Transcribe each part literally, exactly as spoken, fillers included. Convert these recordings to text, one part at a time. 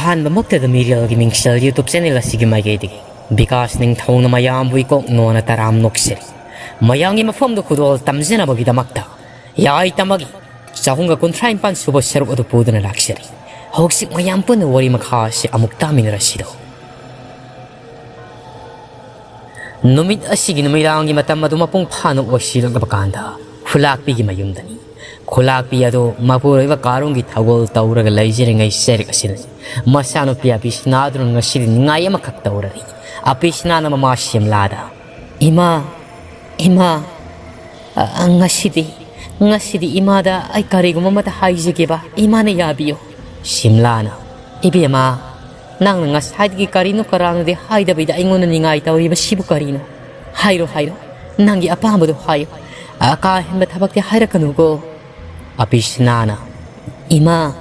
ꯑꯍꯥꯟꯕꯃꯛꯇꯗ ꯃꯤꯔꯦꯜꯒꯤ ꯃꯤꯡꯁꯦꯜ YouTube channel ꯑꯁꯤꯒꯤ ꯃꯥꯏꯀꯩꯗꯒꯤ ꯕꯤꯀꯥꯁ ꯅꯤꯡꯊꯧꯅ ꯃꯌꯥꯝꯕꯨ ꯏꯀꯣꯛ ꯅꯣꯟꯅ ꯇꯔꯥꯝ ꯅꯣꯛꯆꯔꯤ꯫ ꯃꯌꯥꯝꯒꯤ ꯃꯐꯝꯗ ꯈꯨꯗꯣꯜ ꯇꯝꯖꯅꯕꯒꯤꯗꯃꯛꯇ ꯌꯥꯏ ꯇꯝꯕꯒꯤ ꯆꯍꯨꯝꯒ ꯀꯨꯟꯊ꯭ꯔꯥ ꯅꯤꯄꯥꯟ ꯁꯨꯕ ꯁꯔꯨꯛ ꯑꯗꯨ ꯄꯨꯗꯨꯅ ꯂꯥꯛꯆꯔꯤ꯫ ꯍꯧꯖꯤꯛ ꯃꯌꯥꯝ ꯄꯨꯟꯅ ꯋꯥꯔꯤ ꯃꯈꯥ ꯑꯁꯤ ꯑꯃꯨꯛ ꯇꯥꯃꯤꯟꯅꯔꯁꯤꯗꯣ꯫ ꯅꯨꯃꯤꯠ ꯑꯁꯤꯒꯤ ꯅꯨꯃꯤꯗꯥꯡꯒꯤ ꯃꯇꯝ ꯑꯗꯨ ꯃꯄꯨꯡ ꯐꯥꯅ ꯑꯣꯏꯁꯤꯜꯂꯛꯂꯕ ꯀꯥꯟꯗ ꯈꯨꯂꯥꯛꯄꯤꯒꯤ ꯃꯌꯨꯝꯗꯅꯤ꯫ ꯈꯨꯂꯥꯛꯄꯤ ꯑꯗꯨ ꯃꯄꯨꯔꯣꯏꯕ ꯀꯥꯔꯣꯡꯒꯤ ꯊꯧꯒꯜ ꯇꯧꯔꯒ ꯂꯩꯖꯔꯤꯉꯩ ꯆꯩꯔꯛ ꯑꯁꯤꯗꯅꯤ ꯃꯆꯥꯅꯨꯄꯤ ꯑꯄꯤꯁꯅꯥꯗꯨꯅ ꯉꯁꯤꯗꯤ ꯅꯤꯡꯉꯥꯏ ꯑꯃꯈꯛ ꯇꯧꯔꯔꯤ꯫ ꯑꯄꯤꯁꯅꯥꯅ ꯃꯃꯥ ꯁꯤꯝꯂꯥꯗ, "ꯏꯃꯥ, ꯏꯃꯥ, ꯑ, ꯉꯁꯤꯗꯤ, ꯉꯁꯤꯗꯤ ꯏꯃꯥꯗ ꯑꯩ ꯀꯔꯤꯒꯨꯝꯕ ꯑꯃꯇ ꯍꯥꯏꯖꯒꯦꯕ, ꯏꯃꯥꯅ ꯌꯥꯕꯤꯌꯨ꯫" ꯁꯤꯝꯂꯥꯅ, "ꯏꯕꯦꯝꯃ, ꯅꯪꯅ ꯉꯁꯥꯏꯗꯒꯤ ꯀꯔꯤꯅꯣ ꯀꯔꯥꯡꯅꯣꯗꯤ ꯍꯥꯏꯗꯕꯤꯗ ꯑꯩꯉꯣꯟꯗ ꯅꯤꯡꯉꯥꯏ ꯇꯧꯔꯤꯕꯁꯤꯕꯨ ꯀꯔꯤꯅꯣ? ꯍꯥꯏꯔꯣ, ꯍꯥꯏꯔꯣ, ꯅꯪꯒꯤ ꯑꯄꯥꯝꯕꯗꯣ ꯍꯥꯏꯌꯨ꯫ ꯑ, ꯀꯥ ꯍꯦꯟꯕ ꯊꯕꯛꯇꯤ ꯍꯥꯏꯔꯛꯀꯅꯨꯀꯣ꯫" ꯑꯄꯤꯁꯅꯥꯅ, "ꯏꯃꯥ,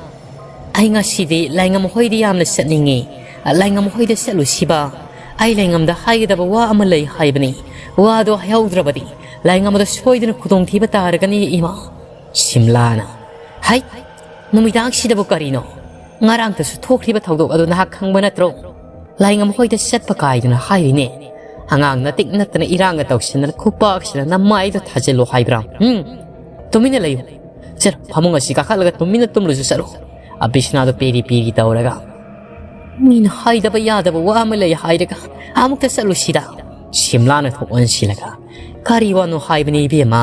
ꯑꯩ ꯉꯁꯤꯗꯤ ꯂꯥꯏꯉꯝ ꯍꯣꯏꯗ ꯌꯥꯝꯅ ꯆꯠꯅꯤꯡꯉꯤ꯫ ꯂꯥꯏꯉꯝ ꯍꯣꯏꯗ ꯆꯠꯂꯨꯁꯤꯕ꯫ ꯑꯩ ꯂꯥꯏꯉꯝꯗ ꯍꯥꯏꯒꯗꯕ ꯋꯥ ꯑꯃ ꯂꯩ ꯍꯥꯏꯕꯅꯤ꯫ ꯋꯥꯗꯣ ꯍꯥꯏꯍꯧꯗ꯭ꯔꯕꯗꯤ ꯂꯥꯏꯉꯝꯗ ꯁꯣꯏꯗꯅ ꯈꯨꯗꯣꯡꯊꯤꯕ ꯇꯥꯔꯒꯅꯤ, ꯏꯃꯥ꯫" ꯁꯤꯝꯂꯥꯅ, "ꯍꯩ, ꯅꯨꯃꯤꯗꯥꯡꯁꯤꯗꯕꯨ ꯀꯔꯤꯅꯣ? ꯉꯔꯥꯡꯇꯁꯨ ꯊꯣꯛꯈ꯭ꯔꯤꯕ ꯊꯧꯗꯣꯛ ꯑꯗꯨ ꯅꯍꯥꯛ ꯈꯪꯕ ꯅꯠꯇ꯭ꯔꯣ? ꯂꯥꯏꯉꯝ ꯍꯣꯏꯗ ꯆꯠꯄ ꯀꯥꯏꯗꯨꯅ ꯍꯥꯏꯔꯤꯅꯦ꯫ ꯑꯉꯥꯡ ꯅꯇꯤꯛ ꯅꯠꯇꯅ ꯏꯔꯥꯡꯒ ꯇꯧꯁꯤꯟꯗꯅ ꯈꯨꯄꯥꯛꯁꯤꯅ ꯅꯃꯥꯏꯗꯣ ꯊꯥꯖꯤꯜꯂꯣ ꯍꯥꯏꯕ꯭ꯔꯥ? ꯎꯝ? ꯇꯨꯃꯤꯟꯅ ꯂꯩꯌꯨ꯫ ꯆꯠꯂꯣ, ꯐꯃꯨꯡ ꯑꯁꯤ ꯀꯥꯈꯠꯂꯒ ꯇꯨꯃꯤꯟꯅ ꯇꯨꯝꯂꯨꯁꯨ ꯆꯠꯂꯣ꯫" ꯑꯕꯤꯁꯅꯥꯗꯣ ꯄꯦꯔꯤ ꯄꯦꯔꯤ ꯇꯧꯔꯒ, "ꯃꯤꯅ ꯍꯥꯏꯗꯕ ꯌꯥꯗꯕ ꯋꯥ ꯑꯃ ꯂꯩ ꯍꯥꯏꯔꯒ ꯑꯃꯨꯛꯇ ꯆꯠꯂꯨꯁꯤꯗ꯫" ꯁꯤꯝꯂꯥꯅ ꯊꯣꯛ ꯑꯣꯟꯁꯤꯜꯂꯒ, "ꯀꯔꯤ ꯋꯥꯅꯣ ꯍꯥꯏꯕꯅꯤ ꯏꯕꯦꯝꯃ,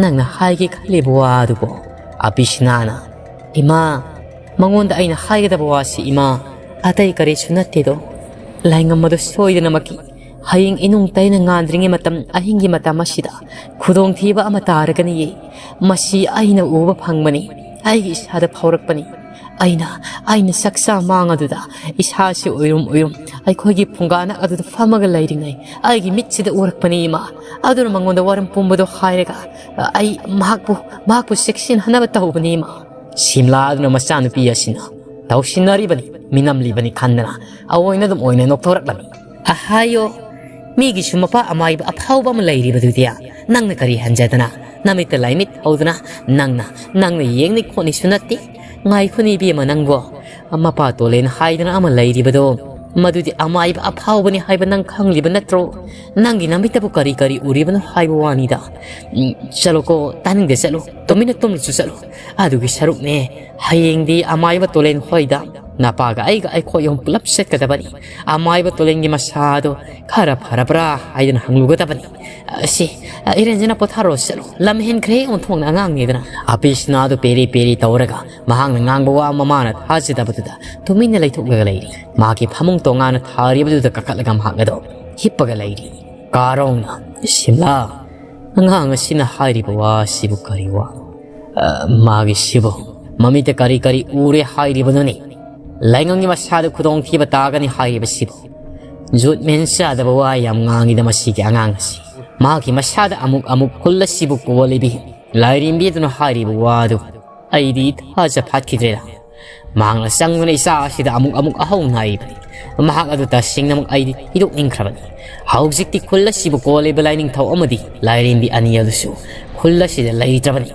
ꯅꯪꯅ ꯍꯥꯏꯒꯦ ꯈꯜꯂꯤꯕ ꯋꯥ ꯑꯗꯨꯕꯨ?" ꯑꯕꯤꯁꯅꯥꯅ, "ꯏꯃꯥ, ꯃꯉꯣꯟꯗ ꯑꯩꯅ ꯍꯥꯏꯒꯗꯕ ꯋꯥꯁꯤ, ꯏꯃꯥ, ꯑꯇꯩ ꯀꯔꯤꯁꯨ ꯅꯠꯇꯦꯗꯣ꯫ ꯂꯥꯏꯉꯝ ꯑꯗꯨ ꯁꯣꯏꯗꯅꯃꯛꯀꯤ ꯍꯌꯦꯡ ꯏꯅꯨꯡ ꯇꯩꯅ ꯉꯥꯟꯗ꯭ꯔꯤꯉꯩ ꯃꯇꯝ ꯑꯍꯤꯡꯒꯤ ꯃꯇꯝ ꯑꯁꯤꯗ ꯈꯨꯗꯣꯡꯊꯤꯕ ꯑꯃ ꯇꯥꯔꯒꯅꯤꯌꯦ꯫ ꯃꯁꯤ ꯑꯩꯅ ꯎꯕ ꯐꯪꯕꯅꯤ, ꯑꯩꯒꯤ ꯏꯁꯥꯗ ꯐꯥꯎꯔꯛꯄꯅꯤ꯫ ꯑꯩꯅ, ꯑꯩꯅ ꯆꯥꯛꯆꯥ ꯃꯥꯡ ꯑꯗꯨꯗ ꯏꯁꯥꯁꯤ ꯎꯏꯔꯨꯝ ꯎꯏꯔꯨꯝ ꯑꯩꯈꯣꯏꯒꯤ ꯐꯨꯡꯒꯥꯅ ꯑꯗꯨꯗ ꯐꯝꯃꯒ ꯂꯩꯔꯤꯉꯩ ꯑꯩꯒꯤ ꯃꯤꯠꯁꯤꯗ ꯎꯔꯛꯄꯅꯤ, ꯏꯃꯥ꯫ ꯑꯗꯨꯅ ꯃꯉꯣꯟꯗ ꯋꯥꯔꯝ ꯄꯨꯝꯕꯗꯣ ꯍꯥꯏꯔꯒ ꯑꯩ ꯃꯍꯥꯛꯄꯨ, ꯃꯍꯥꯛꯄꯨ ꯆꯦꯛꯁꯤꯟꯍꯟꯅꯕ ꯇꯧꯕꯅꯤ, ꯏꯃꯥ꯫" ꯁꯤꯝꯂꯥ ꯑꯗꯨꯅ ꯃꯆꯥꯅꯨꯄꯤ ꯑꯁꯤꯅ ꯇꯧꯁꯤꯟꯅꯔꯤꯕꯅꯤ, ꯃꯤꯅꯝꯂꯤꯕꯅꯤ ꯈꯟꯗꯅ ꯑꯑꯣꯏꯅ ꯑꯗꯨꯝ ꯑꯣꯏꯅ ꯅꯣꯛꯊꯣꯔꯛꯂꯝꯃꯤ꯫ "ꯑꯍꯥꯌꯣ, ꯃꯤꯒꯤꯁꯨ ꯃꯄꯥ ꯑꯃꯥꯏꯕ ꯑꯐꯥꯎꯕ ꯑꯃ ꯂꯩꯔꯤꯕꯗꯨꯗꯤ ꯅꯪꯅ ꯀꯔꯤ ꯍꯟꯖꯗꯅ ꯅꯃꯤꯠꯇ ꯂꯥꯏꯃꯤꯠ ꯍꯧꯗꯅ ꯅꯪꯅ, ꯅꯪꯅ ꯌꯦꯡꯅꯤ ꯈꯣꯠꯅꯤꯁꯨ ꯅꯠꯇꯦ꯫ ꯉꯥꯏꯈꯣꯅꯦ ꯏꯕꯦꯝꯃ ꯅꯪꯕꯣ, ꯃꯄꯥ ꯇꯣꯂꯦꯟ ꯍꯥꯏꯗꯅ ꯑꯃ ꯂꯩꯔꯤꯕꯗꯣ, ꯃꯗꯨꯗꯤ ꯑꯃꯥꯏꯕ ꯑꯐꯥꯎꯕꯅꯤ ꯍꯥꯏꯕ ꯅꯪ ꯈꯪꯂꯤꯕ ꯅꯠꯇ꯭ꯔꯣ? ꯅꯪꯒꯤ ꯅꯃꯤꯠꯇꯕꯨ ꯀꯔꯤ ꯀꯔꯤ ꯎꯔꯤꯕꯅꯣ ꯍꯥꯏꯕ ꯋꯥꯅꯤꯗ꯫ ꯎꯝ, ꯆꯠꯂꯣꯀꯣ, ꯇꯥꯅꯤꯡꯗꯦ, ꯆꯠꯂꯣ꯫ ꯇꯨꯃꯤꯟꯅ ꯇꯨꯝꯂꯁꯨ ꯆꯠꯂꯣ꯫ ꯑꯗꯨꯒꯤ ꯁꯔꯨꯛꯅꯦ, ꯍꯌꯦꯡꯗꯤ ꯑꯃꯥꯏꯕ ꯇꯣꯂꯦꯟ ꯍꯣꯏꯗ ꯅꯄꯥꯒ ꯑꯩꯒ ꯑꯩꯈꯣꯏ ꯑꯍꯨꯝ ꯄꯨꯂꯞ ꯆꯠꯀꯗꯕꯅꯤ꯫ ꯑꯃꯥꯏꯕ ꯇꯣꯂꯦꯟꯒꯤ ꯃꯁꯥꯗꯣ ꯈꯔ ꯐꯔꯕ꯭ꯔꯥ ꯍꯥꯏꯗꯅ ꯍꯪꯂꯨꯒꯗꯕꯅꯤ꯫ ꯑꯁꯤ, ꯏꯔꯦꯟꯖꯅ ꯄꯣꯊꯥꯔꯣ, ꯆꯠꯂꯣ꯫ ꯂꯝ ꯍꯦꯟꯈ꯭ꯔꯦ, ꯑꯣꯟꯊꯣꯛꯅ ꯑꯉꯥꯡꯅꯤꯗꯅ꯫ ꯑꯕꯤꯁꯅꯥꯗꯨ ꯄꯦꯔꯤ ꯄꯦꯔꯤ ꯇꯧꯔꯒ ꯃꯍꯥꯛꯅ ꯉꯥꯡꯕ ꯋꯥ ꯃꯃꯥꯅ ꯊꯥꯖꯗꯕꯗꯨꯗ ꯇꯨꯃꯤꯟꯅ ꯂꯩꯊꯣꯛꯂꯒ ꯂꯩꯔꯤ꯫ ꯃꯍꯥꯛꯀꯤ ꯐꯃꯨꯡ ꯇꯣꯉꯥꯟꯅ ꯊꯥꯔꯤꯕꯗꯨꯗ ꯀꯥꯈꯠꯂꯒ ꯃꯍꯥꯛ ꯑꯗꯣ ꯍꯤꯞꯄꯒ ꯂꯩꯔꯤ꯫ ꯀꯥꯔꯣꯡꯅ, "ꯁꯤꯝꯂꯥ, ꯑꯉꯥꯡ ꯑꯁꯤꯅ ꯍꯥꯏꯔꯤꯕ ꯋꯥꯁꯤꯕꯨ ꯀꯔꯤ ꯋꯥꯅꯣ? ꯑ, ꯃꯥꯒꯤꯁꯤꯕꯨ ꯃꯃꯤꯠꯇ ꯀꯔꯤ ꯀꯔꯤ ꯎꯔꯦ ꯍꯥꯏꯔꯤꯕꯅꯣꯅꯦ? ꯂꯥꯏꯉꯪꯒꯤ ꯃꯁꯥꯗ ꯈꯨꯗꯣꯡꯊꯤꯕ ꯇꯥꯒꯅꯤ ꯍꯥꯏꯔꯤꯕꯁꯤꯕꯨ? ꯖꯨꯠ ꯃꯦꯟ ꯆꯥꯗꯕ ꯋꯥ ꯌꯥꯝ ꯉꯥꯡꯉꯤꯗ ꯃꯁꯤꯒꯤ ꯑꯉꯥꯡ ꯑꯁꯤ꯫ ꯃꯍꯥꯛꯀꯤ ꯃꯁꯥꯗ ꯑꯃꯨꯛ ꯑꯃꯨꯛ ꯈꯨꯜ ꯑꯁꯤꯕꯨ ꯀꯣꯜꯂꯤꯕꯤ ꯂꯥꯏꯔꯦꯝꯕꯤ ꯑꯗꯨꯅ ꯍꯥꯏꯔꯤꯕ ꯋꯥꯗꯨ ꯑꯩꯗꯤ ꯊꯥꯖ ꯐꯥꯠꯈꯤꯗ꯭ꯔꯦꯗ꯫ ꯃꯍꯥꯛꯅ ꯆꯪꯗꯨꯅ ꯏꯆꯥ ꯑꯁꯤꯗ ꯑꯃꯨꯛ ꯑꯃꯨꯛ ꯑꯍꯧ ꯅꯥꯏꯔꯤꯕꯅꯤ꯫ ꯃꯍꯥꯛ ꯑꯗꯨ ꯇꯁꯦꯡꯅꯃꯛ ꯑꯩꯗꯤ ꯊꯤꯗꯣꯛꯅꯤꯡꯈ꯭ꯔꯕꯅꯤ꯫ ꯍꯧꯖꯤꯛꯇꯤ ꯈꯨꯜ ꯑꯁꯤꯕꯨ ꯀꯣꯜꯂꯤꯕ ꯂꯥꯏꯅꯤꯡꯊꯧ ꯑꯃꯗꯤ ꯂꯥꯏꯔꯦꯝꯕꯤ ꯑꯅꯤ ꯑꯗꯨꯁꯨ ꯈꯨꯜ ꯑꯁꯤꯗ ꯂꯩꯇ꯭ꯔꯕꯅꯤ꯫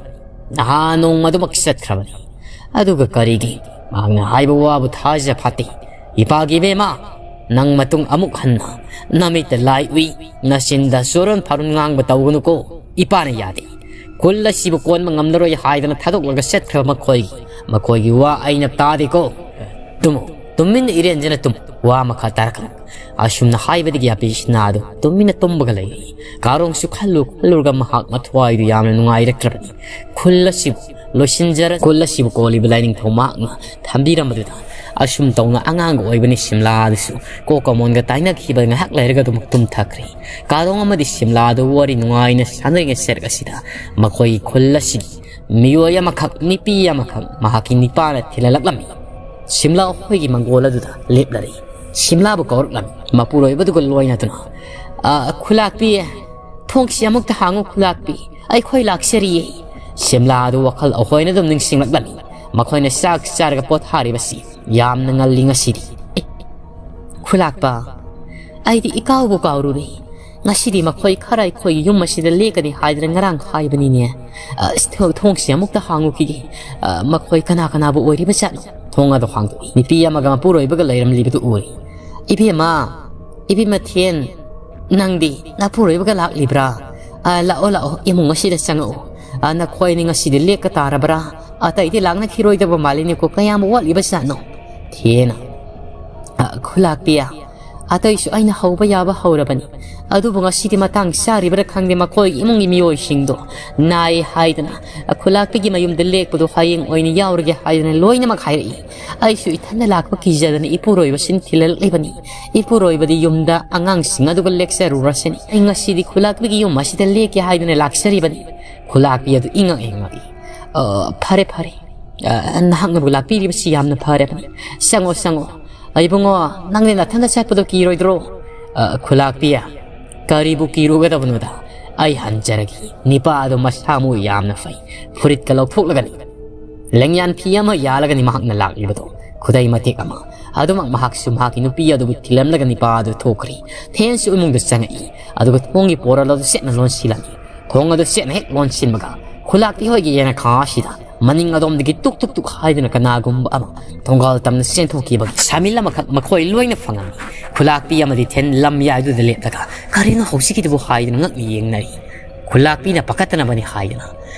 ꯅꯍꯥꯟ ꯅꯣꯡꯃꯗꯨꯃꯛ ꯆꯠꯈ꯭ꯔꯕꯅꯤ꯫ ꯑꯗꯨꯒ ꯀꯔꯤꯒꯤ ꯃꯍꯥꯛꯅ ꯍꯥꯏꯕ ꯋꯥꯕꯨ ꯊꯥꯖ ꯐꯥꯠꯇꯦ? ꯏꯄꯥꯒꯤ ꯏꯕꯦꯝꯃ, ꯅꯪ ꯃꯇꯨꯡ ꯑꯃꯨꯛ ꯍꯟꯅ ꯅꯃꯤꯠꯇ ꯂꯥꯏ ꯎꯏ, ꯅꯆꯤꯟꯗ ꯆꯨꯔꯣꯟ ꯐꯥꯔꯣꯟ ꯉꯥꯡꯕ ꯇꯧꯒꯅꯨꯀꯣ꯫ ꯏꯄꯥꯅ ꯌꯥꯗꯦ꯫ ꯈꯨꯜ ꯑꯁꯤꯕꯨ ꯀꯣꯟꯕ ꯉꯝꯂꯔꯣꯏ ꯍꯥꯏꯗꯅ ꯊꯥꯗꯣꯛꯂꯒ ꯆꯠꯈ꯭ꯔꯕ ꯃꯈꯣꯏꯒꯤ, ꯃꯈꯣꯏꯒꯤ ꯋꯥ ꯑꯩꯅ ꯇꯥꯗꯦꯀꯣ꯫ ꯇꯨꯝꯃꯨ, ꯇꯨꯃꯤꯟꯅ ꯏꯔꯦꯟꯖꯅ ꯇꯨꯝꯃꯨ꯫ ꯋꯥ ꯃꯈꯥ ꯇꯥꯔꯛꯀꯅꯨ꯫" ꯑꯁꯨꯝꯅ ꯍꯥꯏꯕꯗꯒꯤ ꯑꯕꯤꯁꯅꯥꯗꯨ ꯇꯨꯃꯤꯟꯅ ꯇꯨꯝꯕꯒ ꯂꯩꯔꯤ꯫ ꯀꯥꯔꯣꯡꯁꯨ ꯈꯜꯂꯨ ꯈꯜꯂꯨꯔꯒ ꯃꯍꯥꯛ ꯃꯊ꯭ꯋꯥꯏꯗꯨ ꯌꯥꯝꯅ ꯅꯨꯡꯉꯥꯏꯔꯛꯇ꯭ꯔꯕꯅꯤ꯫ ꯈꯨꯜ ꯑꯁꯤꯕꯨ ꯂꯣꯏꯁꯤꯟꯖꯔ, ꯈꯨꯜ ꯑꯁꯤꯕꯨ ꯀꯣꯜꯂꯤꯕ ꯂꯥꯏꯅꯤꯡꯊꯧ ꯃꯍꯥꯛꯅ ꯊꯝꯕꯤꯔꯝꯕꯗꯨꯗ ꯑꯁꯨꯝ ꯇꯧꯅ ꯑꯉꯥꯡꯒ ꯑꯣꯏꯕꯅꯤ ꯁꯤꯝꯂꯥꯗꯨꯁꯨ ꯀꯣꯛꯀ ꯃꯣꯟꯒ ꯇꯥꯏꯅꯈꯤꯕ ꯉꯥꯏꯍꯥꯛ ꯂꯩꯔꯒ ꯑꯗꯨꯃꯛ ꯇꯨꯝꯊꯈ꯭ꯔꯦ꯫ ꯀꯥꯔꯣꯡ ꯑꯃꯗꯤ ꯁꯤꯝꯂꯥꯗꯨ ꯋꯥꯔꯤ ꯅꯨꯡꯉꯥꯏꯅ ꯁꯥꯟꯅꯔꯤꯉꯩ ꯁꯔꯨꯛ ꯑꯁꯤꯗ ꯃꯈꯣꯏꯒꯤ ꯈꯨꯜ ꯑꯁꯤꯒꯤ ꯃꯤꯑꯣꯏ ꯑꯃꯈꯛ, ꯅꯨꯄꯤ ꯑꯃꯈꯛ ꯃꯍꯥꯛꯀꯤ ꯅꯤꯄꯥꯅ ꯊꯤꯜꯍꯜꯂꯛꯂꯝꯃꯤ꯫ ꯁꯤꯝꯂꯥ ꯑꯩꯈꯣꯏꯒꯤ ꯃꯪꯒꯣꯜ ꯑꯗꯨꯗ ꯂꯦꯞꯂꯔꯤ꯫ ꯁꯤꯝꯂꯥꯕꯨ ꯀꯧꯔꯛꯂꯝꯃꯤ꯫ ꯃꯄꯨꯔꯣꯏꯕꯗꯨꯒ ꯂꯣꯏꯅꯗꯨꯅ, "ꯑ, ꯈꯨꯂꯥꯛꯄꯤ, ꯊꯣꯡꯁꯤ ꯑꯃꯨꯛꯇ ꯍꯥꯡꯉꯨ, ꯈꯨꯂꯥꯛꯄꯤ, ꯑꯩꯈꯣꯏ ꯂꯥꯛꯆꯔꯤꯌꯦ꯫" ꯁꯤꯝꯂꯥ ꯑꯗꯨ ꯋꯥꯈꯜ ꯑꯩꯈꯣꯏꯅ ꯑꯗꯨꯝ ꯅꯤꯡꯁꯤꯡꯂꯛꯂꯝꯃꯤ꯫ ꯃꯈꯣꯏꯅ ꯆꯥꯛ ꯆꯥꯔꯒ ꯄꯣꯊꯥꯔꯤꯕꯁꯤ ꯌꯥꯝꯅ ꯉꯜꯂꯤ ꯉꯁꯤꯗꯤ꯫ "ꯑꯦ, ꯈꯨꯂꯥꯛꯄ, ꯑꯩꯗꯤ ꯏꯀꯥꯎꯕꯨ ꯀꯥꯎꯔꯨꯔꯦ꯫ ꯉꯁꯤꯗꯤ ꯃꯈꯣꯏ ꯈꯔ ꯑꯩꯈꯣꯏꯒꯤ ꯌꯨꯝ ꯑꯁꯤꯗ ꯂꯦꯛꯀꯅꯤ ꯍꯥꯏꯗꯅ ꯉꯔꯥꯡ ꯍꯥꯏꯕꯅꯤꯅꯦ꯫ ꯑ, ꯊꯣ-, ꯊꯣꯡꯁꯤ ꯑꯃꯨꯛꯇ ꯍꯥꯡꯉꯨꯈꯤꯒꯦ꯫ ꯑ, ꯃꯈꯣꯏ ꯀꯅꯥ ꯀꯅꯥꯕꯨ ꯑꯣꯏꯔꯤꯕ ꯖꯥꯠꯅꯣ? ꯊꯣꯡ ꯑꯗꯨ ꯍꯥꯡꯗꯣꯛꯏ꯫ ꯅꯨꯄꯤ ꯑꯃꯒ ꯃꯄꯨꯔꯣꯏꯕꯒ ꯂꯩꯔꯝꯂꯤꯕꯗꯨ ꯎꯔꯦ꯫ "ꯏꯕꯦꯝꯃ, ꯏꯕꯦꯝꯃ ꯊꯦꯟ, ꯅꯪꯗꯤ ꯅꯄꯨꯔꯣꯏꯕꯒ ꯂꯥꯛꯂꯤꯕ꯭ꯔꯥ? ꯑ, ꯂꯥꯛꯑꯣ, ꯂꯥꯛꯑꯣ, ꯏꯃꯨꯡ ꯑꯁꯤꯗ ꯆꯪꯉꯛꯎ꯫ ꯑ, ꯅꯈꯣꯏ ꯑꯅꯤ ꯉꯁꯤꯗꯤ ꯂꯦꯛꯀ ꯇꯥꯔꯕ꯭ꯔꯥ? ꯑꯇꯩꯗꯤ ꯂꯥꯛꯅꯈꯤꯔꯣꯏꯗꯕ ꯃꯥꯜꯂꯤꯅꯦꯀꯣ, ꯀꯌꯥꯝ ꯋꯥꯠꯂꯤꯕꯖꯥꯠꯅꯣ?" ꯊꯦꯟꯅ, "ꯑ, ꯈꯨꯂꯥꯛꯄꯤ, ꯑꯇꯩꯁꯨ ꯑꯩꯅ ꯍꯧꯕ ꯌꯥꯕ ꯍꯧꯔꯕꯅꯤ꯫ ꯑꯗꯨꯕꯨ ꯉꯁꯤꯗꯤ ꯃꯇꯥꯡ ꯆꯥꯔꯤꯕ꯭ꯔꯥ ꯈꯪꯗꯦ, ꯃꯈꯣꯏꯒꯤ ꯏꯃꯨꯡꯒꯤ ꯃꯤꯑꯣꯏꯁꯤꯡꯗꯣ ꯅꯥꯏ ꯍꯥꯏꯗꯅ, ꯈꯨꯂꯥꯛꯄꯤꯒꯤ ꯃꯌꯨꯝꯗ ꯂꯦꯛꯄꯗꯣ ꯍꯌꯦꯡ ꯑꯣꯏꯅ ꯌꯥꯎꯔꯒꯦ ꯍꯥꯏꯗꯅ ꯂꯣꯏꯅꯃꯛ ꯍꯥꯏꯔꯛꯏ꯫ ꯑꯩꯁꯨ ꯏꯊꯟꯗ ꯂꯥꯛꯄ ꯀꯤꯖꯗꯅ ꯏꯄꯨꯔꯣꯏꯕꯁꯤꯡ ꯊꯤꯜꯍꯜꯂꯛꯂꯤꯕꯅꯤ꯫ ꯏꯄꯨꯔꯣꯏꯕꯗꯤ ꯌꯨꯝꯗ ꯑꯉꯥꯡꯁꯤꯡ ꯑꯗꯨꯒ ꯂꯦꯛꯆꯔꯨꯔꯁꯤꯅꯤ꯫ ꯑꯩ ꯉꯁꯤꯗꯤ ꯈꯨꯂꯥꯛꯄꯤꯒꯤ ꯌꯨꯝ ꯑꯁꯤꯗ ꯂꯦꯛꯀꯦ ꯍꯥꯏꯗꯨꯅ ꯂꯥꯛꯆꯔꯤꯕꯅꯤ꯫" ꯈꯨꯂꯥꯛꯄꯤ ꯑꯗꯨ ꯏꯉꯛ ꯍꯦꯛ ꯉꯛꯏ꯫ "ꯑ, ꯐꯔꯦ, ꯐꯔꯦ꯫ ꯑ, ꯅꯍꯥꯛꯅꯕꯨ ꯂꯥꯛꯄꯤꯔꯤꯕꯁꯤ ꯌꯥꯝꯅ ꯐꯔꯕꯅꯤ꯫ ꯆꯪꯉꯣ, ꯆꯪꯉꯣ꯫ ꯏꯕꯨꯡꯉꯣ, ꯅꯪꯗꯤ ꯅꯊꯟꯗ ꯆꯠꯄꯗꯣ ꯀꯤꯔꯣꯏꯗ꯭ꯔꯣ?" "ꯑ, ꯈꯨꯂꯥꯛꯄꯤ, ꯀꯔꯤꯕꯨ ꯀꯤꯔꯨꯒꯗꯕꯅꯣꯗ? ꯑꯩ ꯍꯟꯖꯔꯒꯦ꯫" ꯅꯤꯄꯥ ꯑꯗꯨ ꯃꯁꯥ ꯃꯎ ꯌꯥꯝꯅ ꯐꯩ꯫ ꯐꯨꯔꯤꯠꯀ ꯂꯧꯊꯣꯛꯂꯒꯅꯤ, ꯂꯦꯡꯌꯥꯟ ꯐꯤ ꯑꯃ ꯌꯥꯜꯂꯒꯅꯤ ꯃꯍꯥꯛꯅ ꯂꯥꯛꯂꯤꯕꯗꯣ꯫ ꯈꯨꯗꯩ ꯃꯇꯦꯛ ꯑꯃ꯫ ꯑꯗꯨꯃꯛ ꯃꯍꯥꯛꯁꯨ ꯃꯍꯥꯛꯀꯤ ꯅꯨꯄꯤ ꯑꯗꯨꯕꯨ ꯊꯤꯜꯂꯝꯂꯒ ꯅꯤꯄꯥ ꯑꯗꯨ ꯊꯣꯛꯈ꯭ꯔꯦ꯫ ꯊꯦꯟꯁꯨ ꯏꯃꯨꯡꯗ ꯆꯪꯉꯛꯏ꯫ ꯑꯗꯨꯒ ꯊꯣꯡꯒꯤ ꯄꯣꯔꯣꯜ ꯑꯗꯨ ꯆꯦꯠꯅ ꯂꯣꯟꯁꯤꯜꯂꯝꯃꯤ꯫ ꯊꯣꯡ ꯑꯗꯨ ꯆꯦꯠꯅ ꯍꯦꯛ ꯂꯣꯟꯁꯤꯟꯕꯒ, ꯈꯨꯂꯥꯛꯄꯤ ꯍꯣꯏꯒꯤ ꯌꯦꯅꯈꯥ ꯑꯁꯤꯗ ꯃꯅꯤꯡ ꯑꯗꯣꯝꯗꯒꯤ ꯇꯨꯛ ꯇꯨꯛ ꯇꯨꯛ ꯍꯥꯏꯗꯨꯅ ꯀꯅꯥꯒꯨꯝꯕ ꯑꯃ ꯊꯣꯡꯒꯥꯜ ꯇꯝꯅ ꯆꯦꯟꯊꯣꯛꯈꯤꯕꯒꯤ ꯁꯥꯃꯤꯜ ꯑꯃꯈꯛ ꯃꯈꯣꯏ ꯂꯣꯏꯅ ꯐꯪꯉꯝꯃꯤ꯫ ꯈꯨꯂꯥꯛꯄꯤ ꯑꯃꯗꯤ ꯊꯦꯟ ꯂꯝꯌꯥꯏꯗꯨꯗ ꯂꯦꯞꯂꯒ, "ꯀꯔꯤꯅꯣ ꯍꯧꯖꯤꯛꯀꯤꯗꯨꯕꯨ?" ꯍꯥꯏꯗꯨꯅ ꯉꯛꯅ ꯌꯦꯡꯅꯔꯤ꯫ ꯈꯨꯂꯥꯛꯄꯤꯅ ꯄꯥꯈꯠꯇꯅꯕꯅꯤ ꯍꯥꯏꯗꯨꯅ,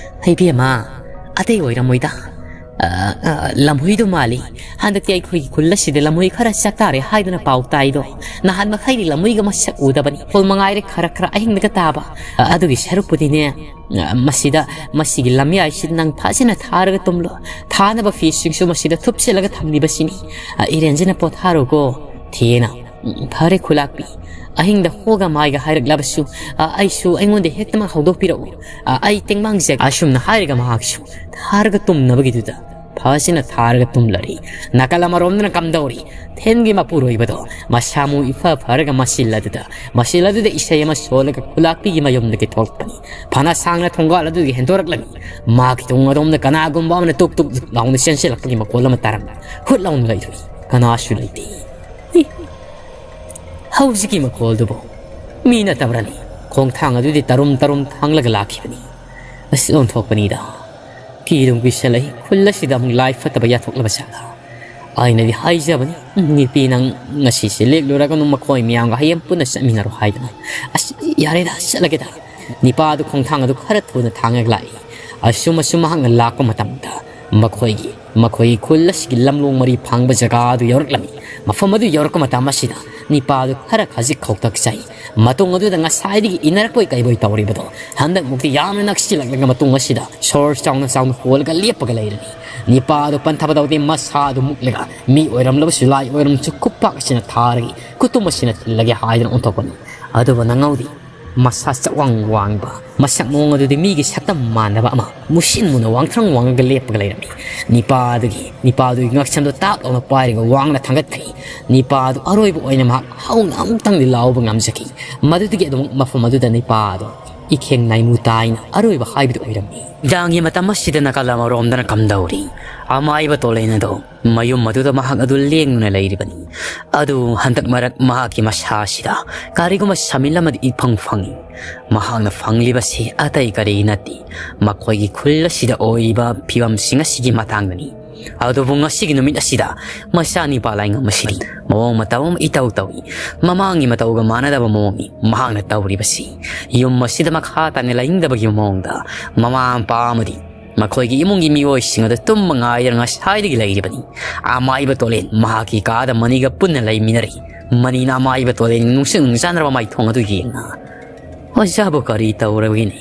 "ꯏꯕꯦꯝꯃ, ꯑꯇꯩ ꯑꯣꯏꯔꯝꯃꯣꯏꯗ꯫ ꯑ, ꯑ, ꯂꯝꯍꯨꯏꯗꯣ ꯃꯥꯜꯂꯤ꯫ ꯍꯟꯗꯛꯇꯤ ꯑꯩꯈꯣꯏꯒꯤ ꯈꯨꯜ ꯑꯁꯤꯗ ꯂꯝꯍꯨꯏ ꯈꯔ ꯆꯥꯛꯇꯥꯔꯦ ꯍꯥꯏꯗꯨꯅ ꯄꯥꯎ ꯇꯥꯏꯗꯣ꯫ ꯅꯍꯥꯟ ꯃꯈꯩꯗꯤ ꯂꯝꯍꯨꯏꯒ ꯃꯁꯛ ꯎꯗꯕꯅꯤ꯫ ꯈꯣꯜ ꯃꯉꯥꯏꯔꯦ ꯈꯔ ꯈꯔ ꯑꯍꯤꯡꯗꯒ ꯇꯥꯕ꯫ ꯑ, ꯑꯗꯨꯒꯤ ꯁꯔꯨꯛꯄꯨꯗꯤꯅꯦ, ꯑ, ꯃꯁꯤꯗ, ꯃꯁꯤꯒꯤ ꯂꯝꯌꯥꯏꯁꯤꯗ ꯅꯪ ꯐꯖꯅ ꯊꯥꯔꯒ ꯇꯨꯝꯂꯣ꯫ ꯊꯥꯅꯕ ꯐꯤꯁꯤꯡꯁꯨ ꯃꯁꯤꯗ ꯊꯨꯞꯆꯜꯂꯒ ꯊꯝꯂꯤꯕꯁꯤꯅꯤ꯫ ꯑ, ꯏꯔꯦꯟꯖꯅ ꯄꯣꯊꯥꯔꯣꯀꯣ, ꯊꯦꯅ꯫" "ꯎꯝ, ꯐꯔꯦ ꯈꯨꯂꯥꯛꯄꯤ, ꯑꯍꯤꯡꯗ ꯍꯣꯒ ꯃꯥꯏꯒ ꯍꯥꯏꯔꯛꯂꯕꯁꯨ, ꯑ, ꯑꯩꯁꯨ, ꯑꯩꯉꯣꯟꯗ ꯍꯦꯛꯇꯃꯛ ꯍꯧꯗꯣꯛꯄꯤꯔꯛꯎ꯫ ꯑ, ꯑꯩ ꯇꯦꯡꯕꯥꯡꯖꯒꯦ꯫" ꯑꯁꯨꯝꯅ ꯍꯥꯏꯔꯒ ꯃꯍꯥꯛꯁꯨ ꯊꯥꯔꯒ ꯇꯨꯝꯅꯕꯒꯤꯗꯨꯗ ꯐꯖꯅ ꯊꯥꯔꯒ ꯇꯨꯝꯂꯔꯤ꯫ ꯅꯥꯀꯜ ꯑꯃꯔꯣꯝꯗꯅ ꯀꯝꯗꯧꯔꯤ? ꯊꯦꯟꯒꯤ ꯃꯄꯨꯔꯣꯏꯕꯗꯣ ꯃꯁꯥ ꯃꯎ ꯏꯐ ꯐꯔꯒ ꯃꯁꯤꯜ ꯑꯗꯨꯗ, ꯃꯁꯤꯜ ꯑꯗꯨꯗ ꯏꯁꯩ ꯑꯃ ꯁꯣꯜꯂꯒ ꯈꯨꯂꯥꯛꯄꯤꯒꯤ ꯃꯌꯨꯝꯗꯒꯤ ꯊꯣꯛꯂꯛꯄꯅꯤ꯫ ꯐꯅ ꯁꯥꯡꯅ ꯊꯣꯡꯒꯥꯜ ꯑꯗꯨꯗꯒꯤ ꯍꯦꯟꯗꯣꯔꯛꯂꯝꯃꯤ꯫ ꯃꯍꯥꯛꯀꯤ ꯇꯨꯡ ꯑꯗꯣꯝꯗ ꯀꯅꯥꯒꯨꯝꯕ ꯑꯃꯅ ꯇꯨꯛ ꯇꯨꯛ ꯇꯨꯛ ꯂꯥꯎꯅ ꯆꯦꯟꯁꯤꯜꯂꯛꯄꯒꯤ ꯃꯈꯣꯜ ꯑꯃ ꯇꯥꯔꯝꯃꯤ꯫ ꯍꯨꯠ ꯂꯥꯎꯅ ꯂꯩꯔꯨꯏ꯫ ꯀꯅꯥꯁꯨ ꯂꯩꯇꯦ꯫ ꯍꯤ! ꯍꯧꯖꯤꯛꯀꯤ ꯃꯈꯣꯜꯗꯨꯕꯨ ꯃꯤ ꯅꯠꯇꯕ꯭ꯔꯅꯤ? ꯈꯣꯡꯊꯥꯡ ꯑꯗꯨꯗꯤ ꯇꯔꯨꯝ ꯇꯔꯨꯝ ꯊꯥꯡꯂꯒ ꯂꯥꯛꯈꯤꯕꯅꯤ꯫ ꯑꯁ, ꯑꯣꯟꯊꯣꯛꯄꯅꯤꯗ꯫ ꯀꯤꯗꯨꯝ ꯀꯤꯁꯜꯂꯛꯏ꯫ ꯈꯨꯜ ꯑꯁꯤꯗ ꯑꯃꯨꯛ ꯂꯥꯏ ꯐꯠꯇꯕ ꯌꯥꯊꯣꯛꯂꯕ ꯖꯥꯠꯂꯥ? ꯑꯩꯅꯗꯤ ꯍꯥꯏꯖꯕꯅꯤ, "ꯅꯨꯄꯤ, ꯅꯪ ꯉꯁꯤꯁꯦ ꯂꯦꯛꯂꯨꯔꯒꯅꯨ, ꯃꯈꯣꯏ ꯃꯌꯥꯝꯒ ꯍꯌꯦꯡ ꯄꯨꯟꯅ ꯆꯠꯃꯤꯟꯅꯔꯣ" ꯍꯥꯏꯗꯅ꯫ "ꯑꯁ, ꯌꯥꯔꯦꯗ, ꯆꯠꯂꯒꯦꯗ"꯫ ꯅꯤꯄꯥꯗꯨ ꯈꯣꯡꯊꯥꯡ ꯑꯗꯨ ꯈꯔ ꯊꯨꯅ ꯊꯥꯡꯉꯒ ꯂꯥꯛꯏ꯫ ꯑꯁꯨꯝ ꯑꯁꯨꯝ ꯃꯍꯥꯛꯅ ꯂꯥꯛꯄ ꯃꯇꯝꯗ ꯃꯈꯣꯏꯒꯤ, ꯃꯈꯣꯏꯒꯤ ꯈꯨꯜ ꯑꯁꯤꯒꯤ ꯂꯝꯂꯣꯡ ꯃꯔꯤ ꯐꯥꯡꯕ ꯖꯒꯥ ꯑꯗꯨ ꯌꯧꯔꯛꯂꯝꯃꯤ꯫ ꯃꯐꯝ ꯑꯗꯨ ꯌꯧꯔꯛꯄ ꯃꯇꯝ ꯑꯁꯤꯗ ꯅꯤꯄꯥꯗꯨ ꯈꯔ ꯈꯖꯤꯛ ꯈꯧꯇꯛꯆꯩ꯫ ꯃꯇꯨꯡ ꯑꯗꯨꯗ ꯉꯁꯥꯏꯗꯒꯤ ꯏꯟꯅꯔꯛꯄꯣꯏ ꯀꯩꯕꯣꯏ ꯇꯧꯔꯤꯕꯗꯣ ꯍꯟꯗꯛꯃꯨꯛꯇꯤ ꯌꯥꯝꯅ ꯅꯛꯁꯤꯜꯂꯛꯂꯒ ꯃꯇꯨꯡ ꯑꯁꯤꯗ ꯁꯣꯔ ꯆꯥꯎꯅ ꯆꯥꯎꯅ ꯍꯣꯜꯂꯒ ꯂꯦꯞꯄꯒ ꯂꯩꯔꯅꯤ꯫ ꯅꯤꯄꯥꯗꯨ ꯄꯟꯊꯕ ꯇꯧꯗꯦ, ꯃꯁꯥꯗꯨ ꯃꯨꯛꯂꯒ ꯃꯤ ꯑꯣꯏꯔꯝꯂꯕꯁꯨ ꯂꯥꯏ ꯑꯣꯏꯔꯝꯂꯁꯨ ꯈꯨꯄꯥꯛ ꯑꯁꯤꯅ ꯊꯥꯔꯒ ꯈꯨꯇꯨꯝ ꯑꯁꯤꯅ ꯊꯤꯜꯂꯒꯦ ꯍꯥꯏꯗꯨꯅ ꯑꯣꯟꯊꯣꯛꯄꯅꯤ꯫ ꯑꯗꯨꯕꯨ ꯅꯪꯍꯧꯗꯦ꯫ ꯃꯁꯥ ꯆꯋꯥꯡ ꯋꯥꯡꯕ, ꯃꯁꯛ ꯃꯑꯣꯡ ꯑꯗꯨꯗꯤ ꯃꯤꯒꯤ ꯁꯛꯇꯝ ꯃꯥꯟꯅꯕ ꯑꯃ ꯃꯨꯁꯤꯟ ꯃꯨꯅ ꯋꯥꯡꯊ꯭ꯔꯪ ꯋꯥꯡꯉꯒ ꯂꯦꯞꯄꯒ ꯂꯩꯔꯝꯃꯤ꯫ ꯅꯤꯄꯥꯗꯨꯒꯤ, ꯅꯤꯄꯥꯗꯨꯒꯤ ꯉꯛꯁꯝꯗꯨ ꯇꯥꯞ ꯂꯥꯎꯅ ꯄꯥꯏꯔꯒ ꯋꯥꯡꯅ ꯊꯥꯡꯒꯠꯈ꯭ꯔꯦ꯫ ꯅꯤꯄꯥꯗꯨ ꯑꯔꯣꯏꯕ ꯑꯣꯏꯅ ꯃꯍꯥꯛ ꯍꯧꯅ ꯑꯃꯨꯛꯇꯪꯗꯤ ꯂꯥꯎꯕ ꯉꯝꯖꯈꯤ꯫ ꯃꯗꯨꯗꯒꯤ ꯑꯗꯨꯃꯛ ꯃꯐꯝ ꯑꯗꯨꯗ ꯅꯤꯄꯥꯗꯨ ꯏꯈꯦꯡ ꯅꯥꯏꯃꯨ ꯇꯥꯏꯅ ꯑꯔꯣꯏꯕ ꯍꯥꯏꯕꯗꯨ ꯑꯣꯏꯔꯝꯃꯤ꯫ ꯅꯨꯃꯤꯗꯥꯡꯒꯤ ꯃꯇꯝ ꯑꯁꯤꯗ ꯅꯥꯀꯜ ꯑꯃꯔꯣꯝꯗꯅ ꯀꯝꯗꯧꯔꯤ? ꯑꯃꯥꯏꯕ ꯇꯣꯂꯦꯟ ꯑꯗꯨ ꯃꯌꯨꯝ ꯑꯗꯨꯗ ꯃꯍꯥꯛ ꯑꯗꯨ ꯂꯦꯡꯗꯨꯅ ꯂꯩꯔꯤꯕꯅꯤ꯫ ꯑꯗꯨ ꯍꯟꯗꯛ ꯃꯔꯛ ꯃꯍꯥꯛꯀꯤ ꯃꯁꯥ ꯑꯁꯤꯗ ꯀꯔꯤꯒꯨꯝꯕ ꯁꯥꯃꯤꯟ ꯑꯃꯗꯤ ꯏꯐꯪ ꯐꯪꯏ꯫ ꯃꯍꯥꯛꯅ ꯐꯪꯂꯤꯕꯁꯤ ꯑꯇꯩ ꯀꯔꯤ ꯅꯠꯇꯦ, ꯃꯈꯣꯏꯒꯤ ꯈꯨꯜ ꯑꯁꯤꯗ ꯑꯣꯏꯔꯤꯕ ꯐꯤꯕꯝꯁꯤꯡ ꯑꯁꯤꯒꯤ ꯃꯇꯥꯡꯗꯅꯤ꯫ ꯑꯗꯨꯕꯨ ꯉꯁꯤꯒꯤ ꯅꯨꯃꯤꯠ ꯑꯁꯤꯗ ꯃꯆꯥꯅꯤꯄꯥ ꯂꯥꯏꯉꯝ ꯑꯁꯤꯗꯤ ꯃꯑꯣꯡ ꯃꯇꯧ ꯑꯃ ꯏꯇꯧ ꯇꯧꯏ꯫ ꯃꯃꯥꯡꯒꯤ ꯃꯇꯧꯒ ꯃꯥꯟꯅꯗꯕ ꯃꯑꯣꯡꯅꯤ ꯃꯍꯥꯛꯅ ꯇꯧꯔꯤꯕꯁꯤ꯫ ꯌꯨꯝ ꯑꯁꯤꯗ ꯃꯈꯥ ꯇꯥꯅ ꯂꯩꯅꯤꯡꯗꯕꯒꯤ ꯃꯑꯣꯡꯗ ꯃꯃꯥ ꯃꯄꯥ ꯑꯃꯗꯤ ꯃꯈꯣꯏꯒꯤ ꯏꯃꯨꯡꯒꯤ ꯃꯤꯑꯣꯏꯁꯤꯡ ꯑꯗꯨ ꯇꯨꯝꯕ ꯉꯥꯏꯗꯅ ꯉꯁꯥꯏꯗꯒꯤ ꯂꯩꯔꯤꯕꯅꯤ꯫ ꯑꯃꯥꯏꯕ ꯇꯣꯂꯦꯟ ꯃꯍꯥꯛꯀꯤ ꯀꯥꯗ ꯃꯅꯤꯒ ꯄꯨꯟꯅ ꯂꯩꯃꯤꯟꯅꯔꯤ꯫ ꯃꯅꯤꯅ ꯑꯃꯥꯏꯕ ꯇꯣꯂꯦꯟꯒꯤ ꯅꯨꯡꯁꯤꯠ ꯅꯨꯡꯖꯥꯟꯅꯔꯕ ꯃꯥꯏꯊꯣꯡ ꯑꯗꯨ ꯌꯦꯡꯅ, "ꯑꯣꯖꯥꯕꯨ ꯀꯔꯤ ꯇꯧꯔꯕꯒꯤꯅꯤ?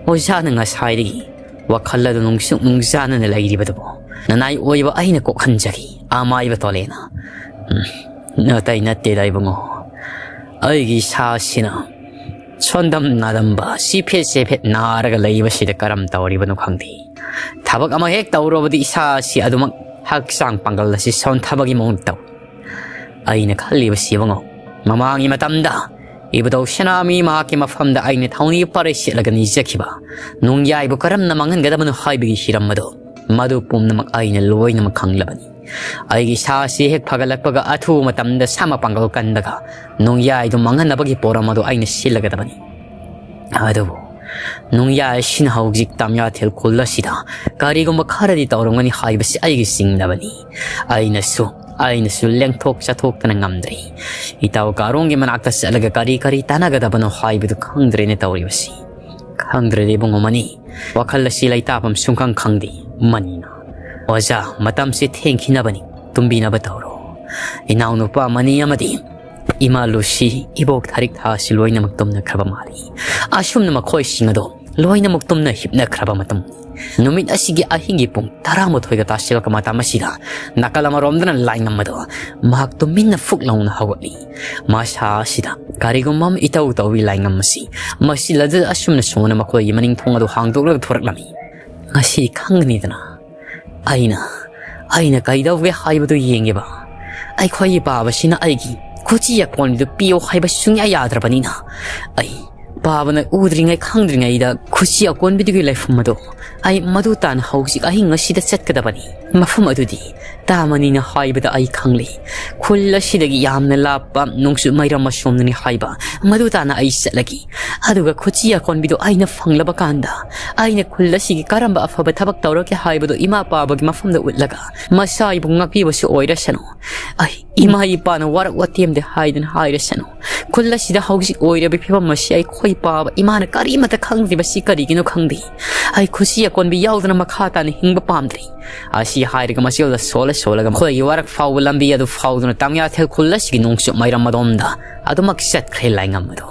ꯑꯣꯖꯥꯅ ꯉꯁꯥꯏꯗꯒꯤ ꯋꯥꯈꯜ ꯑꯗꯨ ꯅꯨꯡꯁꯨꯛ ꯅꯨꯡꯖꯥꯟꯅꯅ ꯂꯩꯔꯤꯕꯗꯨꯕꯨ ꯅꯅꯥꯏ ꯑꯣꯏꯕ ꯑꯩꯅ ꯀꯣꯛꯍꯟꯖꯈꯤ"꯫ ꯑꯃꯥꯏꯕ ꯇꯣꯂꯦꯟꯅ, "ꯎꯝ, ꯑꯇꯩ ꯅꯠꯇꯦꯗ ꯏꯕꯨꯡꯉꯣ, ꯑꯩꯒꯤ ꯏꯁꯥꯁꯤꯅ ꯁꯣꯟꯗꯝ ꯅꯥꯗꯝꯕ, ꯆꯤꯐꯦꯠ ꯆꯦꯐꯦꯠ ꯅꯥꯔꯒ ꯂꯩꯕꯁꯤꯗ ꯀꯔꯝ ꯇꯧꯔꯤꯕꯅꯣ ꯈꯪꯗꯦ꯫ ꯊꯕꯛ ꯑꯃ ꯍꯦꯛ ꯇꯧꯔꯨꯔꯕꯗꯤ ꯏꯁꯥꯁꯤ ꯑꯗꯨꯃꯛ ꯍꯛꯆꯥꯡ ꯄꯥꯡꯒꯜ ꯑꯁꯤ ꯁꯣꯟꯊꯕꯒꯤ ꯃꯑꯣꯡ ꯇꯧꯏ꯫ ꯑꯩꯅ ꯈꯜꯂꯤꯕꯁꯤ ꯏꯕꯨꯡꯉꯣ, ꯃꯃꯥꯡꯒꯤ ꯃꯇꯝꯗ ꯏꯕꯨꯙꯧ ꯁꯅꯥꯃꯍꯤ ꯃꯍꯥꯛꯀꯤ ꯃꯐꯝꯗ ꯑꯩꯅ ꯊꯧꯅꯤ ꯄꯔꯩ ꯁꯦꯠꯂꯒ ꯅꯤꯖꯈꯤꯕ ꯅꯣꯡꯌꯥꯏꯕꯨ ꯀꯔꯝꯅ ꯃꯥꯡꯍꯟꯒꯗꯕꯅꯣ ꯍꯥꯏꯕꯒꯤ ꯍꯤꯔꯝ ꯑꯗꯣ, ꯃꯗꯨ ꯄꯨꯝꯅꯃꯛ ꯑꯩꯅ ꯂꯣꯏꯅꯃꯛ ꯈꯪꯂꯕꯅꯤ꯫ ꯑꯩꯒꯤ ꯏꯁꯥꯁꯤ ꯍꯦꯛ ꯐꯒꯠꯂꯛꯄꯒ ꯑꯊꯨꯕ ꯃꯇꯝꯗ ꯁꯥꯃ ꯄꯥꯡꯒꯜ ꯀꯟꯕꯒ ꯅꯣꯡꯌꯥꯏꯗꯨ ꯃꯥꯡꯍꯟꯅꯕꯒꯤ ꯄꯣꯔꯝ ꯑꯗꯨ ꯑꯩꯅ ꯁꯤꯜꯂꯒꯗꯕꯅꯤ꯫ ꯑꯗꯨꯕꯨ ꯅꯨꯡꯌꯥꯏ ꯑꯁꯤꯅ ꯍꯧꯖꯤꯛ ꯇꯥꯃꯤꯌꯥꯊꯦꯜ ꯈꯨꯜ ꯑꯁꯤꯗ ꯀꯔꯤꯒꯨꯝꯕ ꯈꯔꯗꯤ ꯇꯧꯔꯝꯒꯅꯤ ꯍꯥꯏꯕꯁꯤ ꯑꯩꯒꯤ ꯆꯤꯡꯅꯕꯅꯤ꯫ ꯑꯩꯅꯁꯨ, ꯑꯩꯅꯁꯨ ꯂꯦꯡꯊꯣꯛ ꯆꯠꯊꯣꯛꯇꯅ ꯉꯝꯗ꯭ꯔꯦ꯫ ꯏꯇꯥꯎ ꯀꯥꯔꯣꯡꯒꯤ ꯃꯅꯥꯛꯇ ꯆꯠꯂꯒ ꯀꯔꯤ ꯀꯔꯤ ꯇꯥꯟꯅꯒꯗꯕꯅꯣ ꯍꯥꯏꯕꯗꯨ ꯈꯪꯗ꯭ꯔꯦꯅꯦ ꯇꯧꯔꯤꯕꯁꯤ꯫ ꯈꯪꯗ꯭ꯔꯦꯗ ꯏꯕꯨꯡꯉꯣ ꯃꯅꯤ꯫ ꯋꯥꯈꯜ ꯑꯁꯤ ꯂꯩꯇꯥꯐꯝ ꯁꯨꯡꯈꯪ ꯈꯪꯗꯦ꯫ ꯃꯅꯤꯅ, "ꯑꯣꯖꯥ, ꯃꯇꯝꯁꯦ ꯊꯦꯡꯈꯤꯅꯕꯅꯤ, ꯇꯨꯝꯕꯤꯅꯕ ꯇꯧꯔꯣ꯫ ꯏꯅꯥꯎꯅꯨꯄꯥ ꯃꯅꯤ ꯑꯃꯗꯤ ꯏꯃꯥ ꯂꯨꯁꯤ, ꯏꯕꯣꯛ ꯊꯥꯔꯤꯛ ꯊꯥ ꯑꯁꯤ ꯂꯣꯏꯅꯃꯛ ꯇꯨꯝꯅꯈ꯭ꯔꯕ ꯃꯥꯜꯂꯤ꯫ ꯑꯁꯨꯝꯅ ꯃꯈꯣꯏꯁꯤꯡ ꯑꯗꯣ ꯂꯣꯏꯅꯃꯛ ꯇꯨꯝꯅ ꯍꯤꯞꯅꯈ꯭ꯔꯕ ꯃꯇꯝ, ꯅꯨꯃꯤꯠ ꯑꯁꯤꯒꯤ ꯑꯍꯤꯡꯒꯤ ꯄꯨꯡ ꯇꯔꯥꯃꯥꯊꯣꯏꯒ ꯇꯥꯁꯤꯜꯂꯛꯄ ꯃꯇꯝ ꯑꯁꯤꯗ ꯅꯥꯀꯜ ꯑꯃꯔꯣꯝꯗꯅ ꯂꯥꯏꯉꯝ ꯑꯗꯣ ꯃꯍꯥꯛ ꯇꯨꯃꯤꯟꯅ ꯐꯨꯛ ꯂꯥꯎꯅ ꯍꯧꯒꯠꯂꯤ꯫ ꯃꯁꯥ ꯑꯁꯤꯗ ꯀꯔꯤꯒꯨꯝꯕ ꯑꯃ ꯏꯇꯧ ꯇꯧꯏ ꯂꯥꯏꯉꯝ ꯑꯁꯤ꯫ ꯃꯁꯤ ꯂꯗꯨꯗ ꯑꯁꯨꯝꯅ ꯁꯣꯝꯅ ꯃꯈꯣꯏꯒꯤ ꯃꯅꯤꯡ ꯊꯣꯡ ꯑꯗꯨ ꯍꯥꯡꯗꯣꯛꯂꯒ ꯊꯣꯔꯛꯂꯝꯃꯤ꯫ ꯉꯁꯤ ꯈꯪꯒꯅꯤꯗꯅ꯫ ꯑꯩꯅ, ꯑꯩꯅ ꯀꯩꯗꯧꯒꯦ ꯍꯥꯏꯕꯗꯨ ꯌꯦꯡꯒꯦꯕ꯫ ꯑꯩꯈꯣꯏꯒꯤ ꯄꯥꯕꯁꯤꯅ ꯑꯩꯒꯤ ꯈꯨꯠꯁꯤ ꯑꯀꯣꯟꯕꯤꯗꯨ ꯄꯤꯌꯣ ꯍꯥꯏꯕ ꯁꯨꯡꯌꯥ ꯌꯥꯗ꯭ꯔꯕꯅꯤꯅ, ꯑꯩ ꯄꯥꯕꯅ ꯎꯗ꯭ꯔꯤꯉꯩ ꯈꯪꯗ꯭ꯔꯤꯉꯩꯗ ꯈꯨꯠꯁꯤ ꯑꯀꯣꯟꯕꯤꯗꯨꯒꯤ ꯂꯩꯐꯝ ꯑꯗꯣ ꯑꯩ ꯃꯗꯨ ꯇꯥꯅ ꯍꯧꯖꯤꯛ ꯑꯍꯤꯡ ꯑꯁꯤꯗ ꯆꯠꯀꯗꯕꯅꯤ꯫ ꯃꯐꯝ ꯑꯗꯨꯗꯤ ꯇꯥꯃꯅꯤꯅ ꯍꯥꯏꯕꯗ ꯑꯩ ꯈꯪꯂꯤ꯫ ꯈꯨꯜ ꯑꯁꯤꯗꯒꯤ ꯌꯥꯝꯅ ꯂꯥꯞꯄ ꯅꯣꯡꯆꯨꯞ ꯃꯥꯏꯔꯝ ꯑꯁꯣꯝꯗꯅꯤ ꯍꯥꯏꯕ꯫ ꯃꯗꯨ ꯇꯥꯅ ꯑꯩ ꯆꯠꯂꯒꯦ꯫ ꯑꯗꯨꯒ ꯈꯨꯠꯁꯤ ꯑꯀꯣꯟꯕꯤꯗꯨ ꯑꯩꯅ ꯐꯪꯂꯕ ꯀꯥꯟꯗ ꯑꯩꯅ ꯈꯨꯜ ꯑꯁꯤꯒꯤ ꯀꯔꯝꯕ ꯑꯐꯕ ꯊꯕꯛ ꯇꯧꯔꯛꯀꯦ ꯍꯥꯏꯕꯗꯨ ꯏꯃꯥ ꯄꯥꯕꯒꯤ ꯃꯐꯝꯗ ꯎꯠꯂꯒ ꯃꯁꯥ ꯑꯩꯕꯨ ꯉꯥꯛꯄꯤꯕꯁꯨ ꯑꯣꯏꯔꯁꯅꯨ꯫ ꯑꯩ ꯏꯃꯥ ꯏꯄꯥꯅ ꯋꯥꯔꯛ ꯋꯥꯇꯦꯝꯗꯦ ꯍꯥꯏꯗꯨꯅ ꯍꯥꯏꯔꯁꯅꯨ꯫ ꯈꯨꯜ ꯑꯁꯤꯗ ꯍꯧꯖꯤꯛ ꯑꯣꯏꯔꯤꯕ ꯐꯤꯕꯝ ꯑꯁꯤ ꯑꯩꯈꯣꯏ ꯄꯥꯕ ꯏꯃꯥꯅ ꯀꯔꯤꯃꯠꯇ ꯈꯪꯗ꯭ꯔꯤꯕꯁꯤ ꯀꯔꯤꯒꯤꯅꯣ ꯈꯪꯗꯦ꯫ ꯑꯩ ꯈꯨꯠꯁꯤ ꯑꯀꯣꯟꯕꯤ ꯌꯥꯎꯗꯅ ꯃꯈꯥ ꯇꯥꯅ ꯍꯤꯡꯕ ꯄꯥꯝꯗ꯭ꯔꯤ꯫ ꯑꯁꯤ ꯍꯥꯏꯔꯒ ꯃꯆꯦꯜꯗ ꯁꯣꯜꯂ ꯁꯣꯜꯂꯒ ꯃꯈꯣꯏꯒꯤ ꯋꯥꯔꯛ ꯐꯥꯎꯕ ꯂꯝꯕꯤ ꯑꯗꯨ ꯐꯥꯎꯗꯨꯅ ꯇꯥꯃꯤꯌꯥꯊꯦꯜ ꯈꯨꯜ ꯑꯁꯤꯒꯤ ꯅꯣꯡꯆꯨꯞ ꯃꯥꯏꯔꯝ ꯑꯗꯣꯝꯗ ꯑꯗꯨꯃꯛ ꯆꯠꯈ꯭ꯔꯦ ꯂꯥꯏꯉꯝ ꯑꯗꯣ꯫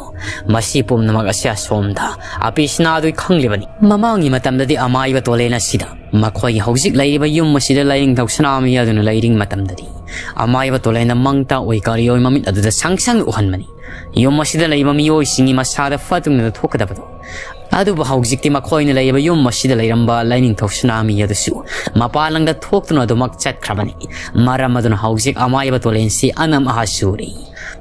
ꯃꯁꯤ ꯄꯨꯝꯅꯃꯛ ꯑꯁꯤ ꯑꯁꯣꯝꯗ ꯑꯄꯤꯁꯅꯥꯗꯨ ꯈꯪꯂꯤꯕꯅꯤ꯫ ꯃꯃꯥꯡꯒꯤ ꯃꯇꯝꯗꯗꯤ ꯑꯃꯥꯏꯕ ꯇꯣꯂꯦꯟ ꯑꯁꯤꯗ ꯃꯈꯣꯏꯒꯤ ꯍꯧꯖꯤꯛ ꯂꯩꯔꯤꯕ ꯌꯨꯝ ꯑꯁꯤꯗ ꯂꯥꯏꯅꯤꯡꯊꯧ ꯁꯅꯥꯃꯍꯤ ꯑꯗꯨꯅ ꯂꯩꯔꯤꯉꯩ ꯃꯇꯝꯗꯗꯤ ꯑꯃꯥꯏꯕ ꯇꯣꯂꯦꯟꯅ ꯃꯪꯇ ꯑꯣꯏ ꯀꯔꯤ ꯑꯣꯏ ꯃꯃꯤꯠ ꯑꯗꯨꯗ ꯁꯪ ꯁꯪꯅ ꯎꯍꯟꯕꯅꯤ꯫ ꯌꯨꯝ ꯑꯁꯤꯗ ꯂꯩꯕ ꯃꯤꯑꯣꯏꯁꯤꯡꯒꯤ ꯃꯁꯥꯗ ꯐꯠꯇꯨꯝꯅꯗ ꯊꯣꯛꯀꯗꯕꯗꯣ꯫ ꯑꯗꯨꯕꯨ ꯍꯧꯖꯤꯛꯇꯤ ꯃꯈꯣꯏꯅ ꯂꯩꯔꯤꯕ ꯌꯨꯝ ꯑꯁꯤꯗ ꯂꯩꯔꯝꯕ ꯂꯥꯏꯅꯤꯡꯊꯧ ꯁꯅꯥꯃꯍꯤ ꯑꯗꯨꯁꯨ ꯃꯄꯥꯟ ꯂꯝꯗ ꯊꯣꯛꯇꯨꯅ ꯑꯗꯨꯃꯛ ꯆꯠꯈ꯭ꯔꯕꯅꯤ꯫ ꯃꯔꯝ ꯑꯗꯨꯅ ꯍꯧꯖꯤꯛ ꯑꯃꯥꯏꯕ ꯇꯣꯂꯦꯟꯁꯤ ꯑꯅꯝ ꯑꯍꯥ ꯆꯨꯔꯤ꯫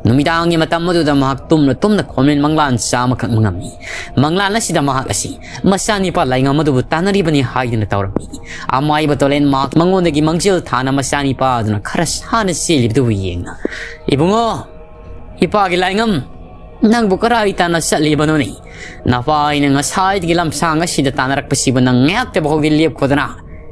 ꯅꯨꯃꯤꯗꯥꯡꯒꯤ ꯃꯇꯝ ꯑꯗꯨꯗ ꯃꯍꯥꯛ ꯇꯨꯝꯅ ꯇꯨꯝꯅ ꯈꯣꯝꯂꯦꯟ ꯃꯪꯂꯥꯟ ꯆꯥ ꯑꯃꯈꯛ ꯃꯪꯉꯝꯃꯤ꯫ ꯃꯪꯂꯥꯟ ꯑꯁꯤꯗ ꯃꯍꯥꯛ ꯑꯁꯤ ꯃꯆꯥꯅꯤꯄꯥ ꯂꯥꯏꯉꯝ ꯑꯗꯨꯕꯨ ꯇꯥꯟꯅꯔꯤꯕꯅꯤ ꯍꯥꯏꯗꯨꯅ ꯇꯧꯔꯝꯃꯤ꯫ ꯑꯃꯥꯏꯕ ꯇꯣꯂꯦꯟ ꯃꯍꯥꯛ ꯃꯉꯣꯟꯗꯒꯤ ꯃꯥꯡꯖꯤꯜ ꯊꯥꯅ ꯃꯆꯥꯅꯤꯄꯥ ꯑꯗꯨꯅ ꯈꯔ ꯁꯥꯟꯅ ꯆꯦꯜꯂꯤꯕꯗꯨꯕꯨ ꯌꯦꯡꯅ, "ꯏꯕꯨꯡꯉꯣ, ꯏꯄꯥꯒꯤ ꯂꯥꯏꯉꯝ, ꯅꯪꯕꯨ ꯀꯔꯥꯏ ꯇꯥꯟꯅ ꯆꯠꯂꯤꯕꯅꯣꯅꯦ? "ꯅꯄꯥ ꯑꯩꯅ ꯉꯁꯥꯏꯗꯒꯤ ꯂꯝꯁꯥꯡ ꯑꯁꯤꯗ ꯇꯥꯟꯅꯔꯛꯄꯁꯤꯕꯨ ꯅꯪ ꯉꯥꯏꯍꯥꯛꯇ ꯐꯥꯎꯗꯤ ꯂꯦꯞꯈꯣꯗꯅ꯫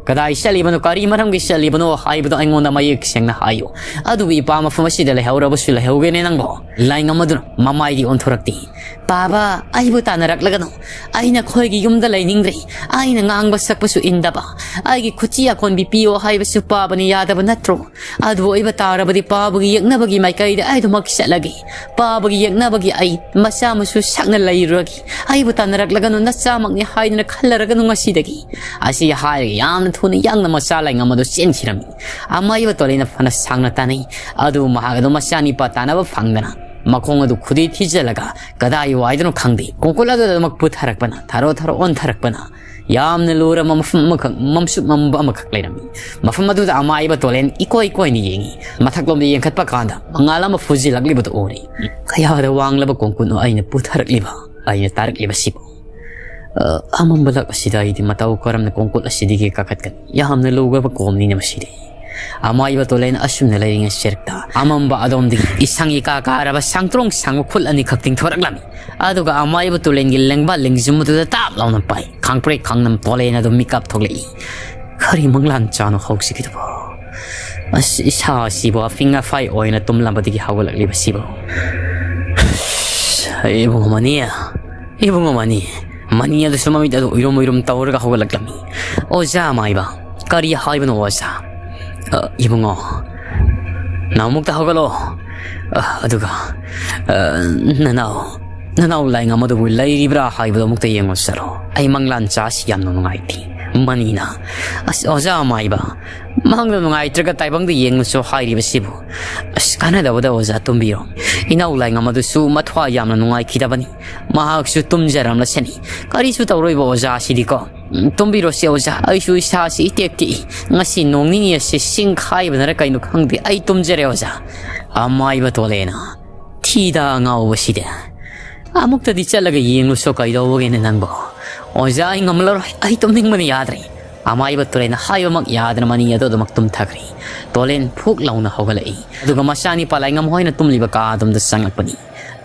ꯀꯗꯥꯏ ꯆꯠꯂꯤꯕꯅꯣ, ꯀꯔꯤ ꯃꯔꯝꯒꯤ ꯆꯠꯂꯤꯕꯅꯣ ꯍꯥꯏꯕꯗꯣ ꯑꯩꯉꯣꯟꯗ ꯃꯌꯦꯛ ꯁꯦꯡꯅ ꯍꯥꯏꯌꯨ꯫ ꯑꯗꯨꯒ ꯏꯄꯥ ꯃꯐꯝ ꯑꯁꯤꯗ ꯂꯩꯍꯧꯔꯕꯁꯨ ꯂꯩꯍꯧꯒꯦꯅꯦ ꯅꯪꯕꯣ?" ꯂꯥꯏꯉꯝ ꯑꯗꯨꯅ ꯃꯃꯥꯏꯗꯤ ꯑꯣꯟꯊꯣꯔꯛꯇꯦ꯫ "ꯄꯥꯕ, ꯑꯩꯕꯨ ꯇꯥꯟꯅꯔꯛꯂꯒꯅꯨ꯫ ꯑꯩ ꯅꯈꯣꯏꯒꯤ ꯌꯨꯝꯗ ꯂꯩꯅꯤꯡꯗ꯭ꯔꯦ꯫ ꯑꯩꯅ ꯉꯥꯡꯕ ꯁꯛꯄꯁꯨ ꯏꯟꯗꯕ, ꯑꯩꯒꯤ ꯈꯨꯠꯁꯤ ꯑꯀꯣꯟꯕꯤ ꯄꯤꯌꯣ ꯍꯥꯏꯕꯁꯨ ꯄꯥꯕꯅ ꯌꯥꯗꯕ ꯅꯠꯇ꯭ꯔꯣ? ꯑꯗꯨ ꯑꯣꯏꯕ ꯇꯥꯔꯕꯗꯤ ꯄꯥꯕꯒꯤ ꯌꯦꯛꯅꯕꯒꯤ ꯃꯥꯏꯀꯩꯗ ꯑꯩ ꯑꯗꯨꯃꯛ ꯆꯠꯂꯒꯦ꯫ ꯄꯥꯕꯒꯤ ꯌꯦꯛꯅꯕꯒꯤ ꯑꯩ ꯃꯆꯥ ꯃꯁꯨ ꯁꯛꯅ ꯂꯩꯔꯨꯔꯒꯦ꯫ ꯑꯩꯕꯨ ꯇꯥꯟꯅꯔꯛꯂꯒꯅꯨ, ꯅꯆꯥꯃꯛꯅꯤ ꯍꯥꯏꯗꯨꯅ ꯈꯜꯂꯔꯒꯅꯨ ꯉꯁꯤꯗꯒꯤ"꯫ ꯑꯁꯤ ꯍꯥꯏꯔꯒ ꯌꯥꯝꯅ ꯊꯨꯅ ꯌꯥꯡꯅ ꯃꯆꯥ ꯂꯥꯏꯉꯝ ꯑꯗꯨ ꯆꯦꯟꯈꯤꯔꯝꯃꯤ꯫ ꯑꯃꯥꯏꯕ ꯇꯣꯂꯦꯟꯅ ꯐꯅ ꯁꯥꯡꯅ ꯇꯥꯅꯩ꯫ ꯑꯗꯨꯕꯨ ꯃꯍꯥꯛ ꯑꯗꯨ ꯃꯆꯥꯅꯤꯄꯥ ꯇꯥꯟꯅꯕ ꯐꯪꯗꯅ ꯃꯈꯣꯡ ꯑꯗꯨ ꯈꯨꯗꯤ ꯊꯤꯖꯤꯜꯂꯒ ꯀꯗꯥꯏ ꯋꯥꯏꯗꯅꯣ ꯈꯪꯗꯦ ꯀꯣꯡꯀꯨꯠ ꯑꯗꯨꯗ ꯑꯗꯨꯃꯛ ꯄꯨꯊꯔꯛꯄꯅ, ꯊꯥꯔꯣ ꯊꯥꯔꯣ ꯑꯣꯟꯊꯔꯛꯄꯅ, ꯌꯥꯝꯅ ꯂꯨꯔꯕ ꯃꯐꯝ ꯑꯃꯈꯛ, ꯃꯝꯁꯨ ꯃꯝꯕ ꯑꯃꯈꯛ ꯂꯩꯔꯝꯃꯤ꯫ ꯃꯐꯝ ꯑꯗꯨꯗ ꯑꯃꯥꯏꯕ ꯇꯣꯂꯦꯟ ꯏꯀꯣꯏ ꯀꯣꯏꯅ ꯌꯦꯡꯉꯤ꯫ ꯃꯊꯛꯂꯣꯝꯗ ꯌꯦꯡꯈꯠꯄ ꯀꯥꯟꯗ ꯃꯉꯥꯜ ꯑꯃ ꯐꯨꯖꯤꯜꯂꯛꯂꯤꯕꯗꯨ ꯎꯔꯤ꯫ ꯀꯌꯥꯗ ꯋꯥꯡꯂꯕ ꯀꯣꯡꯀꯨꯠꯅꯣ ꯑꯩꯅ ꯄꯨꯊꯔꯛꯂꯤꯕ, ꯑꯩꯅ ꯇꯥꯔꯛꯂꯤꯕꯁꯤꯕꯨ? ꯑ, ꯑꯃꯝꯕ ꯂꯛ ꯑꯁꯤꯗ ꯑꯩꯗꯤ ꯃꯇꯧ ꯀꯔꯝꯅ ꯀꯣꯡꯀꯨꯠ ꯑꯁꯤꯗꯒꯤ ꯀꯥꯈꯠꯀꯅꯤ? ꯌꯥꯝꯅ ꯂꯨꯒ꯭ꯔꯕ ꯀꯣꯝꯅꯤꯅꯦ ꯃꯁꯤꯗꯤ꯫ ꯑꯃꯥꯏꯕ ꯇꯣꯂꯦꯟ ꯑꯁꯨꯝꯅ ꯂꯩꯔꯤꯉꯩ ꯁꯦꯔꯛꯇ ꯑꯃꯝꯕ ꯑꯗꯣꯝꯗꯒꯤ ꯏꯁꯪ ꯏꯀꯥ ꯀꯥꯔꯕ ꯁꯪꯇ꯭ꯔꯣꯡ ꯁꯪꯕ ꯈꯨꯠ ꯑꯅꯤꯈꯛ ꯇꯤꯡꯊꯣꯔꯛꯂꯝꯃꯤ꯫ ꯑꯗꯨꯒ ꯑꯃꯥꯏꯕ ꯇꯣꯂꯦꯟꯒꯤ ꯂꯦꯡꯕꯥꯜ ꯂꯦꯡꯖꯨꯝ ꯑꯗꯨꯗ ꯇꯥꯞ ꯂꯥꯎꯅ ꯄꯥꯏ꯫ ꯈꯪꯄ꯭ꯔꯦꯛ ꯈꯪꯅꯝ ꯇꯣꯂꯦꯟ ꯑꯗꯨ ꯃꯤꯀꯞ ꯊꯣꯛꯂꯛꯏ꯫ ꯀꯔꯤ ꯃꯪꯂꯥꯟ ꯆꯥꯅꯣ ꯍꯧꯖꯤꯛꯀꯤꯗꯨꯕꯨ? ꯑꯁ, ꯏꯁꯥ ꯑꯁꯤꯕꯨ ꯑꯐꯤꯡ ꯑꯐꯥꯏ ꯑꯣꯏꯅ ꯇꯨꯝꯂꯝꯕꯗꯒꯤ ꯍꯧꯒꯠꯂꯛꯂꯤꯕꯁꯤꯕꯨ? ꯏꯕꯨꯡꯉꯣ ꯃꯅꯤ, ꯏꯕꯨꯡꯉꯣ ꯃꯅꯤ꯫ ꯃꯅꯤ ꯑꯗꯨꯁꯨ ꯃꯃꯤꯠ ꯑꯗꯨ ꯎꯏꯔꯨꯝ ꯎꯏꯔꯨꯝ ꯇꯧꯔꯒ ꯍꯧꯒꯠꯂꯛꯂꯝꯃꯤ꯫ "ꯑꯣꯖꯥ ꯑꯃꯥꯏꯕ, ꯀꯔꯤ ꯍꯥꯏꯕꯅꯣ ꯑꯣꯖꯥ?" "ꯑ, ꯏꯕꯨꯡꯉꯣ, ꯅꯃꯨꯛꯇ ꯍꯧꯒꯠꯂꯣ꯫ ꯑ, ꯑꯗꯨꯒ, ꯑ, ꯅꯅꯥꯎ, ꯅꯅꯥꯎ ꯂꯥꯏꯉꯝ ꯑꯗꯨꯕꯨ ꯂꯩꯔꯤꯕ꯭ꯔꯥ ꯍꯥꯏꯕꯗꯨ ꯑꯃꯨꯛꯇ ꯌꯦꯡꯉꯨ ꯆꯠꯂꯣ꯫ ꯑꯩ ꯃꯪꯂꯥꯟ ꯆꯥꯁꯤ ꯌꯥꯝꯅ ꯅꯨꯡꯉꯥꯏꯇꯦ꯫" ꯃꯅꯤꯅ, "ꯑꯁ, ꯑꯣꯖꯥ ꯑꯃꯥꯏꯕ, ꯃꯪꯗ ꯅꯨꯡꯉꯥꯏꯇ꯭ꯔꯒ ꯇꯥꯏꯕꯪꯗ ꯌꯦꯡꯉꯨꯁꯨ ꯍꯥꯏꯔꯤꯕꯁꯤꯕꯨ? ꯑꯁ, ꯀꯥꯟꯅꯗꯕꯗ ꯑꯣꯖꯥ ꯇꯨꯝꯕꯤꯔꯣ꯫ ꯏꯅꯥꯎ ꯂꯥꯏꯉꯝ ꯑꯗꯨꯁꯨ ꯃꯊ꯭ꯋꯥꯏ ꯌꯥꯝꯅ ꯅꯨꯡꯉꯥꯏꯈꯤꯗꯕꯅꯤ꯫ ꯃꯍꯥꯛꯁꯨ ꯇꯨꯝꯖꯔꯝꯂꯁꯅꯤ꯫ ꯀꯔꯤꯁꯨ ꯇꯧꯔꯣꯏꯕ ꯑꯣꯖꯥ ꯑꯁꯤꯗꯤꯀꯣ꯫ ꯎꯝ, ꯇꯨꯝꯕꯤꯔꯣꯁꯦ ꯑꯣꯖꯥ, ꯑꯩꯁꯨ ꯏꯁꯥꯁꯤ ꯏꯇꯦꯛ ꯇꯦꯛꯏ꯫ ꯉꯁꯤ ꯅꯣꯡ ꯅꯤꯅꯤ ꯑꯁꯤ ꯁꯤꯡ ꯈꯥꯏꯕꯅꯔ ꯀꯩꯅꯣ ꯈꯪꯗꯦ, ꯑꯩ ꯇꯨꯝꯖꯔꯦ ꯑꯣꯖꯥ꯫" ꯑꯃꯥꯏꯕ ꯇꯣꯂꯦꯅ, "ꯊꯤꯗ ꯑꯉꯥꯎꯕꯁꯤꯗ꯫ ꯑꯃꯨꯛꯇꯗꯤ ꯆꯠꯂꯒ ꯌꯦꯡꯂꯨꯁꯣ, ꯀꯩꯗꯧꯕꯒꯤꯅꯦ ꯅꯪꯕꯣ?" "ꯑꯣꯖꯥ, ꯑꯩ ꯉꯝꯂꯔꯣꯏ, ꯑꯩ ꯇꯨꯝꯅꯤꯡꯕꯅ ꯌꯥꯗ꯭ꯔꯦ꯫" ꯑꯃꯥꯏꯕ ꯇꯣꯂꯦꯟꯅ ꯍꯥꯏꯕꯃꯛ ꯌꯥꯗꯅ ꯃꯅꯤ ꯑꯗꯨ ꯑꯗꯨꯃꯛ ꯇꯨꯝꯊꯈ꯭ꯔꯦ꯫ ꯇꯣꯂꯦꯟ ꯐꯨꯛ ꯂꯥꯎꯅ ꯍꯧꯒꯠꯂꯛꯏ꯫ ꯑꯗꯨꯒ ꯃꯆꯥꯅꯤꯄꯥ ꯂꯥꯏꯉꯝ ꯍꯣꯏꯅ ꯇꯨꯝꯂꯤꯕ ꯀꯥ ꯑꯗꯣꯝꯗ ꯆꯪꯂꯛꯄꯅꯤ꯫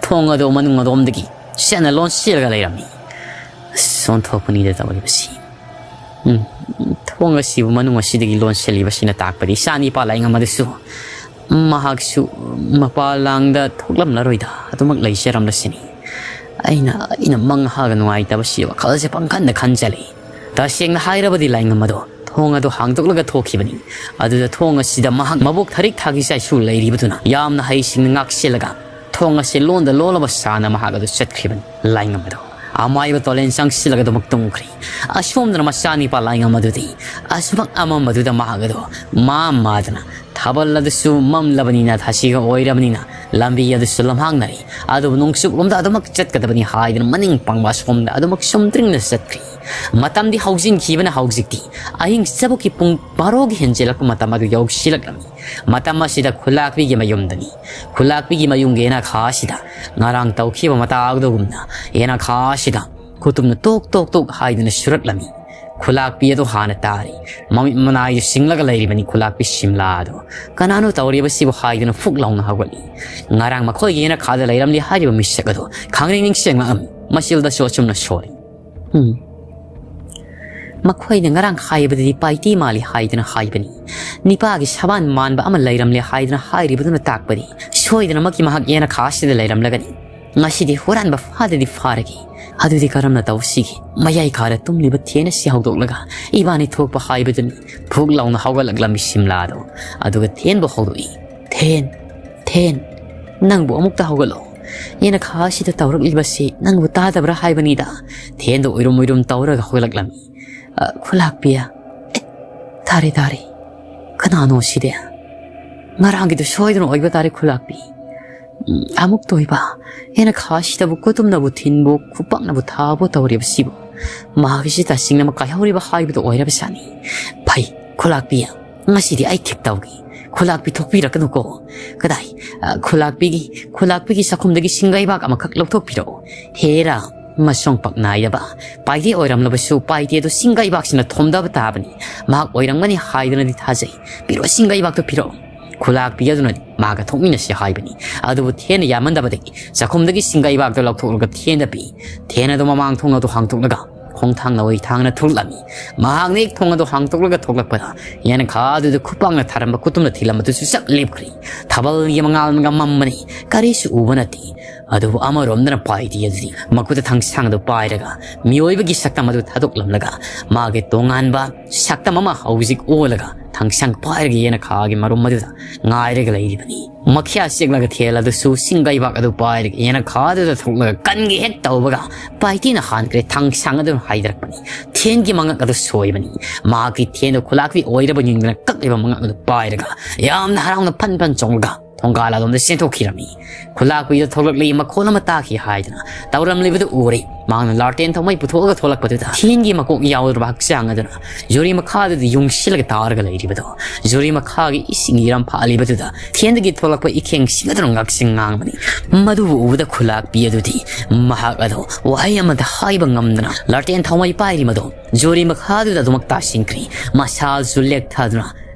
ꯊꯣꯡ ꯑꯗꯨ ꯃꯅꯨꯡ ꯑꯗꯣꯝꯗꯒꯤ ꯁꯦꯠꯅ ꯂꯣꯟꯁꯤꯜꯂꯒ ꯂꯩꯔꯝꯃꯤ꯫ ꯑꯁ, ꯑꯣꯟꯊꯣꯛꯄꯅꯤꯗ ꯇꯧꯔꯤꯕꯁꯤ꯫ ꯎꯝ, ꯊꯣꯡ ꯑꯁꯤꯕꯨ ꯃꯅꯨꯡ ꯑꯁꯤꯗꯒꯤ ꯂꯣꯟꯁꯤꯜꯂꯤꯕꯁꯤꯅ ꯇꯥꯛꯄꯗꯤ ꯏꯆꯥ ꯅꯤꯄꯥ ꯂꯥꯏꯉꯝ ꯑꯗꯨꯁꯨ ꯃꯍꯥꯛꯁꯨ ꯃꯄꯥꯟ ꯂꯥꯡꯗ ꯊꯣꯛꯂꯝꯂꯔꯣꯏꯗ, ꯑꯗꯨꯃꯛ ꯂꯩꯖꯔꯝꯂꯁꯤꯅꯤ꯫ ꯑꯩꯅ, ꯑꯩꯅ ꯃꯪ ꯍꯥꯒ ꯅꯨꯡꯉꯥꯏꯇꯕꯁꯤ ꯋꯥꯈꯜꯁꯦ ꯄꯪꯈꯟꯗ ꯈꯟꯖꯜꯂꯤ꯫ ꯇꯁꯦꯡꯅ ꯍꯥꯏꯔꯕꯗꯤ ꯂꯥꯏꯉꯝ ꯑꯗꯣ ꯊꯣꯡ ꯑꯗꯨ ꯍꯥꯡꯗꯣꯛꯂꯒ ꯊꯣꯛꯈꯤꯕꯅꯤ꯫ ꯑꯗꯨꯗ ꯊꯣꯡ ꯑꯁꯤꯗ ꯃꯍꯥꯛ ꯃꯕꯣꯛ ꯊꯔꯤꯛ ꯊꯥꯒꯤ ꯆꯥꯏꯁꯨ ꯂꯩꯔꯤꯕꯗꯨꯅ ꯌꯥꯝꯅ ꯍꯩꯁꯤꯡꯅ ꯉꯥꯛꯁꯤꯜꯂꯒ ꯊꯣꯡ ꯑꯁꯤ ꯂꯣꯟꯗ ꯂꯣꯜꯂꯕ ꯁꯥꯅ ꯃꯍꯥꯛ ꯑꯗꯨ ꯆꯠꯈ꯭ꯔꯤꯕꯅꯤ꯫ ꯂꯥꯏꯉꯝ ꯑꯗꯣ ꯑꯃꯥꯏꯕ ꯇꯣꯂꯦꯟ ꯆꯪꯁꯤꯜꯂꯒ ꯑꯗꯨꯃꯛ ꯇꯨꯝꯈ꯭ꯔꯤ꯫ ꯑꯁꯣꯝꯗꯅ ꯃꯆꯥꯅꯤꯄꯥ ꯂꯥꯏꯉꯝ ꯑꯗꯨꯗꯤ ꯑꯁꯨꯃꯛ ꯑꯃꯝꯕꯗꯨꯗ ꯃꯍꯥꯛ ꯑꯗꯣ ꯃꯥ ꯃꯥꯗꯅ ꯊꯥꯕꯜ ꯑꯗꯨꯁꯨ ꯃꯝꯂꯕꯅꯤꯅ ꯊꯥꯁꯤꯒ ꯑꯣꯏꯔꯕꯅꯤꯅ ꯂꯝꯕꯤ ꯑꯗꯨꯁꯨ ꯂꯝꯍꯥꯡꯅꯔꯤ꯫ ꯑꯗꯨꯕꯨ ꯅꯣꯡꯆꯨꯞꯂꯣꯝꯗ ꯑꯗꯨꯃꯛ ꯆꯠꯀꯗꯕꯅꯤ ꯍꯥꯏꯗꯨꯅ ꯃꯅꯤꯡ ꯄꯥꯡꯕ ꯑꯁꯣꯝꯗ ꯑꯗꯨꯃꯛ ꯆꯨꯝꯗ꯭ꯔꯤꯡꯅ ꯆꯠꯈ꯭ꯔꯤ꯫ ꯃꯇꯝꯗꯤ ꯍꯧꯖꯤꯟꯈꯤꯕꯅ ꯍꯧꯖꯤꯛꯇꯤ ꯑꯍꯤꯡ ꯆꯕꯨꯛꯀꯤ ꯄꯨꯡ ꯕꯥꯔꯣꯒꯤ ꯍꯦꯟꯖꯤꯜꯂꯛꯄ ꯃꯇꯝ ꯑꯗꯨ ꯌꯧꯁꯤꯜꯂꯛꯂꯝꯃꯤ꯫ ꯃꯇꯝ ꯑꯁꯤꯗ ꯈꯨꯂꯥꯛꯄꯤꯒꯤ ꯃꯌꯨꯝꯗꯅꯤ꯫ ꯈꯨꯂꯥꯛꯄꯤꯒꯤ ꯃꯌꯨꯝꯒꯤ ꯌꯦꯅꯈꯥ ꯑꯁꯤꯗ ꯉꯔꯥꯡ ꯇꯧꯈꯤꯕ ꯃꯇꯥꯎꯗꯒꯨꯝꯅ ꯌꯦꯅꯈꯥ ꯑꯁꯤꯗ ꯈꯨꯇꯨꯝꯅ ꯇꯣꯛ ꯇꯣꯛ ꯇꯣꯛ ꯍꯥꯏꯗꯨꯅ ꯁꯨꯔꯛꯂꯝꯃꯤ꯫ ꯈꯨꯂꯥꯛꯄꯤ ꯑꯗꯨ ꯍꯥꯟꯅ ꯇꯥꯔꯤ꯫ ꯃꯃꯤꯠ ꯃꯅꯥꯏꯗꯨ ꯁꯤꯡꯂꯒ ꯂꯩꯔꯤꯕꯅꯤ ꯈꯨꯂꯥꯛꯄꯤ ꯁꯤꯝꯂꯥ ꯑꯗꯨ꯫ ꯀꯅꯥꯅꯣ ꯇꯧꯔꯤꯕꯁꯤꯕꯨ ꯍꯥꯏꯗꯨꯅ ꯐꯨꯛ ꯂꯥꯎꯅ ꯍꯧꯒꯠꯂꯤ꯫ ꯉꯔꯥꯡ ꯃꯈꯣꯏꯒꯤ ꯌꯦꯅꯈꯥꯗ ꯂꯩꯔꯝꯂꯤ ꯍꯥꯏꯔꯤꯕ ꯃꯤꯁꯛ ꯑꯗꯨ ꯈꯪꯅꯤꯡ ꯅꯤꯡꯁꯤꯡꯂꯛꯂꯝꯃꯤ꯫ ꯃꯆꯤꯜꯗꯁꯨ ꯑꯆꯨꯝꯅ ꯁꯣꯜꯂꯤ꯫ ꯎꯝ꯫ ꯃꯈꯣꯏꯅ ꯉꯔꯥꯡ ꯍꯥꯏꯕꯗꯗꯤ ꯄꯥꯏꯇꯤ ꯃꯥꯜꯂꯤ ꯍꯥꯏꯗꯨꯅ ꯍꯥꯏꯕꯅꯤ꯫ ꯅꯤꯄꯥꯒꯤ ꯁꯕꯥꯟ ꯃꯥꯟꯕ ꯑꯃ ꯂꯩꯔꯝꯂꯦ ꯍꯥꯏꯗꯨꯅ ꯍꯥꯏꯔꯤꯕꯗꯨꯅ ꯇꯥꯛꯄꯗꯤ ꯁꯣꯏꯗꯅꯃꯛꯀꯤ ꯃꯍꯥꯛ ꯌꯦꯅꯈꯥ ꯑꯁꯤꯗ ꯂꯩꯔꯝꯂꯒꯅꯤ꯫ ꯉꯁꯤꯗꯤ ꯍꯨꯔꯥꯟꯕ ꯐꯥꯗꯗꯤ ꯐꯥꯔꯒꯦ꯫ ꯑꯗꯨꯗꯤ ꯀꯔꯝꯅ ꯇꯧꯁꯤꯒꯦ? ꯃꯌꯥꯏ ꯀꯥꯔ ꯇꯨꯝꯂꯤꯕ ꯊꯦꯟ ꯑꯁꯤ ꯍꯧꯗꯣꯛꯂꯒ ꯏꯕꯥꯅꯤ ꯊꯣꯛꯄ ꯍꯥꯏꯕꯗꯨꯅꯤ꯫ ꯐꯨꯛ ꯂꯥꯎꯅ ꯍꯧꯒꯠꯂꯛꯂꯝꯃꯤ ꯁꯤꯝꯂꯥꯗꯣ꯫ ꯑꯗꯨꯒ ꯊꯦꯟꯕꯨ ꯍꯧꯗꯣꯛꯏ꯫ ꯊꯦꯟ, ꯊꯦꯟ, ꯅꯪꯕꯨ ꯑꯃꯨꯛꯇ ꯍꯧꯒꯠꯂꯣ꯫ ꯌꯦꯅꯈꯥ ꯑꯁꯤꯗ ꯇꯧꯔꯛꯂꯤꯕꯁꯤ ꯅꯪꯕꯨ ꯇꯥꯗꯕ꯭ꯔꯥ ꯍꯥꯏꯕꯅꯤꯗ꯫ ꯊꯦꯟꯗꯣ ꯎꯏꯔꯨꯝ ꯎꯏꯔꯨꯝ ꯇꯧꯔꯒ ꯍꯧꯒꯠꯂꯛꯂꯝꯃꯤ꯫ "ꯑ, ꯈꯨꯂꯥꯛꯄꯤ꯫ ꯑꯦ, ꯇꯥꯔꯦ, ꯇꯥꯔꯦ꯫ ꯀꯅꯥꯅꯣ ꯁꯤꯗꯤ? ꯉꯔꯥꯡꯒꯤꯗꯨ ꯁꯣꯏꯗꯅ ꯑꯣꯏꯕ ꯇꯥꯔꯦ, ꯈꯨꯂꯥꯛꯄꯤ꯫ ꯎꯝ, ꯑꯃꯨꯛꯇ ꯑꯣꯏꯕ꯫ ꯌꯦꯅꯈꯥ ꯑꯁꯤꯗꯕꯨ ꯀꯨꯇꯨꯝꯅꯕꯨ ꯊꯤꯟꯕꯨ, ꯈꯨꯄꯥꯛꯅꯕꯨ ꯊꯥꯕꯨ ꯇꯧꯔꯤꯕꯁꯤꯕꯨ꯫ ꯃꯍꯥꯛꯀꯤꯁꯤ ꯇꯁꯦꯡꯅꯃꯛ ꯀꯥꯏꯍꯧꯔꯤꯕ ꯍꯥꯏꯕꯗꯨ ꯑꯣꯏꯔꯕꯖꯥꯠꯅꯤ꯫ ꯐꯩ, ꯈꯨꯂꯥꯛꯄꯤ꯫ ꯉꯁꯤꯗꯤ ꯑꯩ ꯊꯤꯛ ꯇꯧꯒꯦ꯫ ꯈꯨꯂꯥꯛꯄꯤ ꯊꯣꯛꯄꯤꯔꯛꯀꯅꯨꯀꯣ꯫ ꯀꯗꯥꯏ? ꯑ, ꯈꯨꯂꯥꯛꯄꯤꯒꯤ, ꯈꯨꯂꯥꯛꯄꯤꯒꯤ ꯆꯥꯛꯈꯨꯝꯗꯒꯤ ꯁꯤꯡꯒꯩꯕꯥꯛ ꯑꯃꯈꯛ ꯂꯧꯊꯣꯛꯄꯤꯔꯛꯑꯣ꯫ ꯍꯦꯔꯥ, ꯃꯁꯣꯡ ꯄꯥꯛ ꯅꯥꯏꯔꯕ ꯄꯥꯏꯗꯦ ꯑꯣꯏꯔꯝꯂꯕꯁꯨ ꯄꯥꯏꯗꯦ ꯑꯗꯨ ꯁꯤꯡꯒꯩꯕꯥꯛꯁꯤꯅ ꯊꯣꯝꯗꯕ ꯇꯥꯕꯅꯤ꯫ ꯃꯍꯥꯛ ꯑꯣꯏꯔꯝꯒꯅꯤ ꯍꯥꯏꯗꯨꯅꯗꯤ ꯊꯥꯖꯩ꯫ ꯄꯤꯔꯛꯑꯣ, ꯁꯤꯡꯒꯩꯕꯥꯛꯇꯣ ꯄꯤꯔꯛꯑꯣ꯫ ꯈꯨꯂꯥꯛꯄꯤ ꯑꯗꯨꯅꯗꯤ ꯃꯥꯒ ꯊꯣꯛꯃꯤꯟꯅꯁꯤ ꯍꯥꯏꯕꯅꯤ꯫ ꯑꯗꯨꯕꯨ ꯊꯦꯟꯅ ꯌꯥꯝꯃꯟꯗꯕꯗꯒꯤ ꯆꯥꯛꯈꯨꯝꯗꯒꯤ ꯁꯤꯡꯒꯩꯕꯥꯛꯇꯣ ꯂꯧꯊꯣꯛꯂꯒ ꯊꯦꯟꯗ ꯄꯤ꯫ ꯊꯦꯟ ꯑꯗꯨ ꯃꯃꯥꯡ ꯊꯣꯡ ꯑꯗꯨ ꯍꯥꯡꯗꯣꯛꯂꯒ ꯈꯣꯡꯊꯥꯡ ꯅꯋꯥꯏ ꯊꯥꯡꯅ ꯊꯣꯛꯂꯛꯂꯝꯃꯤ꯫ ꯃꯍꯥꯛꯅ ꯍꯦꯛ ꯊꯣꯡ ꯑꯗꯨ ꯍꯥꯡꯗꯣꯛꯂꯒ ꯊꯣꯛꯂꯛꯄꯗ ꯌꯦꯅꯈꯥ ꯑꯗꯨꯗ ꯈꯨꯄꯥꯛꯅ ꯊꯥꯔꯝꯕ ꯈꯨꯇꯨꯝꯅ ꯊꯤꯜꯂꯝꯕꯗꯨꯁꯨ ꯆꯞ ꯂꯦꯞꯈ꯭ꯔꯤ꯫ ꯊꯥꯕꯜꯒꯤ ꯃꯉꯥꯜꯅꯒ ꯃꯝꯕꯅꯤ, ꯀꯔꯤꯁꯨ ꯎꯕ ꯅꯠꯇꯦ꯫ ꯑꯗꯨꯕꯨ ꯑꯃꯔꯣꯝꯗꯅ ꯄꯥꯏꯇꯤ ꯑꯗꯨꯗꯤ ꯃꯈꯨꯠꯇ ꯊꯥꯡꯁꯥꯡꯗꯨ ꯄꯥꯏꯔꯒ ꯃꯤꯑꯣꯏꯕꯒꯤ ꯁꯛꯇꯝ ꯑꯗꯨ ꯊꯥꯗꯣꯛꯂꯝꯂꯒ ꯃꯥꯒꯤ ꯇꯣꯉꯥꯟꯕ ꯁꯛꯇꯝ ꯑꯃ ꯍꯧꯖꯤꯛ ꯑꯣꯜꯂꯒ ꯊꯥꯡꯁꯥꯡ ꯄꯥꯏꯔꯒ ꯌꯦꯅꯈꯥꯒꯤ ꯃꯔꯨꯝ ꯑꯗꯨꯗ ꯉꯥꯏꯔꯒ ꯂꯩꯔꯤꯕꯅꯤ꯫ ꯃꯈ꯭ꯌꯥ ꯆꯦꯛꯂꯒ ꯊꯦꯜ ꯑꯗꯨꯁꯨ ꯁꯤꯡꯒꯩꯕꯥꯛ ꯑꯗꯨ ꯄꯥꯏꯔꯒ ꯌꯦꯅꯈꯥꯗꯨꯗ ꯊꯣꯛꯂꯒ ꯀꯟꯒꯦ ꯍꯦꯛ ꯇꯧꯕꯒ ꯄꯥꯏꯇꯤꯅ ꯍꯥꯟꯈ꯭ꯔꯦ꯫ ꯊꯥꯡꯁꯥꯡ ꯑꯗꯨꯅ ꯍꯥꯏꯗꯔꯛꯄꯅꯤ꯫ ꯊꯦꯟꯒꯤ ꯃꯉꯛ ꯑꯗꯨ ꯁꯣꯏꯕꯅꯤ꯫ ꯃꯍꯥꯛꯀꯤ ꯊꯦꯟꯗꯨ ꯈꯨꯂꯥꯛꯄꯤ ꯑꯣꯏꯔꯕ ꯌꯦꯡꯗꯨꯅ ꯀꯛꯂꯤꯕ ꯃꯉꯛ ꯑꯗꯨ ꯄꯥꯏꯔꯒ ꯌꯥꯝꯅ ꯍꯔꯥꯎꯅ ꯐꯟ ꯐꯟ ꯆꯣꯡꯂꯒ ꯊꯣꯡꯒꯥꯜ ꯑꯗꯣꯝꯗ ꯆꯦꯟꯊꯣꯛꯈꯤꯔꯝꯃꯤ꯫ ꯈꯨꯂꯥꯛꯄꯤꯗ ꯊꯣꯛꯂꯛꯂꯤ ꯃꯈꯣꯜ ꯑꯃ ꯇꯥꯈꯤ ꯍꯥꯏꯗꯅ ꯇꯧꯔꯝꯂꯤꯕꯗꯨ ꯎꯔꯦ꯫ ꯃꯍꯥꯛꯅ ꯂꯥꯔꯇꯦꯟ ꯊꯧꯃꯩ ꯄꯨꯊꯣꯛꯂꯒ ꯊꯣꯛꯂꯛꯄꯗꯨꯗ ꯊꯦꯟꯒꯤ ꯃꯀꯣꯛ ꯌꯥꯎꯗ꯭ꯔꯕ ꯍꯛꯆꯥꯡ ꯑꯗꯨꯅ ꯖꯨꯔꯤ ꯃꯈꯥꯗꯨꯗ ꯌꯨꯡꯁꯤꯜꯂꯒ ꯇꯥꯔꯒ ꯂꯩꯔꯤꯕꯗꯣ, ꯖꯨꯔꯤ ꯃꯈꯥꯒꯤ ꯏꯁꯤꯡ ꯏꯔꯝ ꯐꯥꯠꯂꯤꯕꯗꯨꯗ ꯊꯦꯟꯗꯒꯤ ꯊꯣꯛꯂꯛꯄ ꯏꯈꯦꯡꯁꯤꯡ ꯑꯗꯨꯅ ꯉꯛꯁꯤꯡ ꯉꯥꯡꯕꯅꯤ꯫ ꯃꯗꯨꯕꯨ ꯎꯕꯗ ꯈꯨꯂꯥꯛꯄꯤ ꯑꯗꯨꯗꯤ ꯃꯍꯥꯛ ꯑꯗꯣ ꯋꯥꯍꯩ ꯑꯃꯗ ꯍꯥꯏꯕ ꯉꯝꯗꯅ ꯂꯥꯔꯇꯦꯟ ꯊꯧꯃꯩ ꯄꯥꯏꯔꯤꯃꯗꯣ ꯖꯨꯔꯤ ꯃꯈꯥꯗꯨꯗ ꯑꯗꯨꯃꯛ ꯇꯥꯁꯤꯟꯈ꯭ꯔꯤ꯫ ꯃꯁꯥꯁꯨ ꯂꯦꯛꯊꯗꯨꯅ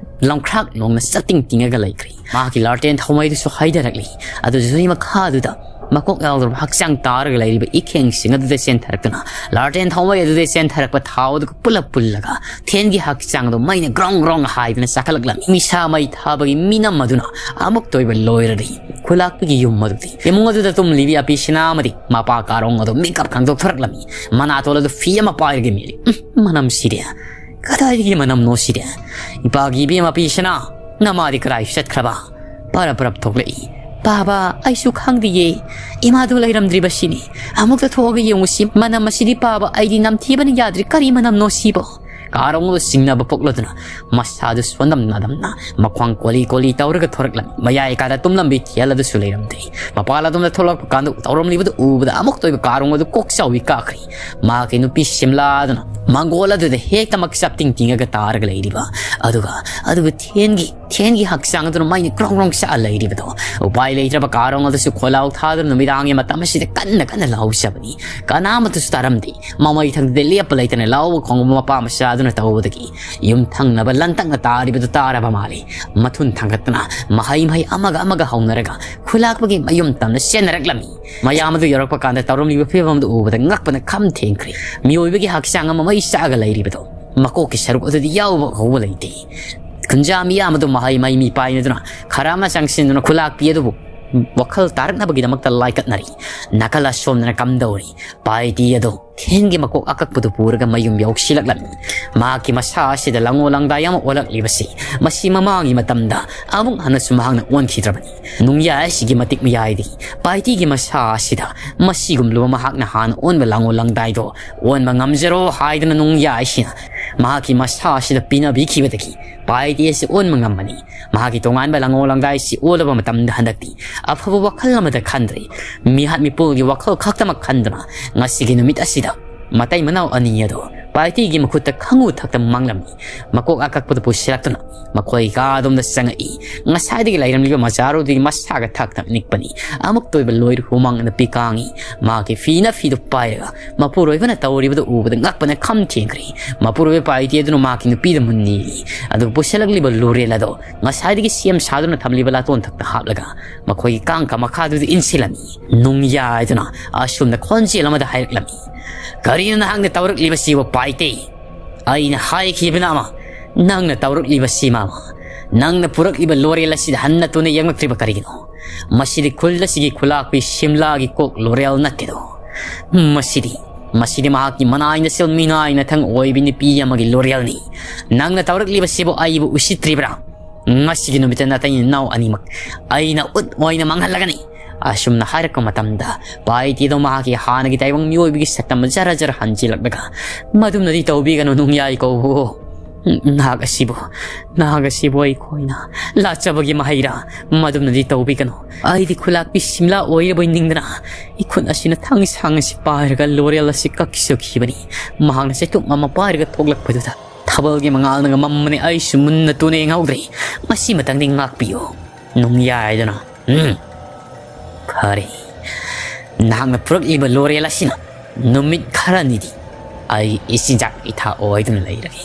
ꯂꯪꯈ꯭ꯔꯥꯛ ꯂꯣꯡꯅ ꯆꯠꯇꯤꯡ ꯇꯤꯡꯉꯒ ꯂꯩꯈ꯭ꯔꯤ꯫ ꯃꯍꯥꯛꯀꯤ ꯂꯥꯔꯇꯦꯟ ꯊꯧꯃꯩꯗꯨꯁꯨ ꯍꯥꯏꯗꯔꯛꯂꯤ꯫ ꯑꯗꯨ ꯖꯨꯔꯤ ꯃꯈꯥꯗꯨꯗ ꯃꯀꯣꯛ ꯌꯥꯎꯗ꯭ꯔꯕ ꯍꯛꯆꯥꯡ ꯇꯥꯔꯒ ꯂꯩꯔꯤꯕ ꯏꯈꯦꯡꯁꯤꯡ ꯑꯗꯨꯗ ꯆꯦꯟꯊꯔꯛꯇꯨꯅ ꯂꯥꯔꯇꯦꯟ ꯊꯧꯃꯩ ꯑꯗꯨꯗ ꯆꯦꯟꯊꯔꯛꯄ ꯊꯥꯎ ꯑꯗꯨꯒ ꯄꯨꯂꯞ ꯄꯨꯜꯂꯒ ꯊꯦꯟꯒꯤ ꯍꯛꯆꯥꯡꯗꯣ ꯃꯩꯅ ꯒ꯭ꯔꯣꯡ ꯒ꯭ꯔꯣꯡ ꯍꯥꯏꯗꯨꯅ ꯆꯥꯈꯠꯂꯛꯂꯝꯃꯤ꯫ ꯃꯤꯁꯥ ꯃꯩ ꯊꯥꯕꯒꯤ ꯃꯤꯅꯝ ꯑꯗꯨꯅ ꯑꯃꯨꯛꯇ ꯑꯣꯏꯕ ꯂꯣꯏꯔꯔꯤ꯫ ꯈꯨꯂꯥꯛꯄꯤꯒꯤ ꯌꯨꯝ ꯑꯗꯨꯗꯤ ꯏꯃꯨꯡ ꯑꯗꯨꯗ ꯇꯨꯝꯂꯤꯕꯤ ꯑꯄꯤꯁꯤꯅꯥ ꯑꯃꯗꯤ ꯃꯄꯥ ꯀꯥꯔꯣꯡ ꯑꯗꯨ ꯃꯤꯀꯞ ꯈꯪꯗꯣꯛꯊꯣꯔꯛꯂꯝꯃꯤ꯫ ꯃꯅꯥꯇꯣꯜ ꯑꯗꯨ ꯐꯤ ꯑꯃ ꯄꯥꯏꯔꯒ ꯃꯦꯜꯂꯤ꯫ "ꯎꯝ, ꯃꯅꯝꯁꯤꯗꯤ ꯀꯗꯥꯏꯗꯒꯤ ꯃꯅꯝꯅꯣ ꯁꯤꯗꯤ? ꯏꯄꯥꯒꯤ ꯏꯕꯦꯝꯃ ꯄꯤꯁꯅꯥ, ꯅꯃꯥꯗꯤ ꯀꯗꯥꯏ ꯆꯠꯈ꯭ꯔꯕ?" ꯄꯔꯞ ꯄꯔꯞ ꯊꯣꯛꯂꯛꯏ꯫ "ꯄꯥꯕ, ꯑꯩꯁꯨ ꯈꯪꯗꯤꯌꯦ꯫ ꯏꯃꯥꯗꯨ ꯂꯩꯔꯝꯗ꯭ꯔꯤꯕꯁꯤꯅꯤ꯫ ꯑꯃꯨꯛꯇ ꯊꯣꯛꯑꯒ ꯌꯦꯡꯉꯨꯁꯤ꯫ ꯃꯅꯝ ꯑꯁꯤꯗꯤ ꯄꯥꯕ, ꯑꯩꯗꯤ ꯅꯝꯊꯤꯕꯅ ꯌꯥꯗ꯭ꯔꯤ꯫ ꯀꯔꯤ ꯃꯅꯝꯅꯣ ꯁꯤꯕꯣ?" ꯀꯥꯔꯣꯡꯗꯨ ꯆꯤꯡꯅꯕ ꯄꯣꯛꯂꯗꯨꯅ ꯃꯁꯥꯗꯨ ꯁꯣꯟꯗꯝ ꯅꯥꯗꯝꯅ ꯃꯈ꯭ꯋꯥꯡ ꯀꯣꯂꯤ ꯀꯣꯂꯤ ꯇꯧꯔꯒ ꯊꯣꯔꯛꯂꯝꯃꯤ꯫ ꯃꯌꯥꯏ ꯀꯥꯗ ꯇꯨꯝꯂꯝꯕꯤ ꯊꯦꯜ ꯑꯗꯨꯁꯨ ꯂꯩꯔꯝꯗꯦ꯫ ꯃꯄꯥꯜ ꯑꯗꯣꯝꯗ ꯊꯣꯛꯂꯛꯄ ꯀꯥꯟꯗ ꯇꯧꯔꯝꯂꯤꯕꯗꯨ ꯎꯕꯗ ꯑꯃꯨꯛꯇ ꯑꯣꯏꯕ ꯀꯥꯔꯣꯡ ꯑꯗꯨ ꯀꯣꯛ ꯆꯥꯎꯏ ꯀꯥꯈ꯭ꯔꯤ꯫ ꯃꯍꯥꯛꯀꯤ ꯅꯨꯄꯤ ꯁꯤꯝꯂꯥ ꯑꯗꯨꯅ ꯃꯪꯒꯣꯜ ꯑꯗꯨꯗ ꯍꯦꯛꯇꯃꯛ ꯆꯞꯇꯤꯡ ꯇꯤꯡꯉꯒ ꯇꯥꯔꯒ ꯂꯩꯔꯤꯕ꯫ ꯑꯗꯨꯒ, ꯑꯗꯨꯒ ꯊꯦꯟꯒꯤ, ꯈꯦꯟꯒꯤ ꯍꯛꯆꯥꯡ ꯑꯗꯨꯅ ꯃꯩꯅ ꯀ꯭ꯔꯣꯡ ꯀ꯭ꯔꯣꯡ ꯆꯥꯛꯑ ꯂꯩꯔꯤꯕꯗꯣ꯫ ꯎꯄꯥꯏ ꯂꯩꯇ꯭ꯔꯕ ꯀꯥꯔꯣꯡ ꯑꯗꯨꯁꯨ ꯈꯣꯜꯂꯥꯎ ꯊꯥꯗꯨꯅ ꯅꯨꯃꯤꯗꯥꯡꯒꯤ ꯃꯇꯝ ꯑꯁꯤꯗ ꯀꯟꯅ ꯀꯟꯅ ꯂꯥꯎꯖꯕꯅꯤ꯫ ꯀꯅꯥꯃꯠꯇꯁꯨ ꯇꯥꯔꯝꯗꯦ꯫ ꯃꯃꯩ ꯊꯪꯗ ꯂꯦꯞꯄ ꯂꯩꯇꯅ ꯂꯥꯎꯕ ꯈꯣꯡꯕ ꯃꯄꯥ ꯃꯆꯥ ꯑꯗꯨꯅ ꯇꯧꯕꯗꯒꯤ ꯌꯨꯝ ꯊꯪꯅꯕ ꯂꯟꯇꯛꯅ ꯇꯥꯔꯤꯕꯗꯨ ꯇꯥꯔꯕ ꯃꯥꯜꯂꯤ꯫ ꯃꯊꯨꯟ ꯊꯥꯡꯒꯠꯇꯅ ꯃꯍꯩ ꯃꯍꯩ ꯑꯃꯒ ꯑꯃꯒ ꯍꯧꯅꯔꯒ ꯈꯨꯂꯥꯛꯄꯒꯤ ꯃꯌꯨꯝ ꯇꯝꯅ ꯆꯦꯟꯅꯔꯛꯂꯝꯃꯤ꯫ ꯃꯌꯥꯝ ꯑꯗꯨ ꯌꯧꯔꯛꯄ ꯀꯥꯟꯗ ꯇꯧꯔꯝꯂꯤꯕ ꯐꯤꯕꯝꯗꯨ ꯎꯕꯗ ꯉꯛꯄꯅ ꯈꯝ ꯊꯦꯡꯈ꯭ꯔꯦ꯫ ꯃꯤꯑꯣꯏꯕꯒꯤ ꯍꯛꯆꯥꯡ ꯑꯃ ꯃꯩ ꯆꯥꯛꯑꯒ ꯂꯩꯔꯤꯕꯗꯣ, ꯃꯀꯣꯛꯀꯤ ꯁꯔꯨꯛ ꯑꯗꯨꯗꯤ ꯌꯥꯎꯕ ꯍꯧꯕ ꯂꯩꯇꯦ꯫ ꯈꯨꯟꯖꯥ ꯃꯤꯌꯥꯝ ꯑꯗꯨ ꯃꯍꯩ ꯃꯍꯩ ꯃꯤ ꯄꯥꯏꯅꯗꯨꯅ ꯈꯔ ꯑꯃ ꯆꯪꯁꯤꯟꯗꯨꯅ ꯈꯨꯂꯥꯛꯄꯤ ꯑꯗꯨꯕꯨ ꯋꯥꯈꯜ ꯇꯥꯔꯛꯅꯕꯒꯤꯗꯃꯛꯇ ꯂꯥꯏꯀꯠꯅꯔꯤ꯫ ꯅꯥꯀꯜ ꯑꯁꯣꯝꯗꯅ ꯀꯝꯗꯧꯔꯤ? ꯄꯥꯏꯇꯤ ꯑꯗꯨ ꯈꯦꯟꯒꯤ ꯃꯀꯣꯛ ꯑꯀꯛꯄꯗꯨ ꯄꯨꯔꯒ ꯃꯌꯨꯝ ꯌꯧꯁꯤꯜꯂꯛꯂꯝꯃꯤ꯫ ꯃꯍꯥꯛꯀꯤ ꯃꯁꯥ ꯑꯁꯤꯗ ꯂꯪꯉꯣ ꯂꯪꯗꯥꯏ ꯑꯃ ꯑꯣꯜꯂꯛꯂꯤꯕꯁꯤ ꯃꯁꯤ ꯃꯃꯥꯡꯒꯤ ꯃꯇꯝꯗ ꯑꯃꯨꯛ ꯍꯟꯅꯁꯨ ꯃꯍꯥꯛꯅ ꯑꯣꯟꯈꯤꯗ꯭ꯔꯕꯅꯤ꯫ ꯅꯨꯡꯌꯥꯏ ꯑꯁꯤꯒꯤ ꯃꯇꯤꯛ ꯃꯌꯥꯏꯗꯒꯤ ꯄꯥꯏꯇꯤꯒꯤ ꯃꯁꯥ ꯑꯁꯤꯗ ꯃꯁꯤꯒꯨꯝꯂꯕ ꯃꯍꯥꯛꯅ ꯍꯥꯟꯅ ꯑꯣꯟꯕ ꯂꯪꯉꯣ ꯂꯪꯗꯥꯏꯗꯣ ꯑꯣꯟꯕ ꯉꯝꯖꯔꯣ ꯍꯥꯏꯗꯨꯅ ꯅꯨꯡꯌꯥꯏ ꯑꯁꯤꯅ ꯃꯍꯥꯛꯀꯤ ꯃꯁꯥ ꯑꯁꯤꯗ ꯄꯤꯅꯕꯤꯈꯤꯕꯗꯒꯤ ꯄꯥꯏꯇꯤ ꯑꯁꯤ ꯑꯣꯟꯕ ꯉꯝꯕꯅꯤ꯫ ꯃꯍꯥꯛꯀꯤ ꯇꯣꯉꯥꯟꯕ ꯂꯪꯉꯣ ꯂꯪꯗꯥꯏꯁꯤ ꯑꯣꯜꯂꯕ ꯃꯇꯝꯗ ꯍꯟꯗꯛꯇꯤ ꯑꯐꯕ ꯋꯥꯈꯜ ꯑꯃꯗ ꯈꯟꯗ꯭ꯔꯦ꯫ ꯃꯤꯍꯥꯠ ꯃꯤꯄꯨꯜꯒꯤ ꯋꯥꯈꯜ ꯈꯛꯇꯃꯛ ꯈꯟꯗꯨꯅ ꯉꯁꯤꯒꯤ ꯅꯨꯃꯤꯠ ꯑꯁꯤꯗ ꯃꯇꯩ ꯃꯅꯥꯎ ꯑꯅꯤ ꯑꯗꯨ ꯄꯥꯏꯇꯤꯒꯤ ꯃꯈꯨꯠꯇ ꯈꯪꯉꯨ ꯊꯛꯇ ꯃꯥꯡꯂꯝꯃꯤ꯫ ꯃꯀꯣꯛ ꯑꯀꯛꯄꯗꯨ ꯄꯨꯁꯤꯜꯂꯛꯇꯨꯅ ꯃꯈꯣꯏ ꯀꯥ ꯑꯗꯣꯝꯗ ꯆꯪꯉꯛꯏ꯫ ꯉꯁꯥꯏꯗꯒꯤ ꯂꯩꯔꯝꯂꯤꯕ ꯃꯆꯥꯔꯨꯗꯨꯒꯤ ꯃꯁꯥꯒ ꯊꯛ ꯊꯛ ꯅꯤꯛꯄꯅꯤ꯫ ꯑꯃꯨꯛꯇ ꯑꯣꯏꯕ ꯂꯣꯏꯔ ꯍꯨꯃꯥꯡꯅ ꯄꯤꯀꯥꯡꯉꯤ꯫ ꯃꯍꯥꯛꯀꯤ ꯐꯤꯅ ꯐꯤꯗꯨ ꯄꯥꯏꯔꯒ ꯃꯄꯨꯔꯣꯏꯕꯅ ꯇꯧꯔꯤꯕꯗꯨ ꯎꯕꯗ ꯉꯛꯄꯅ ꯈꯝ ꯊꯦꯡꯈ꯭ꯔꯦ꯫ ꯃꯄꯨꯔꯣꯏꯕ ꯄꯥꯏꯇꯤ ꯑꯗꯨꯅ ꯃꯍꯥꯛꯀꯤ ꯅꯨꯄꯤꯗ ꯃꯨꯟꯅ ꯌꯦꯡꯂꯤ꯫ ꯑꯗꯨꯒ ꯄꯨꯁꯤꯜꯂꯛꯂꯤꯕ ꯂꯣꯔꯦꯜ ꯑꯗꯣ ꯉꯁꯥꯏꯗꯒꯤ ꯁꯦꯝ ꯁꯥꯗꯨꯅ ꯊꯝꯂꯤꯕ ꯂꯥꯇꯣꯟ ꯊꯛꯇ ꯍꯥꯞꯂꯒ ꯃꯈꯣꯏꯒꯤ ꯀꯥꯡꯀ ꯃꯈꯥꯗꯨꯗ ꯏꯟꯁꯤꯜꯂꯝꯃꯤ꯫ ꯅꯨꯡꯌꯥꯏꯗꯨꯅ ꯑꯁꯨꯝꯅ ꯈꯣꯟꯖꯦꯜ ꯑꯃꯗ ꯍꯥꯏꯔꯛꯂꯝꯃꯤ, "ꯀꯔꯤꯅꯣ ꯅꯍꯥꯛꯅ ꯇꯧꯔꯛꯂꯤꯕꯁꯤꯕꯨ, ꯄꯥꯏꯇꯦ? ꯑꯩꯅ ꯍꯥꯏꯈꯤꯕꯅ ꯑꯃ, ꯅꯪꯅ ꯇꯧꯔꯛꯂꯤꯕꯁꯤꯃ ꯑꯃ꯫ ꯅꯪꯅ ꯄꯨꯔꯛꯂꯤꯕ ꯂꯣꯔꯦꯜ ꯑꯁꯤꯗ ꯍꯟꯅ ꯇꯨꯅ ꯌꯦꯡꯂꯛꯇ꯭ꯔꯤꯕ ꯀꯔꯤꯒꯤꯅꯣ? ꯃꯁꯤꯗꯤ ꯈꯨꯜ ꯑꯁꯤꯒꯤ ꯈꯨꯂꯥꯛꯄꯤ ꯁꯤꯝꯂꯥꯒꯤ ꯀꯣꯛ ꯂꯣꯔꯦꯜ ꯅꯠꯇꯦꯗꯣ꯫ ꯃꯁꯤꯗꯤ, ꯃꯁꯤꯗꯤ ꯃꯍꯥꯛꯀꯤ ꯃꯅꯥꯏ ꯅꯆꯜ ꯃꯤꯅꯥꯏ ꯅꯊꯪ ꯑꯣꯏꯕꯤ ꯅꯨꯄꯤ ꯑꯃꯒꯤ ꯂꯣꯔꯦꯜꯅꯤ꯫ ꯅꯪꯅ ꯇꯧꯔꯛꯂꯤꯕꯁꯤꯕꯨ ꯑꯩꯕꯨ ꯎꯁꯤꯠꯇ꯭ꯔꯤꯕ꯭ꯔꯥ? ꯉꯁꯤꯒꯤ ꯅꯨꯃꯤꯠꯇ ꯅꯇꯩ ꯅꯅꯥꯎ ꯑꯅꯤꯃꯛ ꯑꯩꯅ ꯎꯠ ꯑꯣꯏꯅ ꯃꯥꯡꯍꯜꯂꯒꯅꯤ"꯫ ꯑꯁꯨꯝꯅ ꯍꯥꯏꯔꯛꯄ ꯃꯇꯝꯗ ꯄꯥꯏꯇꯤꯗꯣ ꯃꯍꯥꯛꯀꯤ ꯍꯥꯟꯅꯒꯤ ꯇꯥꯏꯕꯪ ꯃꯤꯑꯣꯏꯕꯒꯤ ꯁꯛꯇꯝ ꯖꯔ ꯖꯔ ꯍꯟꯖꯤꯜꯂꯛꯂꯒ, "ꯃꯗꯨꯝꯅꯗꯤ ꯇꯧꯕꯤꯒꯅꯨ, ꯅꯨꯡꯌꯥꯏ ꯀꯧꯕ꯫ ꯅꯍꯥꯛ ꯑꯁꯤꯕꯨ, ꯅꯍꯥꯛ ꯑꯁꯤꯕꯨ ꯑꯩꯈꯣꯏꯅ ꯂꯥꯠꯆꯕꯒꯤ ꯃꯍꯩꯔꯥ? ꯃꯗꯨꯝꯅꯗꯤ ꯇꯧꯕꯤꯒꯅꯨ꯫ ꯑꯩꯗꯤ ꯈꯨꯂꯥꯛꯄꯤ ꯁꯤꯝꯂꯥ ꯑꯣꯏꯔꯕꯣꯏ ꯅꯤꯡꯗꯅ ꯏꯈꯨꯠ ꯑꯁꯤꯅ ꯊꯥꯡ ꯁꯥꯡ ꯑꯁꯤ ꯄꯥꯏꯔꯒ ꯂꯣꯔꯦꯜ ꯑꯁꯤ ꯀꯛꯆꯈꯤꯕꯅꯤ"꯫ ꯃꯍꯥꯛꯅ ꯆꯩꯇꯨꯞ ꯑꯃ ꯄꯥꯏꯔꯒ ꯊꯣꯛꯂꯛꯄꯗꯨꯗ ꯊꯥꯕꯜꯒꯤ ꯃꯉꯥꯜꯅꯒ ꯃꯝꯕꯅꯦ, ꯑꯩꯁꯨ ꯃꯨꯟꯅ ꯇꯨꯅ ꯌꯦꯡꯍꯧꯗ꯭ꯔꯦ꯫ ꯃꯁꯤ ꯃꯇꯪꯗꯤ ꯉꯥꯛꯄꯤꯌꯨ꯫ ꯅꯨꯡꯌꯥꯏꯗꯨꯅ, "ꯎꯝ, ꯐꯔꯦ꯫ ꯅꯍꯥꯛꯅ ꯄꯨꯔꯛꯂꯤꯕ ꯂꯣꯔꯦꯜ ꯑꯁꯤꯅ ꯅꯨꯃꯤꯠ ꯈꯔꯅꯤꯗꯤ ꯑꯩ ꯏꯆꯤꯟꯖꯥꯛ ꯏꯊꯥ ꯑꯣꯏꯗꯨꯅ ꯂꯩꯔꯒꯦ꯫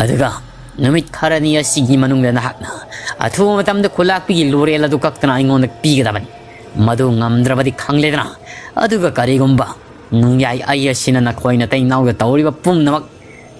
ꯑꯗꯨꯒ ꯅꯨꯃꯤꯠ ꯈꯔꯅꯤ ꯑꯁꯤꯒꯤ ꯃꯅꯨꯡꯗ ꯅꯍꯥꯛꯅ ꯑꯊꯨꯕ ꯃꯇꯝꯗ ꯈꯨꯂꯥꯛꯄꯤꯒꯤ ꯂꯣꯔꯦꯜ ꯑꯗꯨ ꯀꯛꯇꯅ ꯑꯩꯉꯣꯟꯗ ꯄꯤꯒꯗꯕꯅꯤ꯫ ꯃꯗꯨ ꯉꯝꯗ꯭ꯔꯕꯗꯤ ꯈꯪꯂꯦꯗꯅ꯫ ꯑꯗꯨꯒ ꯀꯔꯤꯒꯨꯝꯕ ꯅꯨꯡꯌꯥꯏ ꯑꯩ ꯑꯁꯤꯅ ꯅꯈꯣꯏ ꯅꯇꯩ ꯅꯥꯎꯗ ꯇꯧꯔꯤꯕ ꯄꯨꯝꯅꯃꯛ,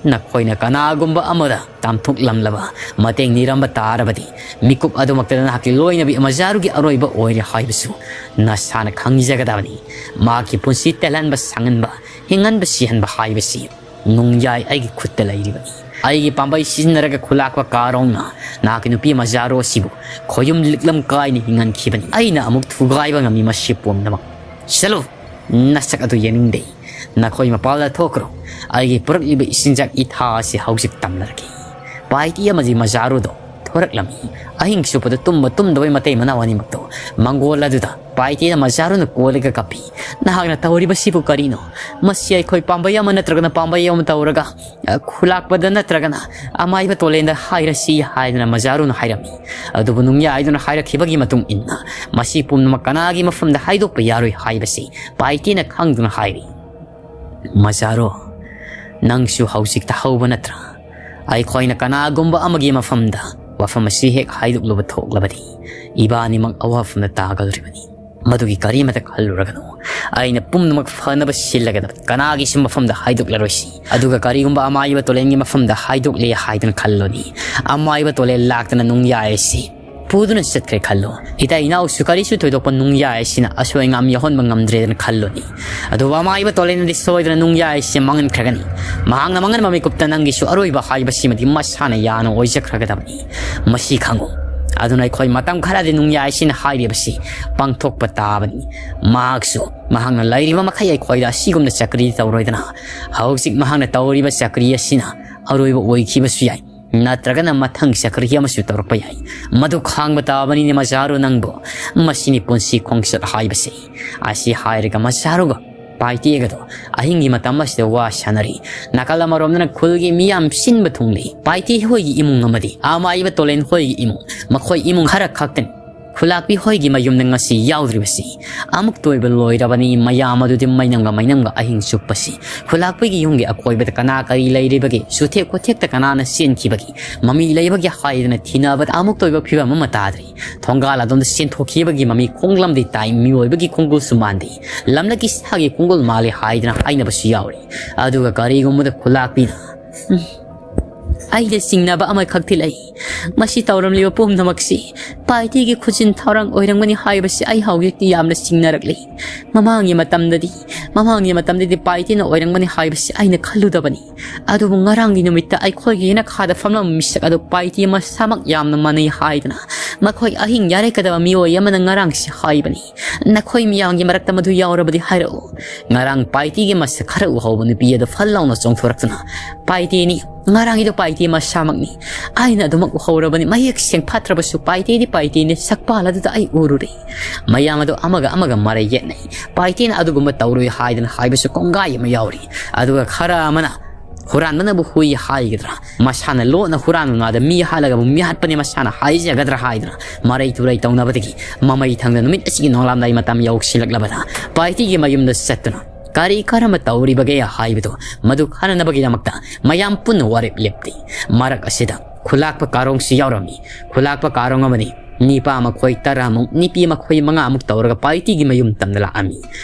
ꯅꯈꯣꯏꯅ ꯀꯅꯥꯒꯨꯝꯕ ꯑꯃꯗ ꯇꯝꯊꯣꯛꯂꯝꯂꯕ, ꯃꯇꯦꯡ ꯅꯤꯔꯝꯕ ꯇꯥꯔꯕꯗꯤ, ꯃꯤꯀꯨꯞ ꯑꯗꯨꯃꯛꯇꯗ ꯅꯍꯥꯛꯀꯤ ꯂꯣꯏꯅꯕꯤ ꯃꯖꯥꯔꯨꯒꯤ ꯑꯔꯣꯏꯕ ꯑꯣꯏꯔꯦ ꯍꯥꯏꯕꯁꯨ ꯅꯁꯥꯅ ꯈꯪꯖꯒꯗꯕꯅꯤ꯫ ꯃꯍꯥꯛꯀꯤ ꯄꯨꯟꯁꯤ ꯇꯦꯜꯍꯟꯕ, ꯁꯥꯡꯍꯟꯕ, ꯍꯤꯡꯍꯟꯕ, ꯁꯤꯍꯟꯕ ꯍꯥꯏꯕꯁꯤ ꯅꯨꯡꯌꯥꯏ ꯑꯩꯒꯤ ꯈꯨꯠꯇ ꯂꯩꯔꯤꯕꯅꯤ꯫ ꯑꯩꯒꯤ ꯄꯥꯝꯕꯩ ꯁꯤꯖꯤꯟꯅꯔꯒ ꯈꯨꯂꯥꯛꯄ ꯀꯥꯔꯣꯡꯅ ꯅꯍꯥꯛꯀꯤ ꯅꯨꯄꯤ ꯃꯖꯥꯔꯨ ꯑꯁꯤꯕꯨ ꯈꯣꯌꯨꯝ ꯂꯤꯛꯂꯝ ꯀꯥꯏꯅ ꯍꯤꯡꯍꯟꯈꯤꯕꯅꯤ꯫ ꯑꯩꯅ ꯑꯃꯨꯛ ꯊꯨꯒꯥꯏꯕ ꯉꯝꯃꯤ ꯃꯁꯤ ꯄꯨꯝꯅꯃꯛ꯫ ꯆꯠꯂꯨ, ꯅꯁꯛ ꯑꯗꯨ ꯌꯦꯡꯅꯤꯡꯗꯦ꯫ ꯅꯈꯣꯏ ꯃꯄꯥꯜꯗ ꯊꯣꯛꯈ꯭ꯔꯣ꯫ ꯑꯩꯒꯤ ꯄꯨꯔꯛꯂꯤꯕ ꯏꯆꯤꯟꯖꯥꯛ ꯏꯊꯥ ꯑꯁꯤ ꯍꯧꯖꯤꯛ ꯇꯝꯂꯔꯒꯦ꯫" ꯄꯥꯏꯇꯤ ꯑꯃꯗꯤ ꯃꯖꯥꯔꯨꯗꯣ ꯊꯣꯔꯛꯂꯝꯃꯤ꯫ ꯑꯍꯤꯡ ꯆꯨꯞꯄꯗ ꯇꯨꯝꯕ ꯇꯨꯝꯗꯕꯩ ꯃꯇꯩ ꯃꯅꯥꯎ ꯑꯅꯤꯃꯛꯇꯣ ꯃꯪꯒꯣꯜ ꯑꯗꯨꯗ ꯄꯥꯏꯇꯤꯅ ꯃꯖꯥꯔꯨꯅ ꯀꯣꯜꯂꯒ ꯀꯞꯄꯤ꯫ "ꯅꯍꯥꯛꯅ ꯇꯧꯔꯤꯕꯁꯤꯕꯨ ꯀꯔꯤꯅꯣ? ꯃꯁꯤ ꯑꯩꯈꯣꯏ ꯄꯥꯝꯕꯩ ꯑꯃ ꯅꯠꯇ꯭ꯔꯒꯅ ꯄꯥꯝꯕꯩ ꯑꯃ ꯇꯧꯔꯒ, ꯑ, ꯈꯨꯂꯥꯛꯄꯗ ꯅꯠꯇ꯭ꯔꯒꯅ ꯑꯃꯥꯏꯕ ꯇꯣꯂꯦꯟꯗ ꯍꯥꯏꯔꯁꯤ" ꯍꯥꯏꯗꯅ ꯃꯖꯥꯔꯨꯅ ꯍꯥꯏꯔꯝꯃꯤ꯫ ꯑꯗꯨꯕꯨ ꯅꯨꯡꯌꯥꯏꯗꯨꯅ ꯍꯥꯏꯔꯛꯈꯤꯕꯒꯤ ꯃꯇꯨꯡ ꯏꯟꯅ ꯃꯁꯤ ꯄꯨꯝꯅꯃꯛ ꯀꯅꯥꯒꯤ ꯃꯐꯝꯗ ꯍꯥꯏꯗꯣꯛꯄ ꯌꯥꯔꯣꯏ ꯍꯥꯏꯕꯁꯤ ꯄꯥꯏꯇꯤꯅ ꯈꯪꯗꯨꯅ ꯍꯥꯏꯔꯤ꯫ "ꯃꯖꯥꯔꯨ, ꯅꯪꯁꯨ ꯍꯧꯖꯤꯛꯇ ꯍꯧꯕ ꯅꯠꯇ꯭ꯔꯥ? ꯑꯩꯈꯣꯏꯅ ꯀꯅꯥꯒꯨꯝꯕ ꯑꯃꯒꯤ ꯃꯐꯝꯗ ꯋꯥꯐꯝ ꯑꯁꯤ ꯍꯦꯛ ꯍꯥꯏꯗꯣꯛꯂꯨꯕ ꯊꯣꯛꯂꯕꯗꯤ, ꯏꯕꯥꯅꯤꯃꯛ ꯑꯋꯥꯐꯝꯗ ꯇꯥꯒꯗꯧꯔꯤꯕꯅꯤ꯫ ꯃꯗꯨꯒꯤ ꯀꯔꯤꯃꯇ ꯈꯜꯂꯨꯔꯒꯅꯨ꯫ ꯑꯩꯅ ꯄꯨꯝꯅꯃꯛ ꯐꯅꯕ ꯁꯤꯜꯂꯒꯗꯕꯅꯤ꯫ ꯀꯅꯥꯒꯤꯁꯨ ꯃꯐꯝꯗ ꯍꯥꯏꯗꯣꯛꯂꯔꯣꯏꯁꯤ꯫ ꯑꯗꯨꯒ ꯀꯔꯤꯒꯨꯝꯕ ꯑꯃꯥꯏꯕ ꯇꯣꯂꯦꯟꯒꯤ ꯃꯐꯝꯗ ꯍꯥꯏꯗꯣꯛꯂꯦ ꯍꯥꯏꯗꯨꯅ ꯈꯜꯂꯨꯅꯤ꯫ ꯑꯃꯥꯏꯕ ꯇꯣꯂꯦꯟ ꯂꯥꯛꯇꯅ ꯅꯨꯡꯌꯥꯏꯁꯤ ꯄꯨꯗꯨꯅ ꯆꯠꯈ꯭ꯔꯦ ꯈꯜꯂꯣ꯫ ꯏꯇꯩ ꯏꯅꯥꯎꯁꯨ ꯀꯔꯤꯁꯨ ꯊꯣꯏꯗꯣꯛꯄ ꯅꯨꯡꯌꯥꯏꯁꯤꯅ ꯑꯁꯣꯏ ꯑꯉꯥꯝ ꯌꯥꯎꯍꯟꯕ ꯉꯝꯗ꯭ꯔꯦꯗꯅ ꯈꯜꯂꯨꯅꯤ꯫ ꯑꯗꯨꯕꯨ ꯑꯃꯥꯏꯕ ꯇꯣꯂꯦꯟꯅꯗꯤ ꯁꯣꯏꯗꯅ ꯅꯨꯡꯌꯥꯏꯁꯤ ꯃꯥꯡꯍꯟꯈ꯭ꯔꯒꯅꯤ꯫ ꯃꯍꯥꯛꯅ ꯃꯥꯡꯍꯟꯕ ꯃꯤꯀꯨꯞꯇ ꯅꯪꯒꯤꯁꯨ ꯑꯔꯣꯏꯕ ꯍꯥꯏꯕꯁꯤꯃꯗꯤ ꯃꯁꯥꯅ ꯌꯥꯅ ꯑꯣꯏꯖꯈ꯭ꯔꯒꯗꯕꯅꯤ꯫ ꯃꯁꯤ ꯈꯪꯉꯨ꯫ ꯑꯗꯨꯅ ꯑꯩꯈꯣꯏ ꯃꯇꯝ ꯈꯔꯗꯤ ꯅꯨꯡꯌꯥꯏꯁꯤꯅ ꯍꯥꯏꯔꯤꯕꯁꯤ ꯄꯥꯡꯊꯣꯛꯄ ꯇꯥꯕꯅꯤ꯫ ꯃꯍꯥꯛꯁꯨ ꯃꯍꯥꯛꯅ ꯂꯩꯔꯤꯕ ꯃꯈꯩ ꯑꯩꯈꯣꯏꯗ ꯑꯁꯤꯒꯨꯝꯅ ꯆꯀ꯭ꯔꯤ ꯇꯧꯔꯣꯏꯗꯅ꯫ ꯍꯧꯖꯤꯛ ꯃꯍꯥꯛꯅ ꯇꯧꯔꯤꯕ ꯆꯀ꯭ꯔꯤ ꯑꯁꯤꯅ ꯑꯔꯣꯏꯕ ꯑꯣꯏꯈꯤꯕꯁꯨ ꯌꯥꯏ, ꯅꯠꯇ꯭ꯔꯒꯅ ꯃꯊꯪ ꯆꯀ꯭ꯔꯤ ꯑꯃꯁꯨ ꯇꯧꯔꯛꯄ ꯌꯥꯏ꯫ ꯃꯗꯨ ꯈꯥꯡꯕ ꯇꯥꯕꯅꯤꯅꯦ ꯃꯖꯥꯔꯨ ꯅꯪꯕꯨ꯫ ꯃꯁꯤꯅꯤ ꯄꯨꯟꯁꯤ ꯈꯣꯡꯆꯠ ꯍꯥꯏꯕꯁꯤ꯫ ꯑꯁꯤ ꯍꯥꯏꯔꯒ ꯃꯖꯥꯔꯨꯒ ꯄꯥꯏꯇꯦꯒꯗꯣ ꯑꯍꯤꯡꯒꯤ ꯃꯇꯝ ꯑꯁꯤꯗ ꯋꯥ ꯁꯥꯟꯅꯔꯤ꯫ ꯅꯥꯀꯜ ꯑꯃꯔꯣꯝꯗꯅ ꯈꯨꯜꯒꯤ ꯃꯤꯌꯥꯝ ꯁꯤꯟꯕ ꯊꯨꯡꯂꯤ꯫ ꯄꯥꯏꯇꯦ ꯍꯣꯏꯒꯤ ꯏꯃꯨꯡ ꯑꯃꯗꯤ ꯑꯃꯥꯏꯕ ꯇꯣꯂꯦꯟ ꯍꯣꯏꯒꯤ ꯏꯃꯨꯡ, ꯃꯈꯣꯏ ꯏꯃꯨꯡ ꯈꯔ ꯈꯛꯇꯅꯤ ꯈꯨꯂꯥꯛꯄꯤ ꯍꯣꯏꯒꯤ ꯃꯌꯨꯝꯗ ꯉꯁꯤ ꯌꯥꯎꯗ꯭ꯔꯤꯕꯁꯤ꯫ ꯑꯃꯨꯛꯇ ꯑꯣꯏꯕ ꯂꯣꯏꯔꯕꯅꯤ꯫ ꯃꯌꯥꯝ ꯑꯗꯨꯗꯤ ꯃꯩꯅꯝꯒ ꯃꯩꯅꯝꯒ ꯑꯍꯤꯡ ꯆꯨꯞꯄꯁꯤ꯫ ꯈꯨꯂꯥꯛꯄꯤꯒꯤ ꯌꯨꯝꯒꯤ ꯑꯀꯣꯏꯕꯗ ꯀꯅꯥ ꯀꯔꯤ ꯂꯩꯔꯤꯕꯒꯦ, ꯁꯨꯊꯦꯛ ꯈꯣꯊꯦꯛꯇ ꯀꯅꯥꯅ ꯆꯦꯟꯈꯤꯕꯒꯦ, ꯃꯃꯤ ꯂꯩꯕꯒꯦ ꯍꯥꯏꯗꯅ ꯊꯤꯅꯕꯗ ꯑꯃꯨꯛꯇ ꯑꯣꯏꯕ ꯐꯤꯕꯝ ꯑꯃ ꯇꯥꯗ꯭ꯔꯤ꯫ ꯊꯣꯡꯒꯥꯜ ꯑꯗꯣꯝꯗ ꯆꯦꯟꯊꯣꯛꯈꯤꯕꯒꯤ ꯃꯃꯤ ꯈꯣꯡꯂꯝꯗꯤ ꯇꯥꯏ, ꯃꯤꯑꯣꯏꯕꯒꯤ ꯈꯣꯡꯒꯨꯜꯁꯨ ꯃꯥꯟꯗꯦ꯫ ꯂꯝꯂꯛꯀꯤ ꯁꯥꯒꯤ ꯈꯣꯡꯒꯨꯜ ꯃꯥꯜꯂꯤ ꯍꯥꯏꯗꯅ ꯍꯥꯏꯅꯕꯁꯨ ꯌꯥꯎꯔꯤ꯫ ꯑꯗꯨꯒ ꯀꯔꯤꯒꯨꯝꯕꯗ ꯈꯨꯂꯥꯛꯄꯤꯅ, "ꯎꯝ, ꯑꯩꯗ ꯆꯤꯡꯅꯕ ꯑꯃꯈꯛꯇꯤ ꯂꯩ꯫ ꯃꯁꯤ ꯇꯧꯔꯝꯂꯤꯕ ꯄꯨꯝꯅꯃꯛꯁꯤ ꯄꯥꯏꯇꯦꯒꯤ ꯈꯨꯖꯤꯟ ꯊꯧꯔꯥꯡ ꯑꯣꯏꯔꯝꯒꯅꯤ ꯍꯥꯏꯕꯁꯤ ꯑꯩ ꯍꯧꯖꯤꯛꯇꯤ ꯌꯥꯝꯅ ꯆꯤꯡꯅꯔꯛꯂꯤ꯫ ꯃꯃꯥꯡꯒꯤ ꯃꯇꯝꯗꯗꯤ, ꯃꯃꯥꯡꯒꯤ ꯃꯇꯝꯗꯗꯤ ꯄꯥꯏꯇꯦꯅ ꯑꯣꯏꯔꯝꯒꯅꯤ ꯍꯥꯏꯕꯁꯤ ꯑꯩꯅ ꯈꯜꯂꯨꯗꯕꯅꯤ꯫ ꯑꯗꯨꯕꯨ ꯉꯔꯥꯡꯒꯤ ꯅꯨꯃꯤꯠꯇ ꯑꯩꯈꯣꯏꯒꯤ ꯌꯦꯅꯈꯥꯗ ꯐꯝꯂꯝꯕ ꯃꯤꯁꯛ ꯑꯗꯨ ꯄꯥꯏꯇꯦ ꯃꯁꯥꯃꯛ ꯌꯥꯝꯅ ꯃꯥꯟꯅꯩ ꯍꯥꯏꯗꯅ ꯃꯈꯣꯏ ꯑꯍꯤꯡ ꯌꯥꯔꯦꯀꯗꯕ ꯃꯤꯑꯣꯏ ꯑꯃꯅ ꯉꯔꯥꯡꯁꯤ ꯍꯥꯏꯕꯅꯤ꯫ ꯅꯈꯣꯏ ꯃꯤꯌꯥꯝꯒꯤ ꯃꯔꯛꯇ ꯃꯗꯨ ꯌꯥꯎꯔꯕꯗꯤ ꯍꯥꯏꯔꯛꯎ꯫ ꯉꯔꯥꯡ ꯄꯥꯏꯇꯦꯒꯤ ꯃꯁꯛ ꯈꯔ ꯎꯍꯧꯕ ꯅꯨꯄꯤ ꯑꯗꯨ ꯐꯜ ꯂꯥꯎꯅ ꯆꯣꯡꯊꯣꯔꯛꯇꯨꯅ, "ꯄꯥꯏꯇꯦꯅꯤ, ꯉꯔꯥꯡꯒꯤꯗꯣ ꯄꯥꯏꯇꯦ ꯃꯁꯥꯃꯛꯅꯤ꯫ ꯑꯩꯅ ꯑꯗꯨꯃꯛ ꯎꯍꯧꯔꯕꯅꯤ꯫ ꯃꯌꯦꯛ ꯁꯦꯡ ꯐꯠꯇ꯭ꯔꯕꯁꯨ ꯄꯥꯏꯇꯦꯗꯤ ꯄꯥꯏꯇꯦꯅꯤ꯫ ꯁꯛꯄꯥꯜ ꯑꯗꯨꯗ ꯑꯩ ꯎꯔꯨꯔꯦ꯫" ꯃꯌꯥꯝ ꯑꯗꯨ ꯑꯃꯒ ꯑꯃꯒ ꯃꯔꯩ ꯌꯦꯠꯅꯩ꯫ ꯄꯥꯏꯇꯦꯅ ꯑꯗꯨꯒꯨꯝꯕ ꯇꯧꯔꯣꯏ ꯍꯥꯏꯗꯅ ꯍꯥꯏꯕꯁꯨ ꯀꯣꯡꯒꯥꯏ ꯑꯃ ꯌꯥꯎꯔꯤ꯫ ꯑꯗꯨꯒ ꯈꯔ ꯑꯃꯅ ꯍꯨꯔꯥꯟꯕꯅꯕꯨ ꯍꯨꯏ ꯍꯥꯏꯒꯗ꯭ꯔꯥ, ꯃꯁꯥꯅ ꯂꯣꯠꯅ ꯍꯨꯔꯥꯟꯕ ꯉꯥꯗ ꯃꯤ ꯍꯥꯠꯂꯒꯕꯨ ꯃꯤꯍꯥꯠꯄꯅꯦ ꯃꯁꯥꯅ ꯍꯥꯏꯖꯒꯗ꯭ꯔꯥ ꯍꯥꯏꯗꯨꯅ ꯃꯔꯩ ꯇꯨꯔꯩ ꯇꯧꯅꯕꯗꯒꯤ ꯃꯃꯩ ꯊꯪꯗ ꯅꯨꯃꯤꯠ ꯑꯁꯤꯒꯤ ꯅꯣꯡꯂꯥꯝꯗꯥꯏ ꯃꯇꯝ ꯌꯧꯁꯤꯜꯂꯛꯂꯕꯗ ꯄꯥꯏꯇꯦꯒꯤ ꯃꯌꯨꯝꯗ ꯆꯠꯇꯨꯅ ꯀꯔꯤ ꯀꯔꯝꯕ ꯇꯧꯔꯤꯕꯒꯦ ꯍꯥꯏꯕꯗꯨ ꯃꯗꯨ ꯈꯟꯅꯅꯕꯒꯤꯗꯃꯛꯇ ꯃꯌꯥꯝ ꯄꯨꯟꯅ ꯋꯥꯔꯦꯞ ꯂꯦꯞꯇꯦ꯫ ꯃꯔꯛ ꯑꯁꯤꯗ ꯈꯨꯂꯥꯛꯄ ꯀꯥꯔꯣꯡꯁꯨ ꯌꯥꯎꯔꯝꯃꯤ꯫ ꯈꯨꯂꯥꯛꯄ ꯀꯥꯔꯣꯡ ꯑꯃꯅꯤ꯫ ꯅꯤꯄꯥ ꯃꯈꯣꯏ ꯇꯔꯥꯃꯨꯛ, ꯅꯨꯄꯤ ꯃꯈꯣꯏ ꯃꯉꯥꯃꯨꯛ ꯇꯧꯔꯒ ꯄꯥꯏꯇꯦꯒꯤ ꯃꯌꯨꯝ ꯇꯝꯅ ꯂꯥꯛꯑꯝꯃꯤ꯫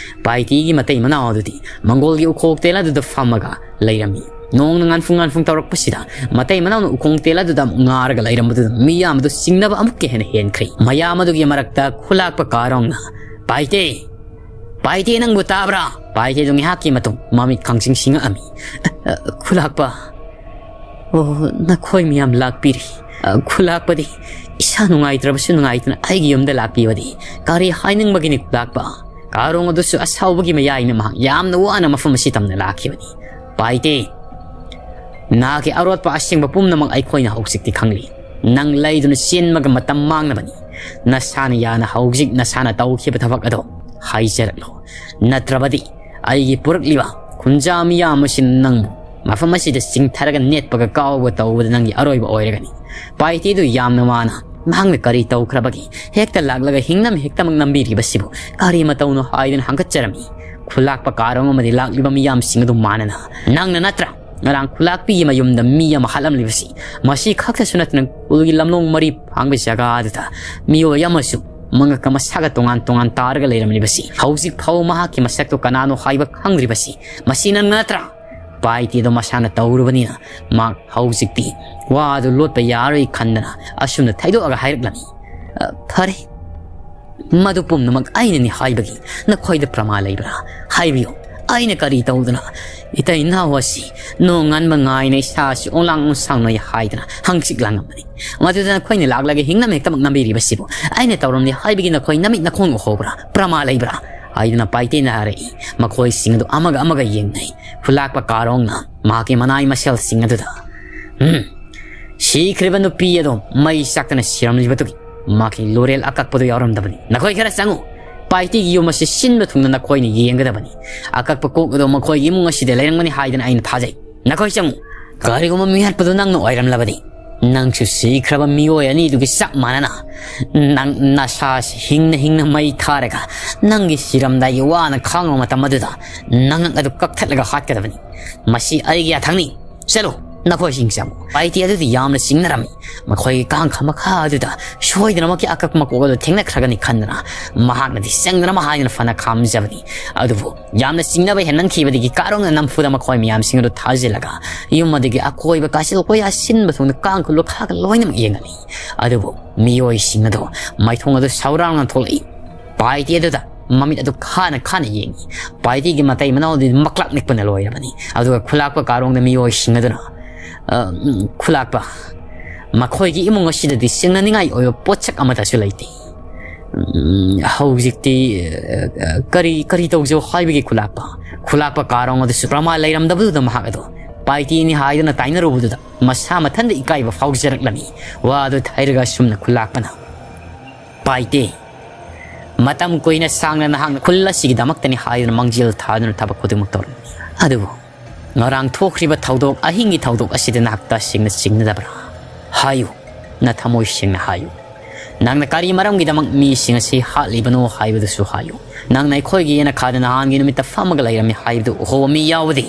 ꯄꯥꯏꯇꯦꯒꯤ ꯃꯇꯩ ꯃꯅꯥꯎ ꯑꯗꯨꯗꯤ ꯃꯪꯒꯣꯜꯒꯤ ꯎꯈꯣꯛ ꯇꯦꯜ ꯑꯗꯨꯗ ꯐꯝꯃꯒ ꯂꯩꯔꯝꯃꯤ꯫ ꯅꯣꯡꯅ ꯉꯥꯟꯐꯨꯡ ꯉꯥꯟꯐꯨꯡ ꯇꯧꯔꯛꯄꯁꯤꯗ ꯃꯇꯩ ꯃꯅꯥꯎꯅ ꯎꯈꯣꯡ ꯇꯦꯜ ꯑꯗꯨꯗ ꯑꯃꯨꯛ ꯉꯥꯔꯒ ꯂꯩꯔꯝꯕꯗꯨꯗ ꯃꯤꯌꯥꯝ ꯑꯗꯨ ꯆꯤꯡꯅꯕ ꯑꯃꯨꯛꯀ ꯍꯦꯟꯅ ꯍꯦꯟꯈ꯭ꯔꯦ꯫ ꯃꯌꯥꯝ ꯑꯗꯨꯒꯤ ꯃꯔꯛꯇ ꯈꯨꯂꯥꯛꯄ ꯀꯥꯔꯣꯡꯅ, "ꯄꯥꯏꯇꯦ! ꯄꯥꯏꯇꯦ, ꯅꯪꯕꯨ ꯇꯥꯕ꯭ꯔꯥ?" ꯄꯥꯏꯇꯦꯗꯨ ꯉꯥꯏꯍꯥꯛꯀꯤ ꯃꯇꯨꯡ ꯃꯃꯤꯠ ꯈꯪꯁꯤꯡ ꯁꯤꯡꯉꯛꯑꯝꯃꯤ꯫ "ꯑ, ꯑ, ꯈꯨꯂꯥꯛꯄ꯫ ꯑꯣ, ꯅꯈꯣꯏ ꯃꯤꯌꯥꯝ ꯂꯥꯛꯄꯤꯔꯤ꯫ ꯑ, ꯈꯨꯂꯥꯛꯄꯗꯤ ꯏꯁꯥ ꯅꯨꯡꯉꯥꯏꯇ꯭ꯔꯕꯁꯨ ꯅꯨꯡꯉꯥꯏꯇꯅ ꯑꯩꯒꯤ ꯌꯨꯝꯗ ꯂꯥꯛꯄꯤꯕꯗꯤ ꯀꯔꯤ ꯍꯥꯏꯅꯤꯡꯕꯒꯤꯅꯤ ꯈꯨꯂꯥꯛꯄ?" ꯀꯥꯔꯣꯡ ꯑꯗꯨꯁꯨ ꯑꯁꯥꯎꯕꯒꯤ ꯃꯌꯥꯏꯅ ꯃꯍꯥꯛ ꯌꯥꯝꯅ ꯋꯥꯅ ꯃꯐꯝ ꯑꯁꯤ ꯇꯝꯅ ꯂꯥꯛꯈꯤꯕꯅꯤ꯫ "ꯄꯥꯏꯇꯦ, ꯅꯍꯥꯛꯀꯤ ꯑꯔꯣꯠꯄ ꯑꯁꯦꯡꯕ ꯄꯨꯝꯅꯃꯛ ꯑꯩꯈꯣꯏꯅ ꯍꯧꯖꯤꯛꯇꯤ ꯈꯪꯂꯤ꯫ ꯅꯪ ꯂꯩꯗꯨꯅ ꯆꯦꯟꯕꯒ ꯃꯇꯝ ꯃꯥꯡꯅꯕꯅꯤ꯫ ꯅꯁꯥꯅ ꯌꯥꯅ ꯍꯧꯖꯤꯛ ꯅꯁꯥꯅ ꯇꯧꯈꯤꯕ ꯊꯕꯛ ꯑꯗꯣ ꯍꯥꯏꯖꯔꯛꯂꯣ꯫ ꯅꯠꯇ꯭ꯔꯕꯗꯤ ꯑꯩꯒꯤ ꯄꯨꯔꯛꯂꯤꯕ ꯈꯨꯟꯖꯥ ꯃꯤꯌꯥꯝ ꯑꯁꯤꯅ ꯅꯪꯕꯨ ꯃꯐꯝ ꯑꯁꯤꯗ ꯆꯤꯡꯊꯔꯒ ꯅꯦꯠꯄꯒ ꯀꯥꯎꯕ ꯇꯧꯕꯗ ꯅꯪꯒꯤ ꯑꯔꯣꯏꯕ ꯑꯣꯏꯔꯒꯅꯤ꯫ ꯄꯥꯏꯇꯦꯗꯨ ꯌꯥꯝꯅ ꯋꯥꯅ ꯃꯍꯥꯛꯅ ꯀꯔꯤ ꯇꯧꯈ꯭ꯔꯕꯒꯦ ꯍꯦꯛꯇ ꯂꯥꯛꯂꯒ ꯍꯤꯡꯅꯝ ꯍꯦꯛꯇꯃꯛ ꯅꯝꯕꯤꯔꯤꯕꯁꯤꯕꯨ ꯀꯔꯤ ꯃꯇꯧꯅꯣ ꯍꯥꯏꯗꯨꯅ ꯍꯪꯒꯠꯆꯔꯝꯃꯤ꯫ ꯈꯨꯂꯥꯛꯄ ꯀꯥꯔꯣꯡ ꯑꯃꯗꯤ ꯂꯥꯛꯂꯤꯕ ꯃꯤꯌꯥꯝꯁꯤꯡ ꯑꯗꯨ ꯃꯥꯟꯅꯅ, "ꯅꯪꯅ ꯅꯠꯇ꯭ꯔꯥ ꯉꯔꯥꯡ ꯈꯨꯂꯥꯛꯄꯤꯒꯤ ꯃꯌꯨꯝꯗ ꯃꯤ ꯑꯃ ꯍꯥꯠꯂꯝꯂꯤꯕꯁꯤ? ꯃꯁꯤ ꯈꯛꯇꯁꯨ ꯅꯠꯇꯅ ꯈꯨꯜꯒꯤ ꯂꯝꯂꯣꯡ ꯃꯔꯤ ꯐꯥꯡꯕ ꯖꯒꯥ ꯑꯗꯨꯗ ꯃꯤꯑꯣꯏ ꯑꯃꯁꯨ ꯃꯉꯛꯀ ꯃꯁꯥꯒ ꯇꯣꯉꯥꯟ ꯇꯣꯉꯥꯟ ꯇꯥꯔꯒ ꯂꯩꯔꯝꯂꯤꯕꯁꯤ? ꯍꯧꯖꯤꯛ ꯐꯥꯎꯕ ꯃꯍꯥꯛꯀꯤ ꯃꯁꯛꯇꯨ ꯀꯅꯥꯅꯣ ꯍꯥꯏꯕ ꯈꯪꯗ꯭ꯔꯤꯕꯁꯤ ꯃꯁꯤ ꯅꯪ ꯅꯠꯇ꯭ꯔꯥ?" ꯄꯥꯏꯇꯦꯗꯣ ꯃꯁꯥꯅ ꯇꯧꯔꯨꯕꯅꯤꯅ ꯃꯍꯥꯛ ꯍꯧꯖꯤꯛꯇꯤ ꯋꯥꯗꯨ ꯂꯣꯠꯄ ꯌꯥꯔꯣꯏ ꯈꯟꯗꯅ ꯑꯁꯨꯝꯅ ꯊꯩꯗꯣꯛꯑꯒ ꯍꯥꯏꯔꯛꯂꯝꯃꯤ꯫ "ꯑ, ꯐꯔꯦ, ꯃꯗꯨ ꯄꯨꯝꯅꯃꯛ ꯑꯩꯅꯅꯤ ꯍꯥꯏꯕꯒꯤ ꯅꯈꯣꯏꯗ ꯄ꯭ꯔꯃꯥꯟ ꯂꯩꯕ꯭ꯔꯥ? ꯍꯥꯏꯕꯤꯌꯨ꯫ ꯑꯩꯅ ꯀꯔꯤ ꯇꯧꯗꯅ ꯏꯇꯩ ꯏꯅꯥꯎ ꯑꯁꯤ ꯅꯣꯡꯉꯥꯟꯕ ꯉꯥꯏꯅ ꯏꯁꯥꯁꯤ ꯑꯣꯟꯂꯥꯡ ꯑꯣꯟꯁꯥꯡꯅꯣꯏ ꯍꯥꯏꯗꯅ ꯍꯪꯆꯤꯛ ꯂꯥꯡꯉꯝꯕꯅꯤ? ꯃꯗꯨꯗ ꯅꯈꯣꯏꯅ ꯂꯥꯛꯂꯒ ꯍꯤꯡꯅꯝ ꯍꯦꯛꯇꯃꯛ ꯅꯝꯕꯤꯔꯤꯕꯁꯤꯕꯨ ꯑꯩꯅ ꯇꯧꯔꯝꯂꯦ ꯍꯥꯏꯕꯒꯤ ꯅꯈꯣꯏ ꯅꯃꯤꯠ ꯅꯈꯣꯡ ꯎꯍꯧꯕ꯭ꯔꯥ? ꯄ꯭ꯔꯃꯥꯟ ꯂꯩꯕ꯭ꯔꯥ?" ꯍꯥꯏꯗꯨꯅ ꯄꯥꯏꯇꯦꯅ ꯍꯥꯏꯔꯛꯏ꯫ ꯃꯈꯣꯏꯁꯤꯡ ꯑꯗꯨ ꯑꯃꯒ ꯑꯃꯒ ꯌꯦꯡꯅꯩ꯫ ꯈꯨꯂꯥꯛꯄ ꯀꯥꯔꯣꯡꯅ ꯃꯍꯥꯛꯀꯤ ꯃꯅꯥꯏ ꯃꯁꯦꯜꯁꯤꯡ ꯑꯗꯨꯗ, "ꯎꯝ, ꯁꯤꯈ꯭ꯔꯤꯕ ꯅꯨꯄꯤ ꯑꯗꯣ ꯃꯩ ꯆꯥꯛꯇꯅ ꯁꯤꯔꯝꯂꯤꯕꯗꯨꯒꯤ ꯃꯍꯥꯛꯀꯤ ꯂꯣꯔꯦꯜ ꯑꯀꯛꯄꯗꯨ ꯌꯥꯎꯔꯝꯗꯕꯅꯤ꯫ ꯅꯈꯣꯏ ꯈꯔ ꯆꯪꯉꯨ꯫ ꯄꯥꯏꯇꯤꯒꯤ ꯌꯨꯝ ꯑꯁꯤ ꯁꯤꯟꯕ ꯊꯨꯡꯅ ꯅꯈꯣꯏꯅ ꯌꯦꯡꯒꯗꯕꯅꯤ꯫ ꯑꯀꯛꯄ ꯀꯣꯛ ꯑꯗꯣ ꯃꯈꯣꯏꯒꯤ ꯏꯃꯨꯡ ꯑꯁꯤꯗ ꯂꯩꯔꯝꯒꯅꯤ ꯍꯥꯏꯗꯅ ꯑꯩꯅ ꯊꯥꯖꯩ꯫ ꯅꯈꯣꯏ ꯆꯪꯉꯨ꯫ ꯀꯔꯤꯒꯨꯝꯕ ꯃꯤꯍꯠꯄꯗꯨ ꯅꯪꯅ ꯑꯣꯏꯔꯝꯂꯕꯗꯤ, ꯅꯪꯁꯨ ꯁꯤꯈ꯭ꯔꯕ ꯃꯤꯑꯣꯏ ꯑꯅꯤꯗꯨꯒꯤ ꯆꯞ ꯃꯥꯟꯅꯅ ꯅꯪ ꯅꯁꯥꯁꯤ ꯍꯤꯡꯅ ꯍꯤꯡꯅ ꯃꯩ ꯊꯥꯔꯒ ꯅꯪꯒꯤ ꯁꯤꯔꯝꯗꯥꯏꯒꯤ ꯋꯥꯅ ꯈꯥꯡꯕ ꯃꯇꯝ ꯑꯗꯨꯗ ꯅꯉꯛ ꯑꯗꯨ ꯀꯛꯊꯠꯂꯒ ꯍꯥꯠꯀꯗꯕꯅꯤ꯫ ꯃꯁꯤ ꯑꯩꯒꯤ ꯌꯥꯊꯪꯅꯤ꯫ ꯆꯠꯂꯨ, ꯅꯈꯣꯏꯁꯤꯡ ꯆꯪꯉꯨ꯫" ꯄꯥꯏꯇꯤ ꯑꯗꯨꯗꯤ ꯌꯥꯝꯅ ꯆꯤꯡꯅꯔꯝꯃꯤ꯫ ꯃꯈꯣꯏꯒꯤ ꯀꯥꯡꯈ ꯃꯈꯥ ꯑꯗꯨꯗ ꯁꯣꯏꯗꯅꯃꯛꯀꯤ ꯑꯀꯛꯄ ꯃꯀꯣꯛ ꯑꯗꯨ ꯊꯦꯡꯅꯈ꯭ꯔꯒꯅꯤ ꯈꯟꯗꯨꯅ ꯃꯍꯥꯛꯅꯗꯤ ꯆꯪꯗꯅꯕ ꯍꯥꯏꯗꯨꯅ ꯐꯅ ꯈꯥꯝꯖꯕꯅꯤ꯫ ꯑꯗꯨꯕꯨ ꯌꯥꯝꯅ ꯆꯤꯡꯅꯕ ꯍꯦꯟꯃꯟꯈꯤꯕꯗꯒꯤ ꯀꯥꯔꯣꯡꯅ ꯅꯝꯐꯨꯗ ꯃꯈꯣꯏ ꯃꯌꯥꯝꯁꯤꯡ ꯑꯗꯨ ꯊꯥꯖꯤꯜꯂꯒ ꯌꯨꯝ ꯑꯗꯨꯒꯤ ꯑꯀꯣꯏꯕ ꯀꯥꯆꯤꯜ ꯀꯣꯌꯥ ꯁꯤꯟꯕ ꯊꯨꯡꯅ ꯀꯥꯡꯈ ꯂꯨꯈꯥꯒ ꯂꯣꯏꯅꯃꯛ ꯌꯦꯡꯍꯜꯂꯤ꯫ ꯑꯗꯨꯕꯨ ꯃꯤꯑꯣꯏꯁꯤꯡ ꯑꯗꯨ ꯃꯥꯏꯊꯣꯡ ꯑꯗꯨ ꯁꯥꯎꯔꯥꯡꯅ ꯊꯣꯛꯂꯛꯏ꯫ ꯄꯥꯏꯇꯤ ꯑꯗꯨꯗ ꯃꯃꯤꯠ ꯑꯗꯨ ꯈꯥꯅ ꯈꯥꯅ ꯌꯦꯡꯉꯤ꯫ ꯄꯥꯏꯇꯤꯒꯤ ꯃꯇꯩ ꯃꯅꯥꯎꯗꯤ ꯃꯀ꯭ꯂꯥꯛ ꯅꯤꯛꯄꯅ ꯂꯣꯏꯔꯕꯅꯤ꯫ ꯑꯗꯨꯒ ꯈꯨꯂꯥꯛꯄ ꯀꯥꯔꯣꯡꯗ ꯃꯤꯑꯣꯏꯁꯤꯡ ꯑꯗꯨꯅ, "ꯑ, ꯎꯝ, ꯈꯨꯂꯥꯛꯄ, ꯃꯈꯣꯏꯒꯤ ꯏꯃꯨꯡ ꯑꯁꯤꯗꯗꯤ ꯆꯤꯡꯅꯅꯤꯡꯉꯥꯏ ꯑꯣꯏꯕ ꯄꯣꯠꯁꯛ ꯑꯃꯠꯇꯁꯨ ꯂꯩꯇꯦ꯫ ꯎꯝ, ꯍꯧꯖꯤꯛꯇꯤ, ꯑ, ꯑ, ꯀꯔꯤ, ꯀꯔꯤ ꯇꯧꯖꯧ ꯍꯥꯏꯕꯒꯤ ꯈꯨꯂꯥꯛꯄ?" ꯈꯨꯂꯥꯛꯄ ꯀꯥꯔꯣꯡ ꯑꯗꯨꯁꯨ ꯄ꯭ꯔꯃꯥꯟ ꯂꯩꯔꯝꯗꯕꯗꯨꯗ ꯃꯍꯥꯛ ꯑꯗꯨ ꯄꯥꯏꯇꯤꯅꯤ ꯍꯥꯏꯗꯨꯅ ꯇꯥꯏꯅꯔꯨꯕꯗꯨꯗ ꯃꯁꯥ ꯃꯊꯟꯇ ꯏꯀꯥꯏꯕ ꯐꯥꯎꯖꯔꯛꯂꯝꯃꯤ꯫ ꯋꯥ ꯑꯗꯨ ꯊꯩꯔꯒ ꯑꯁꯨꯝꯅ ꯈꯨꯂꯥꯛꯄꯅ, "ꯄꯥꯏꯇꯦ, ꯃꯇꯝ ꯀꯨꯏꯅ ꯁꯥꯡꯅ ꯅꯍꯥꯛꯅ ꯈꯨꯜ ꯑꯁꯤꯒꯤꯗꯃꯛꯇꯅꯤ ꯍꯥꯏꯗꯨꯅ ꯃꯥꯡꯖꯤꯜ ꯊꯥꯗꯨꯅ ꯊꯕꯛ ꯈꯨꯗꯤꯡꯃꯛ ꯇꯧꯔꯝꯃꯤ꯫ ꯑꯗꯨꯕꯨ ꯉꯔꯥꯡ ꯊꯣꯛꯈ꯭ꯔꯤꯕ ꯊꯧꯗꯣꯛ, ꯑꯍꯤꯡꯒꯤ ꯊꯧꯗꯣꯛ ꯑꯁꯤꯗ ꯅꯍꯥꯛ ꯇꯁꯦꯡꯅ ꯆꯤꯡꯅꯗꯕ꯭ꯔꯥ? ꯍꯥꯏꯌꯨ, ꯅꯊꯃꯣꯏ ꯁꯦꯡꯅ ꯍꯥꯏꯌꯨ꯫ ꯅꯪꯅ ꯀꯔꯤ ꯃꯔꯝꯒꯤꯗꯃꯛ ꯃꯤꯁꯤꯡ ꯑꯁꯤ ꯍꯥꯠꯂꯤꯕꯅꯣ ꯍꯥꯏꯕꯗꯨꯁꯨ ꯍꯥꯏꯌꯨ꯫ ꯅꯪꯅ ꯑꯩꯈꯣꯏꯒꯤ ꯌꯦꯅꯈꯥꯗ ꯅꯍꯥꯟꯒꯤ ꯅꯨꯃꯤꯠꯇ ꯐꯝꯃꯒ ꯂꯩꯔꯝꯃꯤ ꯍꯥꯏꯕꯗꯨ ꯎꯍꯧꯕ ꯃꯤ ꯌꯥꯎꯕꯗꯤ?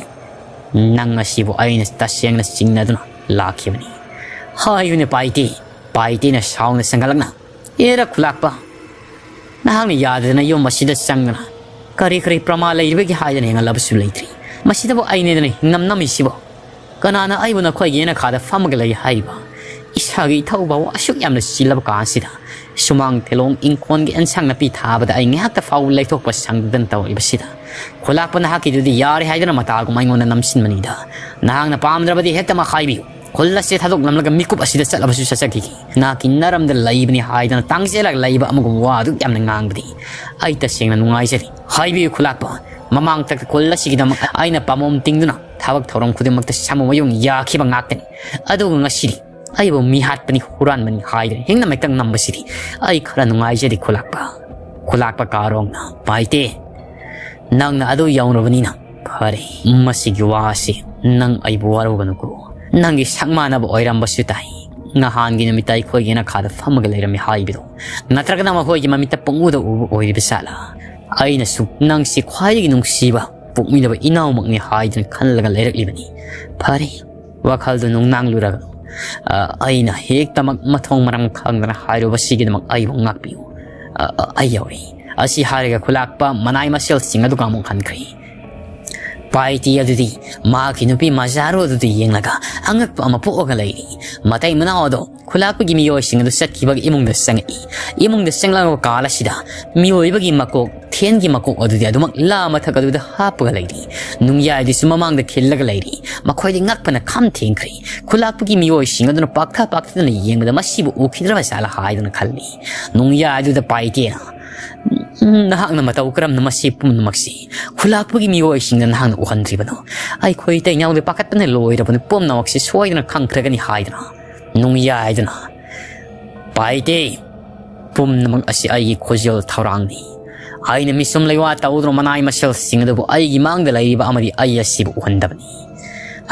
ꯅꯪ ꯑꯁꯤꯕꯨ ꯑꯩꯅ ꯇꯁꯦꯡꯅ ꯆꯤꯡꯅꯗꯨꯅ ꯂꯥꯛꯈꯤꯕꯅꯤ꯫ ꯍꯥꯏꯌꯨꯅꯦ ꯄꯥꯏꯇꯦ꯫ ꯄꯥꯏꯇꯦꯅ ꯁꯥꯎꯅ ꯁꯪꯒꯠꯂꯛꯅ, ꯑꯦꯔꯥ ꯈꯨꯂꯥꯛꯄ, ꯅꯍꯥꯛꯅ ꯌꯥꯗꯗꯅ ꯌꯨꯝ ꯑꯁꯤꯗ ꯆꯪꯗꯅ ꯀꯔꯤ ꯀꯔꯤ ꯄ꯭ꯔꯃꯥ ꯂꯩꯔꯤꯕꯒꯦ ꯍꯥꯏꯗꯅ ꯍꯦꯟꯒꯠꯂꯕꯁꯨ ꯂꯩꯇ꯭ꯔꯤ꯫ ꯃꯁꯤꯗꯕꯨ ꯑꯩꯅꯦꯗꯅ ꯍꯤꯡꯅꯝ ꯅꯝꯃꯤꯁꯤꯕꯣ? ꯀꯅꯥꯅ ꯑꯩꯕꯨ ꯅꯈꯣꯏꯒꯤ ꯌꯦꯅꯈꯥꯗ ꯐꯝꯃꯒ ꯂꯩ ꯍꯥꯏꯔꯤꯕ? ꯏꯁꯥꯒꯤ ꯏꯊꯧ ꯐꯥꯎ ꯑꯁꯨꯛ ꯌꯥꯝꯅ ꯆꯤꯜꯂꯕ ꯀꯥꯟꯁꯤꯗ, ꯁꯨꯃꯥꯡ ꯇꯦꯂꯣꯡ ꯏꯪꯈꯣꯜꯒꯤ ꯑꯦꯟꯁꯥꯡ ꯅꯥꯄꯤ ꯊꯥꯕꯗ ꯑꯩ ꯉꯥꯏꯍꯥꯛꯇ ꯐꯥꯎꯕ ꯂꯩꯊꯣꯛꯄ ꯁꯪꯗꯗꯅ ꯇꯧꯔꯤꯕꯁꯤꯗ, ꯈꯨꯂꯥꯛꯄ ꯅꯍꯥꯛꯀꯤꯗꯨꯗꯤ ꯌꯥꯔꯦ ꯍꯥꯏꯗꯨꯅ ꯃꯇꯥꯒꯨꯝ ꯑꯩꯉꯣꯟꯗ ꯅꯝꯁꯤꯟꯕꯅꯤꯗ꯫ ꯅꯍꯥꯛꯅ ꯄꯥꯝꯗ꯭ꯔꯕꯗꯤ ꯍꯦꯛꯇꯃꯛ ꯍꯥꯏꯕꯤꯌꯨ꯫ ꯈꯨꯜ ꯑꯁꯦ ꯊꯥꯗꯣꯛꯂꯝꯂꯒ ꯃꯤꯀꯨꯞ ꯑꯁꯤꯗ ꯆꯠꯂꯕꯁꯨ ꯆꯠꯆꯈꯤꯒꯦ꯫ ꯅꯍꯥꯛꯀꯤ ꯅꯔꯝꯗ ꯂꯩꯕꯅꯤ ꯍꯥꯏꯗꯅ ꯇꯥꯡꯖꯦꯜꯂꯒ ꯂꯩꯕ ꯑꯃꯒꯨꯝ ꯋꯥ ꯑꯗꯨꯛ ꯌꯥꯝꯅ ꯉꯥꯡꯕꯗꯤ ꯑꯩ ꯇꯁꯦꯡꯅ ꯅꯨꯡꯉꯥꯏꯖꯔꯤ꯫ ꯍꯥꯏꯕꯤꯌꯨ ꯈꯨꯂꯥꯛꯄ, ꯃꯃꯥꯡ ꯇꯛꯇ ꯈꯨꯜ ꯑꯁꯤꯒꯤꯗꯃꯛ ꯑꯩꯅ ꯄꯥꯝꯕꯣꯝ ꯇꯤꯡꯗꯨꯅ ꯊꯕꯛ ꯊꯧꯔꯝ ꯈꯨꯗꯤꯡꯃꯛꯇ ꯁꯥꯃꯨ ꯃꯌꯨꯡ ꯌꯥꯈꯤꯕ ꯉꯥꯛꯇꯅꯤ꯫ ꯑꯗꯨꯒ ꯉꯁꯤꯗꯤ ꯑꯩꯕꯨ ꯃꯤ ꯍꯥꯠꯄꯅꯤ, ꯍꯨꯔꯥꯟꯕꯅꯤ ꯍꯥꯏꯗꯅ ꯍꯤꯡꯅ ꯃꯩꯇꯪ ꯅꯝꯕꯁꯤꯗꯤ ꯑꯩ ꯈꯔ ꯅꯨꯡꯉꯥꯏꯖꯗꯦ ꯈꯨꯂꯥꯛꯄ꯫ ꯈꯨꯂꯥꯛꯄ ꯀꯥꯔꯣꯡꯅ, ꯄꯥꯏꯇꯦ, ꯅꯪꯅ ꯑꯗꯨ ꯌꯧꯔꯕꯅꯤꯅ ꯐꯔꯦ꯫ ꯃꯁꯤꯒꯤ ꯋꯥ ꯑꯁꯤ ꯅꯪ ꯑꯩꯕꯨ ꯋꯥꯔꯧꯒꯅꯨꯀꯣ꯫ ꯅꯪꯒꯤ ꯁꯛ ꯃꯥꯟꯅꯕ ꯑꯣꯏꯔꯝꯕꯁꯨ ꯇꯥꯏ꯫ ꯅꯍꯥꯟꯒꯤ ꯅꯨꯃꯤꯠꯇ ꯑꯩꯈꯣꯏꯒꯤ ꯌꯦꯅꯈꯥꯗ ꯐꯝꯃꯒ ꯂꯩꯔꯝꯃꯤ ꯍꯥꯏꯕꯗꯣ, ꯅꯠꯇ꯭ꯔꯒꯅ ꯃꯈꯣꯏꯒꯤ ꯃꯃꯤꯠꯇ ꯄꯪꯎꯗ ꯎꯕ ꯑꯣꯏꯔꯤꯕ ꯖꯥꯠꯂꯥ? ꯑꯩꯅꯁꯨ ꯅꯪꯁꯤ ꯈ꯭ꯋꯥꯏꯗꯒꯤ ꯅꯨꯡꯁꯤꯕ ꯄꯣꯛꯃꯤꯟꯅꯕ ꯏꯅꯥꯎꯃꯛꯅꯤ ꯍꯥꯏꯗꯨꯅ ꯈꯜꯂꯒ ꯂꯩꯔꯛꯂꯤꯕꯅꯤ꯫ ꯐꯔꯦ, ꯋꯥꯈꯜꯗꯨ ꯅꯨꯡꯅꯥꯡꯂꯨꯔꯒꯅꯨ꯫ ꯑ, ꯑꯩꯅ ꯍꯦꯛꯇꯃꯛ ꯃꯊꯣꯡ ꯃꯔꯝ ꯈꯪꯗꯅ ꯍꯥꯏꯔꯨꯕꯁꯤꯒꯤꯗꯃꯛ ꯑꯩꯕꯨ ꯉꯥꯛꯄꯤꯌꯨ꯫ ꯑ, ꯑ, ꯑꯩ ꯌꯧꯔꯦ꯫ ꯑꯁꯤ ꯍꯥꯏꯔꯒ ꯈꯨꯂꯥꯛꯄ ꯃꯅꯥꯏ ꯃꯁꯦꯜꯁꯤꯡ ꯑꯗꯨꯒ ꯑꯃꯨꯛ ꯍꯟꯈ꯭ꯔꯦ꯫ ꯄꯥꯏꯇꯤ ꯑꯗꯨꯗꯤ ꯃꯍꯥꯛꯀꯤ ꯅꯨꯄꯤ ꯃꯖꯥꯔꯨ ꯑꯗꯨꯗ ꯌꯦꯡꯂꯒ ꯑꯉꯛꯄ ꯑꯃ ꯄꯣꯛꯑꯒ ꯂꯩꯔꯤ꯫ ꯃꯇꯩ ꯃꯅꯥꯎ ꯑꯗꯣ ꯈꯨꯂꯥꯛꯄꯒꯤ ꯃꯤꯑꯣꯏꯁꯤꯡ ꯑꯗꯨ ꯆꯠꯈꯤꯕꯒꯤ ꯏꯃꯨꯡꯗ ꯆꯪꯉꯛꯏ꯫ ꯏꯃꯨꯡꯗ ꯆꯪꯂꯛꯂꯕ ꯀꯥꯜ ꯑꯁꯤꯗ ꯃꯤꯑꯣꯏꯕꯒꯤ ꯃꯀꯣꯛ, ꯊꯦꯟꯒꯤ ꯃꯀꯣꯛ ꯑꯗꯨꯗꯤ ꯑꯗꯨꯃꯛ ꯂꯥ ꯃꯊꯛ ꯑꯗꯨꯗ ꯍꯥꯞꯄꯒ ꯂꯩꯔꯤ꯫ ꯅꯨꯡꯌꯥꯏꯗꯨꯁꯨ ꯃꯃꯥꯡꯗ ꯈꯤꯜꯂꯒ ꯂꯩꯔꯤ꯫ ꯃꯈꯣꯏꯗꯤ ꯉꯛꯄꯅ ꯈꯝ ꯊꯦꯡꯈ꯭ꯔꯦ꯫ ꯈꯨꯂꯥꯛꯄꯒꯤ ꯃꯤꯑꯣꯏꯁꯤꯡ ꯑꯗꯨꯅ ꯄꯥꯛꯊ ꯄꯥꯛꯊꯗꯨꯅ ꯌꯦꯡꯕꯗ ꯃꯁꯤꯕꯨ ꯎꯈꯤꯗ꯭ꯔꯕ ꯖꯥꯠꯂ ꯍꯥꯏꯗꯨꯅ ꯈꯜꯂꯤ꯫ ꯅꯨꯡꯌꯥꯏꯗꯨꯗ ꯄꯥꯏꯇꯦꯅ, "ꯎꯝ, ꯅꯍꯥꯛꯅ ꯃꯇꯧ ꯀꯔꯝꯅ ꯃꯁꯤ ꯄꯨꯝꯅꯃꯛꯁꯤ ꯈꯨꯂꯥꯛꯄꯒꯤ ꯃꯤꯑꯣꯏꯁꯤꯡꯗ ꯅꯍꯥꯛꯅ ꯎꯍꯟꯗ꯭ꯔꯤꯕꯅꯣ? ꯑꯩꯈꯣꯏ ꯏꯇꯩꯅꯥꯎꯗꯤ ꯄꯥꯈꯠꯄꯅ ꯂꯣꯏꯔꯕꯅꯤ, ꯄꯨꯝꯅꯃꯛꯁꯤ ꯁꯣꯏꯗꯅ ꯈꯪꯈ꯭ꯔꯒꯅꯤ" ꯍꯥꯏꯗꯨꯅ ꯅꯨꯡꯌꯥꯏꯗꯨꯅ, "ꯄꯥꯏꯇꯦ, ꯄꯨꯝꯅꯃꯛ ꯑꯁꯤ ꯑꯩꯒꯤ ꯈꯨꯖꯤꯜ ꯊꯧꯔꯥꯡꯅꯤ꯫ ꯑꯩꯅ ꯃꯤꯁꯨꯝ ꯂꯩꯋꯥ ꯇꯧꯗꯨꯅ ꯃꯅꯥꯏ ꯃꯁꯤꯜꯁꯤꯡ ꯑꯗꯨꯕꯨ ꯑꯩꯒꯤ ꯃꯥꯡꯗ ꯂꯩꯔꯤꯕ ꯑꯃꯗꯤ ꯑꯩ ꯑꯁꯤꯕꯨ ꯎꯍꯟꯗꯕꯅꯤ꯫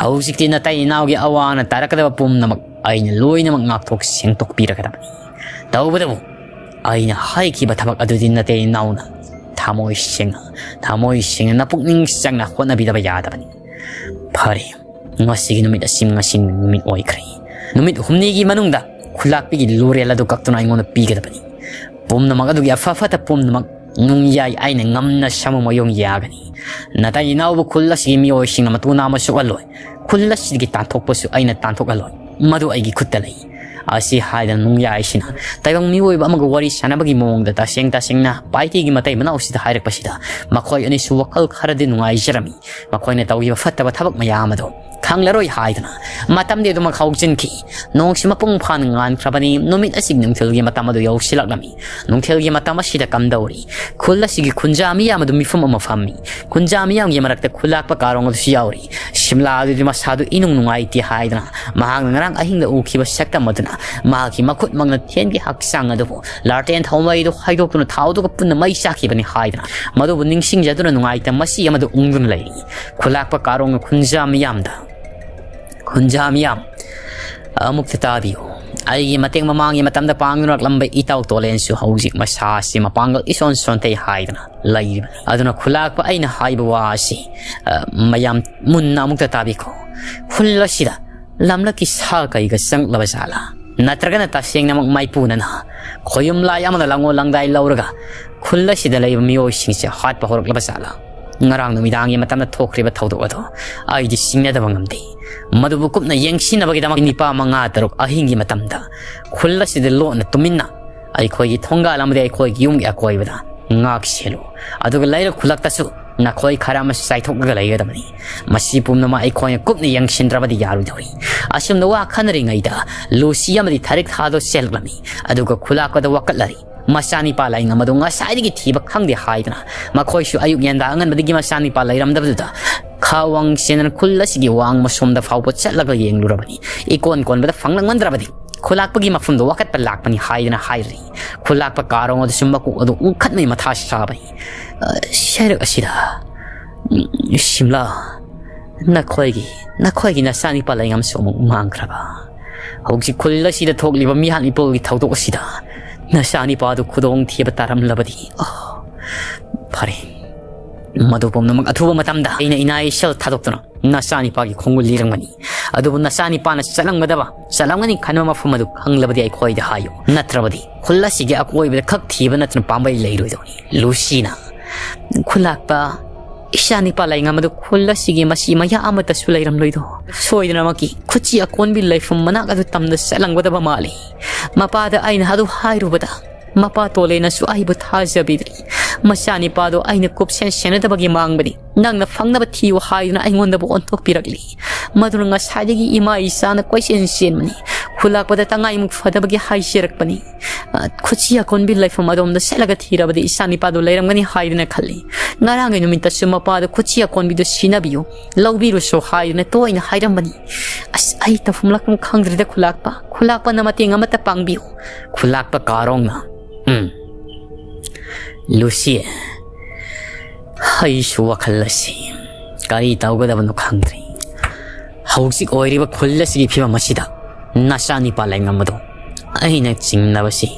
ꯍꯧꯖꯤꯛꯇꯤ ꯅꯇꯩ ꯏꯅꯥꯎꯒꯤ ꯑꯋꯥ ꯑꯅꯥ ꯇꯥꯔꯛꯀꯗꯕ ꯄꯨꯝꯅꯃꯛ ꯑꯩꯅ ꯂꯣꯏꯅꯃꯛ ꯉꯥꯛꯊꯣꯛ ꯁꯦꯡꯗꯣꯛꯄꯤꯔꯒꯗꯕꯅꯤ꯫ ꯇꯧꯕꯇꯕꯨ ꯑꯩꯅ ꯍꯥꯏꯈꯤꯕ ꯊꯕꯛ ꯑꯗꯨꯗꯤ ꯅꯇꯩ ꯏꯅꯥꯎꯅ ꯊꯃꯣꯏ ꯁꯦꯡꯅ, ꯊꯃꯣꯏ ꯁꯦꯡꯅ ꯅꯄꯨꯛꯅꯤꯡ ꯆꯪꯅ ꯍꯣꯠꯅꯕꯤꯗꯕ ꯌꯥꯗꯕꯅꯤ꯫ ꯐꯔꯦ, ꯉꯁꯤꯒꯤ ꯅꯨꯃꯤꯠ ꯑꯁꯤ ꯉꯁꯤ ꯅꯨꯃꯤꯠ ꯑꯣꯏꯈ꯭ꯔꯦ꯫ ꯅꯨꯃꯤꯠ ꯍꯨꯝꯅꯤꯒꯤ ꯃꯅꯨꯡꯗ ꯈꯨꯂꯥꯛꯄꯤꯒꯤ ꯂꯨꯔꯦꯜ ꯑꯗꯨ ꯀꯛꯇꯨꯅ ꯑꯩꯉꯣꯟꯗ ꯄꯤꯒꯗꯕꯅꯤ꯫ ꯄꯨꯝꯅꯃꯛ ꯑꯗꯨꯒꯤ ꯑꯐ ꯐꯠꯇ ꯄꯨꯝꯅꯃꯛ ꯅꯨꯡꯌꯥꯏ ꯑꯩꯅ ꯉꯝꯅ ꯁꯥꯃꯨ ꯃꯌꯣꯡ ꯌꯥꯒꯅꯤ꯫ ꯅꯇꯩ ꯏꯅꯥꯎꯕꯨ ꯈꯨꯜ ꯑꯁꯤꯒꯤ ꯃꯤꯑꯣꯏꯁꯤꯡꯅ ꯃꯇꯨ ꯅꯥꯝꯃ ꯁꯣꯛꯍꯜꯂꯣꯏ꯫ ꯈꯨꯜ ꯑꯁꯤꯗꯒꯤ ꯇꯥꯟꯊꯣꯛꯄꯁꯨ ꯑꯩꯅ ꯇꯥꯟꯊꯣꯛꯍꯜꯂꯣꯏ꯫ ꯃꯗꯨ ꯑꯩꯒꯤ ꯈꯨꯠꯇ ꯂꯩ꯫ ꯑꯁꯤ ꯍꯥꯏꯗꯅ ꯅꯨꯡꯌꯥꯏꯁꯤꯅ ꯇꯥꯏꯕꯪ ꯃꯤꯑꯣꯏꯕ ꯑꯃꯒ ꯋꯥꯔꯤ ꯁꯥꯟꯅꯕꯒꯤ ꯃꯑꯣꯡꯗ ꯇꯁꯦꯡ ꯇꯁꯦꯡꯅ ꯄꯥꯏꯇꯦꯒꯤ ꯃꯇꯩ ꯃꯅꯥꯎꯁꯤꯗ ꯍꯥꯏꯔꯛꯄꯁꯤꯗ ꯃꯈꯣꯏ ꯑꯅꯤꯁꯨ ꯋꯥꯈꯜ ꯈꯔꯗꯤ ꯅꯨꯡꯉꯥꯏꯖꯔꯝꯃꯤ꯫ ꯃꯈꯣꯏꯅ ꯇꯧꯈꯤꯕ ꯐꯠꯇꯕ ꯊꯕꯛ ꯃꯌꯥꯝ ꯑꯗꯨ ꯈꯪꯂꯔꯣꯏ ꯍꯥꯏꯗꯨꯅ ꯃꯇꯝꯗꯤ ꯑꯗꯨꯃꯛ ꯍꯧꯖꯤꯟꯈꯤ꯫ ꯅꯣꯡꯁꯤ ꯃꯄꯨꯡ ꯐꯥꯅ ꯉꯥꯟꯈ꯭ꯔꯕꯅꯤ꯫ ꯅꯨꯃꯤꯠ ꯑꯁꯤꯒꯤ ꯅꯨꯡꯊꯤꯜꯒꯤ ꯃꯇꯝ ꯑꯗꯨ ꯌꯧꯁꯤꯜꯂꯛꯂꯝꯃꯤ꯫ ꯅꯨꯡꯊꯤꯜꯒꯤ ꯃꯇꯝ ꯑꯁꯤꯗ ꯀꯝꯗꯧꯔꯤ? ꯈꯨꯜ ꯑꯁꯤꯒꯤ ꯈꯨꯟꯖꯥ ꯃꯤꯌꯥꯝ ꯑꯗꯨ ꯃꯤꯐꯝ ꯑꯃ ꯐꯝꯃꯤ꯫ ꯈꯨꯟꯖꯥ ꯃꯤꯌꯥꯝꯒꯤ ꯃꯔꯛꯇ ꯈꯨꯂꯥꯛꯄ ꯀꯥꯔꯣꯡ ꯑꯗꯨꯁꯨ ꯌꯥꯎꯔꯤ꯫ ꯁꯤꯝꯂꯥ ꯑꯗꯨꯗꯤ ꯃꯁꯥꯗꯨ ꯏꯅꯨꯡ ꯅꯨꯡꯉꯥꯏꯇꯦ ꯍꯥꯏꯗꯨꯅ ꯃꯍꯥꯛꯅ ꯉꯔꯥꯡ ꯑꯍꯤꯡꯗ ꯎꯈꯤꯕ ꯁꯛꯇꯝ ꯑꯗꯨꯅ ꯃꯍꯥꯛꯀꯤ ꯃꯈꯨꯠꯃꯛꯅ ꯊꯦꯟꯒꯤ ꯍꯛꯆꯥꯡ ꯑꯗꯨꯕꯨ ꯂꯥꯔꯇꯦꯟ ꯊꯥꯎꯃꯩꯗꯨ ꯍꯥꯏꯗꯣꯛꯇꯨꯅ ꯊꯥꯎꯗꯨꯒ ꯄꯨꯟꯅ ꯃꯩ ꯆꯥꯛꯈꯤꯕꯅꯤ ꯍꯥꯏꯗꯨꯅ ꯃꯗꯨꯕꯨ ꯅꯤꯡꯁꯤꯡꯖꯗꯨꯅ ꯅꯨꯡꯉꯥꯏꯇ ꯃꯁꯤ ꯑꯃꯗ ꯎꯪꯗꯨꯅ ꯂꯩꯔꯤ꯫ ꯈꯨꯂꯥꯛꯄ ꯀꯥꯔꯣꯡꯅ ꯈꯨꯟꯖꯥ ꯃꯤꯌꯥꯝꯗ, ꯈꯨꯟꯖꯥ ꯃꯤꯌꯥꯝ, ꯑꯃꯨꯛꯇ ꯇꯥꯕꯤꯌꯨ꯫ ꯑꯩꯒꯤ ꯃꯇꯦꯡ ꯃꯃꯥꯡꯒꯤ ꯃꯇꯝꯗ ꯄꯥꯡꯗꯨꯅ ꯂꯥꯛꯂꯝꯕ ꯏꯇꯥꯎ ꯇꯣꯂꯦꯟꯁꯨ ꯍꯧꯖꯤꯛ ꯃꯁꯥ ꯑꯁꯤ ꯃꯄꯥꯡꯒꯜ ꯏꯁꯣꯟ ꯁꯣꯟꯊꯩ ꯍꯥꯏꯗꯨꯅ ꯂꯩꯔꯤꯕꯅꯤ꯫ ꯑꯗꯨꯅ ꯈꯨꯂꯥꯛꯄ ꯑꯩꯅ ꯍꯥꯏꯕ ꯋꯥ ꯑꯁꯤ, ꯑ, ꯃꯌꯥꯝ ꯃꯨꯟꯅ ꯑꯃꯨꯛꯇ ꯇꯥꯕꯤꯈꯣ꯫ ꯈꯨꯜ ꯑꯁꯤꯗ ꯂꯝꯂꯛꯀꯤ ꯁꯥ ꯀꯩꯒ ꯆꯪꯂꯛꯂꯕ ꯖꯥꯠꯂꯥ? ꯅꯠꯇ꯭ꯔꯒꯅ ꯇꯁꯦꯡꯅꯃꯛ ꯃꯥꯏꯄꯨꯅꯅ ꯈꯣꯌꯨꯝ ꯂꯥꯏ ꯑꯃꯅ ꯂꯥꯡꯒꯣꯜ ꯂꯥꯡꯗꯥꯏ ꯂꯧꯔꯒ ꯈꯨꯜ ꯑꯁꯤꯗ ꯂꯩꯕ ꯃꯤꯑꯣꯏꯁꯤꯡꯁꯦ ꯍꯥꯠꯄ ꯍꯧꯔꯛꯂꯕ ꯖꯥꯠꯂꯥ? ꯉꯔꯥꯡ ꯅꯨꯃꯤꯗꯥꯡꯒꯤ ꯃꯇꯝꯗ ꯊꯣꯛꯈ꯭ꯔꯤꯕ ꯊꯧꯗꯣꯛ ꯑꯗꯣ ꯑꯩꯗꯤ ꯁꯤꯡꯅꯗꯕ ꯉꯝꯗꯦ꯫ ꯃꯗꯨꯕꯨ ꯀꯨꯞꯅ ꯌꯦꯡꯁꯤꯟꯅꯕꯒꯤꯗꯃꯛ ꯅꯤꯄꯥ ꯃꯉꯥ ꯇꯔꯨꯛ ꯑꯍꯤꯡꯒꯤ ꯃꯇꯝꯗ ꯈꯨꯜ ꯑꯁꯤꯗ ꯂꯣꯟꯅ ꯇꯨꯃꯤꯟꯅ ꯑꯩꯈꯣꯏꯒꯤ ꯊꯣꯡꯒꯥꯜ ꯑꯃꯗꯤ ꯑꯩꯈꯣꯏꯒꯤ ꯌꯨꯝꯒꯤ ꯑꯀꯣꯏꯕꯗ ꯉꯥꯛ ꯁꯦꯜꯂꯨ꯫ ꯑꯗꯨꯒ ꯂꯩꯔꯛ ꯈꯨꯜꯂꯛꯇꯁꯨ ꯅꯈꯣꯏ ꯈꯔ ꯑꯃꯁꯨ ꯆꯥꯏꯊꯣꯛꯂꯒ ꯂꯩꯒꯗꯕꯅꯤ꯫ ꯃꯁꯤ ꯄꯨꯝꯅꯃꯛ ꯑꯩꯈꯣꯏꯅ ꯀꯨꯞꯅ ꯌꯦꯡꯁꯤꯟꯗ꯭ꯔꯕꯗꯤ ꯌꯥꯔꯣꯏꯗꯧꯔꯤ꯫ ꯑꯁꯨꯝꯅ ꯋꯥ ꯈꯟꯅꯔꯤꯉꯩꯗ ꯂꯨꯁꯤ ꯑꯃꯗꯤ ꯊꯥꯔꯤꯛ ꯊꯥꯗꯣ ꯆꯦꯜꯂꯛꯂꯝꯃꯤ꯫ ꯑꯗꯨꯒ ꯈꯨꯂꯥꯛꯄꯗ ꯋꯥꯀꯠꯂꯔꯤ꯫ ꯃꯆꯥꯅꯤꯄꯥ ꯂꯥꯏꯉꯝ ꯑꯗꯨ ꯉꯁꯥꯏꯗꯒꯤ ꯊꯤꯕ ꯈꯪꯗꯦ ꯍꯥꯏꯗꯨꯅ ꯃꯈꯣꯏꯁꯨ ꯑꯌꯨꯛ ꯌꯦꯟꯗꯥ ꯑꯉꯟꯕꯗꯒꯤ ꯃꯆꯥꯅꯤꯄꯥ ꯂꯩꯔꯝꯗꯕꯗꯨꯗ ꯈꯥꯋꯥꯡ ꯆꯦꯟꯗꯅ ꯈꯨꯜ ꯑꯁꯤꯒꯤ ꯋꯥꯡꯃ ꯁꯣꯝꯗ ꯐꯥꯎꯕ ꯆꯠꯂꯒ ꯌꯦꯡꯂꯨꯔꯕꯅꯤ꯫ ꯏꯀꯣꯟ ꯀꯣꯟꯕꯗ ꯐꯪꯂꯛꯃꯟꯗ꯭ꯔꯕꯗꯤ ꯈꯨꯂꯥꯛꯄꯒꯤ ꯃꯐꯝꯗ ꯋꯥꯀꯠꯄ ꯂꯥꯛꯄꯅꯤ ꯍꯥꯏꯗꯅ ꯍꯥꯏꯔꯤ꯫ ꯈꯨꯂꯥꯛꯄ ꯀꯥꯔꯣꯡ ꯑꯗꯨꯁꯨ ꯃꯀꯣꯛ ꯑꯗꯨ ꯎꯪꯈꯠꯅꯩ, ꯃꯊꯥ ꯁꯥꯕꯩ꯫ "ꯑ, ꯁꯩꯔꯛ ꯑꯁꯤꯗ, ꯎꯝ, ꯁꯤꯝꯂꯥ, ꯅꯈꯣꯏꯒꯤ, ꯅꯈꯣꯏꯒꯤ ꯅꯆꯥꯅꯤꯄꯥ ꯂꯩꯉꯝꯁꯨ ꯑꯃꯨꯛ ꯃꯥꯡꯈ꯭ꯔꯕ꯫ ꯍꯧꯖꯤꯛ ꯈꯨꯜ ꯑꯁꯤꯗ ꯊꯣꯛꯂꯤꯕ ꯃꯤꯍꯥꯠ ꯃꯤꯄꯨꯟꯒꯤ ꯊꯧꯗꯣꯛ ꯑꯁꯤꯗ ꯅꯆꯥꯅꯤꯄꯥꯗꯨ ꯈꯨꯗꯣꯡ ꯊꯤꯕ ꯇꯥꯔꯝꯂꯕꯗꯤ, ꯑ, ꯐꯔꯦ꯫ ꯃꯗꯨ ꯄꯨꯝꯅꯃꯛ ꯑꯊꯨꯕ ꯃꯇꯝꯗ ꯑꯩꯅ ꯏꯅꯥ ꯏꯁꯜ ꯊꯥꯗꯣꯛꯇꯨꯅ ꯅꯆꯥꯅꯤꯄꯥꯒꯤ ꯈꯣꯡꯒꯨꯜ ꯂꯤꯔꯝꯒꯅꯤ꯫ ꯑꯗꯨꯕꯨ ꯅꯆꯥꯅꯤꯄꯥꯅ ꯆꯠꯂꯝꯒꯗꯕ, ꯆꯠꯂꯝꯒꯅꯤ ꯈꯟꯕ ꯃꯐꯝ ꯑꯗꯨ ꯈꯪꯂꯕꯗꯤ ꯑꯩꯈꯣꯏꯗ ꯍꯥꯏꯌꯨ꯫ ꯅꯠꯇ꯭ꯔꯕꯗꯤ ꯈꯨꯜ ꯑꯁꯤꯒꯤ ꯑꯀꯣꯏꯕꯗ ꯈꯛ ꯊꯤꯕ ꯅꯠꯇꯅ ꯄꯥꯝꯕꯩ ꯂꯩꯔꯣꯏꯗꯧꯅꯤ꯫" ꯂꯨꯁꯤꯅ, "ꯈꯨꯂꯥꯛꯄ, ꯏꯆꯥꯅꯤꯄꯥ ꯂꯩꯉꯝ ꯑꯗꯨ ꯈꯨꯜ ꯑꯁꯤꯒꯤ ꯃꯆꯤ ꯃꯌꯥ ꯑꯃꯠꯇꯁꯨ ꯂꯩꯔꯝꯂꯣꯏꯗꯣ꯫ ꯁꯣꯏꯗꯅꯃꯛꯀꯤ ꯈꯨꯆꯤ ꯑꯀꯣꯟꯕꯤ ꯂꯩꯐꯝ ꯃꯅꯥꯛ ꯑꯗꯨ ꯇꯝꯗ ꯆꯠꯂꯝꯒꯗꯕ ꯃꯥꯜꯂꯤ꯫ ꯃꯄꯥꯗ ꯑꯩꯅ ꯑꯗꯨ ꯍꯥꯏꯔꯨꯕꯗ, ꯃꯄꯥ ꯇꯣꯂꯦꯅꯁꯨ ꯑꯩꯕꯨ ꯊꯥꯖꯕꯤꯗ꯭ꯔꯤ꯫ ꯃꯆꯥꯅꯤꯄꯥꯗꯣ ꯑꯩꯅ ꯀꯨꯞꯁꯦꯟ ꯁꯦꯟꯅꯗꯕꯒꯤ ꯃꯥꯡꯕꯅꯤ꯫ ꯅꯪꯅ ꯐꯪꯅꯕ ꯊꯤꯌꯨ ꯍꯥꯏꯗꯨꯅ ꯑꯩꯉꯣꯟꯗꯕꯨ ꯑꯣꯟꯊꯣꯛꯄꯤꯔꯛꯂꯤ꯫ ꯃꯗꯨꯅ ꯉꯁꯥꯏꯗꯒꯤ ꯏꯃꯥ ꯏꯆꯥꯅ ꯀꯣꯏꯆꯦꯟ ꯆꯦꯟꯕꯅꯤ꯫ ꯈꯨꯂꯥꯛꯄꯗ ꯇꯉꯥꯏꯃꯨꯛ ꯐꯗꯕꯒꯤ ꯍꯥꯏꯖꯔꯛꯄꯅꯤ꯫ ꯑ, ꯈꯨꯠꯁꯤ ꯑꯀꯣꯟꯕꯤ ꯂꯩꯐꯝ ꯑꯗꯣꯝꯗ ꯆꯠꯂꯒ ꯊꯤꯔꯕꯗꯤ ꯏꯆꯥꯅꯤꯄꯥꯗꯣ ꯂꯩꯔꯝꯒꯅꯤ ꯍꯥꯏꯗꯨꯅ ꯈꯜꯂꯤ꯫ ꯉꯔꯥꯡꯒꯤ ꯅꯨꯃꯤꯠꯇꯁꯨ ꯃꯄꯥꯗ ꯈꯨꯠꯁꯤ ꯑꯀꯣꯟꯕꯤꯗꯨ ꯁꯤꯟꯅꯕꯤꯌꯨ, ꯂꯧꯕꯤꯔꯨꯁꯨ ꯍꯥꯏꯗꯨꯅ ꯇꯣꯏꯅ ꯍꯥꯏꯔꯝꯕꯅꯤ꯫ ꯑꯁ, ꯑꯩ ꯇꯧꯐꯝ ꯂꯥꯛꯐꯝ ꯈꯪꯗ꯭ꯔꯦꯗ ꯈꯨꯂꯥꯛꯄ꯫ ꯈꯨꯂꯥꯛꯄꯅ ꯃꯇꯦꯡ ꯑꯃꯠꯇ ꯄꯥꯡꯕꯤꯌꯨ꯫" ꯈꯨꯂꯥꯛꯄ ꯀꯥꯔꯣꯡꯅ, "ꯎꯝ, ꯂꯨꯁꯤ, ꯑꯩꯁꯨ ꯋꯥꯈꯜ ꯑꯁꯤ ꯀꯔꯤ ꯇꯧꯒꯗꯕꯅꯣ ꯈꯪꯗ꯭ꯔꯦ꯫ ꯍꯧꯖꯤꯛ ꯑꯣꯏꯔꯤꯕ ꯈꯨꯜ ꯑꯁꯤꯒꯤ ꯐꯤꯕꯝ ꯑꯁꯤꯗ ꯅꯆꯥꯅꯤꯄꯥ ꯂꯩꯉꯝꯕꯗꯣ ꯑꯩꯅ ꯆꯤꯡꯅꯕꯁꯤ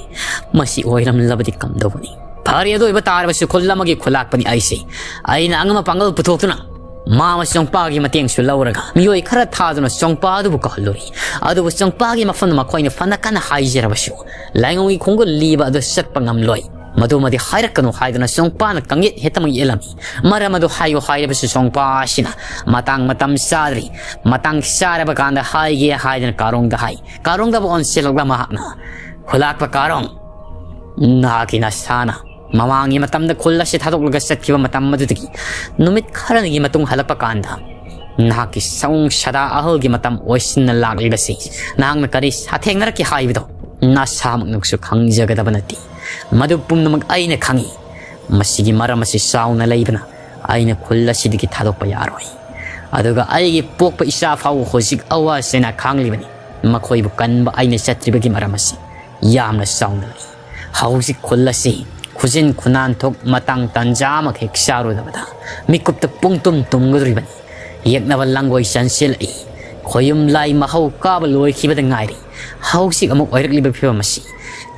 ꯃꯁꯤ ꯑꯣꯏꯔꯝꯂꯕꯗꯤ ꯀꯝꯗꯧꯕꯅꯤ? ꯐꯔꯦ, ꯑꯗꯨ ꯑꯣꯏꯕ ꯇꯥꯔꯕꯁꯨ ꯈꯨꯜ ꯑꯃꯒꯤ ꯈꯨꯂꯥꯛꯄꯅꯤ ꯑꯩꯁꯦ꯫ ꯑꯩꯅ ꯑꯉꯝꯕ ꯄꯥꯡꯒꯜ ꯄꯨꯊꯣꯛꯇꯨꯅ ꯃꯥ ꯑꯃꯁꯨꯡ ꯆꯣꯡꯄꯥꯒꯤ ꯃꯇꯦꯡꯁꯨ ꯂꯧꯔꯒ ꯃꯤꯑꯣꯏ ꯈꯔ ꯊꯥꯗꯨꯅ ꯆꯣꯡꯄꯥ ꯑꯗꯨꯕꯨ ꯀꯧꯍꯜꯂꯨꯔꯤ꯫ ꯑꯗꯨꯕꯨ ꯆꯣꯡꯄꯥꯒꯤ ꯃꯐꯝꯗ ꯃꯈꯣꯏꯅ ꯐꯅ ꯀꯟꯅ ꯍꯥꯏꯖꯔꯕꯁꯨ ꯂꯥꯏꯉꯧꯒꯤ ꯈꯣꯡꯒꯨꯜ ꯂꯤꯕ ꯑꯗꯨ ꯆꯠꯄ ꯉꯝꯂꯣꯏ꯫ ꯃꯗꯨꯃꯗꯤ ꯍꯥꯏꯔꯛꯀꯅꯨ ꯍꯥꯏꯗꯨꯅ ꯆꯣꯡꯄꯥꯅ ꯀꯥꯡꯌꯦꯠ ꯍꯦꯛꯇꯃꯛ ꯌꯦꯠꯂꯝꯃꯤ꯫ ꯃꯔꯝ ꯑꯗꯨ ꯍꯥꯏꯌꯨ ꯍꯥꯏꯔꯕꯁꯨ ꯆꯣꯡꯄꯥ ꯑꯁꯤꯅ ꯃꯇꯥꯡ ꯃꯇꯝ ꯆꯥꯗ꯭ꯔꯤ, ꯃꯇꯥꯡ ꯆꯥꯔꯕ ꯀꯥꯟꯗ ꯍꯥꯏꯒꯦ ꯍꯥꯏꯗꯨꯅ ꯀꯥꯔꯣꯡꯗ ꯍꯥꯏ꯫ ꯀꯥꯔꯣꯡꯗꯕꯨ ꯑꯣꯟꯁꯤꯜꯂꯛꯂ ꯃꯍꯥꯛꯅ, "ꯈꯨꯂꯥꯛꯄ ꯀꯥꯔꯣꯡ, ꯅꯍꯥꯛꯀꯤ ꯅꯁꯥꯅ ꯃꯃꯥꯡꯒꯤ ꯃꯇꯝꯗ ꯈꯨꯜ ꯑꯁꯤ ꯊꯥꯗꯣꯛꯂꯒ ꯆꯠꯈꯤꯕ ꯃꯇꯝ ꯑꯗꯨꯗꯒꯤ ꯅꯨꯃꯤꯠ ꯈꯔꯅꯤꯒꯤ ꯃꯇꯨꯡ ꯍꯜꯂꯛꯄ ꯀꯥꯟꯗ ꯅꯍꯥꯛꯀꯤ ꯁꯑꯣꯡ ꯁꯥꯗꯥ ꯑꯍꯜꯒꯤ ꯃꯇꯝ ꯑꯣꯏꯁꯤꯟꯅ ꯂꯥꯛꯂꯤꯕꯁꯤ ꯅꯍꯥꯛꯅ ꯀꯔꯤ ꯁꯥꯊꯦꯡꯅꯔꯛꯀꯦ ꯍꯥꯏꯕꯗꯣ ꯅꯁꯥꯃꯛꯅꯁꯨ ꯈꯪꯖꯒꯗꯕ ꯅꯠꯇꯦ꯫ ꯃꯗꯨ ꯄꯨꯝꯅꯃꯛ ꯑꯩꯅ ꯈꯪꯏ꯫ ꯃꯁꯤꯒꯤ ꯃꯔꯝ ꯑꯁꯤ ꯆꯥꯎꯅ ꯂꯩꯕꯅ ꯑꯩꯅ ꯈꯨꯜ ꯑꯁꯤꯗꯒꯤ ꯊꯥꯗꯣꯛꯄ ꯌꯥꯔꯣꯏ꯫ ꯑꯗꯨꯒ ꯑꯩꯒꯤ ꯄꯣꯛꯄ ꯏꯆꯥ ꯐꯥꯎꯕ ꯍꯧꯖꯤꯛ ꯑꯋꯥ ꯆꯩꯅꯥ ꯈꯥꯡꯂꯤꯕꯅꯤ꯫ ꯃꯈꯣꯏꯕꯨ ꯀꯟꯕ ꯑꯩꯅ ꯆꯠꯇ꯭ꯔꯤꯕꯒꯤ ꯃꯔꯝ ꯑꯁꯤ ꯌꯥꯝꯅ ꯆꯥꯎꯅ ꯂꯩ꯫ ꯍꯧꯖꯤꯛ ꯈꯨꯜ ꯑꯁꯤ ꯈꯨꯖꯤꯟ ꯈꯨꯅꯥꯟꯊꯣꯛ ꯃꯇꯥꯡ ꯇꯥꯟꯖꯥ ꯑꯃꯈꯛ ꯆꯥꯔꯨꯗꯕꯗ ꯃꯤꯀꯨꯞꯇ ꯄꯨꯡꯇꯨꯝ ꯇꯨꯝꯒꯗꯧꯔꯤꯕꯅꯤ꯫ ꯌꯦꯛꯅꯕ ꯂꯥꯡꯒꯣꯏ ꯆꯪꯁꯤꯜꯂꯛꯏ꯫ ꯈꯣꯌꯨꯝ ꯂꯥꯏ ꯃꯍꯧ ꯀꯥꯕ ꯂꯣꯏꯈꯤꯕꯗ ꯉꯥꯏꯔꯤ꯫ ꯍꯧꯖꯤꯛ ꯑꯃꯨꯛ ꯑꯣꯏꯔꯛꯂꯤꯕ ꯐꯤꯕꯝ ꯑꯁꯤ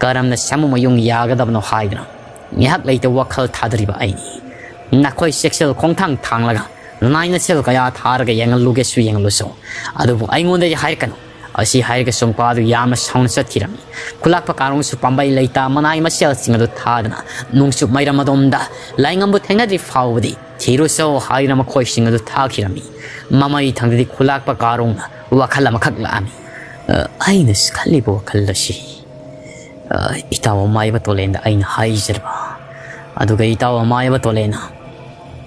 ꯀꯔꯝꯅ ꯁꯥꯃꯨ ꯃꯌꯨꯡ ꯌꯥꯒꯗꯕꯅꯣ ꯍꯥꯏꯗꯨꯅ ꯉꯥꯏꯍꯥꯛ ꯂꯩꯇ ꯋꯥꯈꯜ ꯊꯥꯗꯔꯤꯕ ꯑꯩꯅꯤ꯫ ꯅꯈꯣꯏ ꯆꯦꯛꯁꯤꯜ ꯈꯣꯡꯊꯥꯡ ꯊꯥꯡꯂꯒ ꯅꯥꯏꯅ ꯁꯦꯜ ꯀꯌꯥ ꯊꯥꯔꯒ ꯌꯦꯡꯍꯜꯂꯨꯒꯦꯁꯨ ꯌꯦꯡꯍꯜꯂꯨꯁꯨ, ꯑꯗꯨꯕꯨ ꯑꯩꯉꯣꯟꯗꯗꯤ ꯍꯥꯏꯔꯛꯀꯅꯨ꯫ ꯑꯁꯤ ꯍꯥꯏꯔꯒ ꯁꯨꯝꯄꯥꯗꯨ ꯌꯥꯝꯅ ꯁꯥꯎꯅ ꯆꯠꯈꯤꯔꯝꯃꯤ꯫ ꯈꯨꯂꯥꯛꯄ ꯀꯥꯔꯣꯡꯁꯨ ꯄꯥꯝꯕꯩ ꯂꯩꯇꯥ ꯃꯅꯥꯏ ꯃꯁꯦꯜꯁꯤꯡ ꯑꯗꯨ ꯊꯥꯗꯅ ꯅꯣꯡꯆꯨꯞ ꯃꯩꯔꯝ ꯑꯗꯣꯝꯗ ꯂꯥꯏꯉꯝꯕꯨ ꯊꯦꯡꯅꯗ꯭ꯔꯤ ꯐꯥꯎꯕꯗꯤ ꯊꯤꯔꯨꯆꯣ ꯍꯥꯏꯗꯨꯅ ꯃꯈꯣꯏꯁꯤꯡ ꯑꯗꯨ ꯊꯥꯈꯤꯔꯝꯃꯤ꯫ ꯃꯃꯩ ꯊꯪꯗꯗꯤ ꯈꯨꯂꯥꯛꯄ ꯀꯥꯔꯣꯡꯅ ꯋꯥꯈꯜ ꯑꯃꯈꯛ ꯂꯥꯛꯑꯝꯃꯤ꯫ "ꯑ, ꯑꯩꯅ ꯈꯜꯂꯤꯕ ꯋꯥꯈꯜ ꯑꯁꯤ, ꯑ, ꯏꯇꯥꯎ ꯑꯃꯥꯏꯕ ꯇꯣꯂꯦꯟꯗ ꯑꯩꯅ ꯍꯥꯏꯖꯔꯕ, ꯑꯗꯨꯒ ꯏꯇꯥꯎ ꯑꯃꯥꯏꯕ ꯇꯣꯂꯦꯟꯅ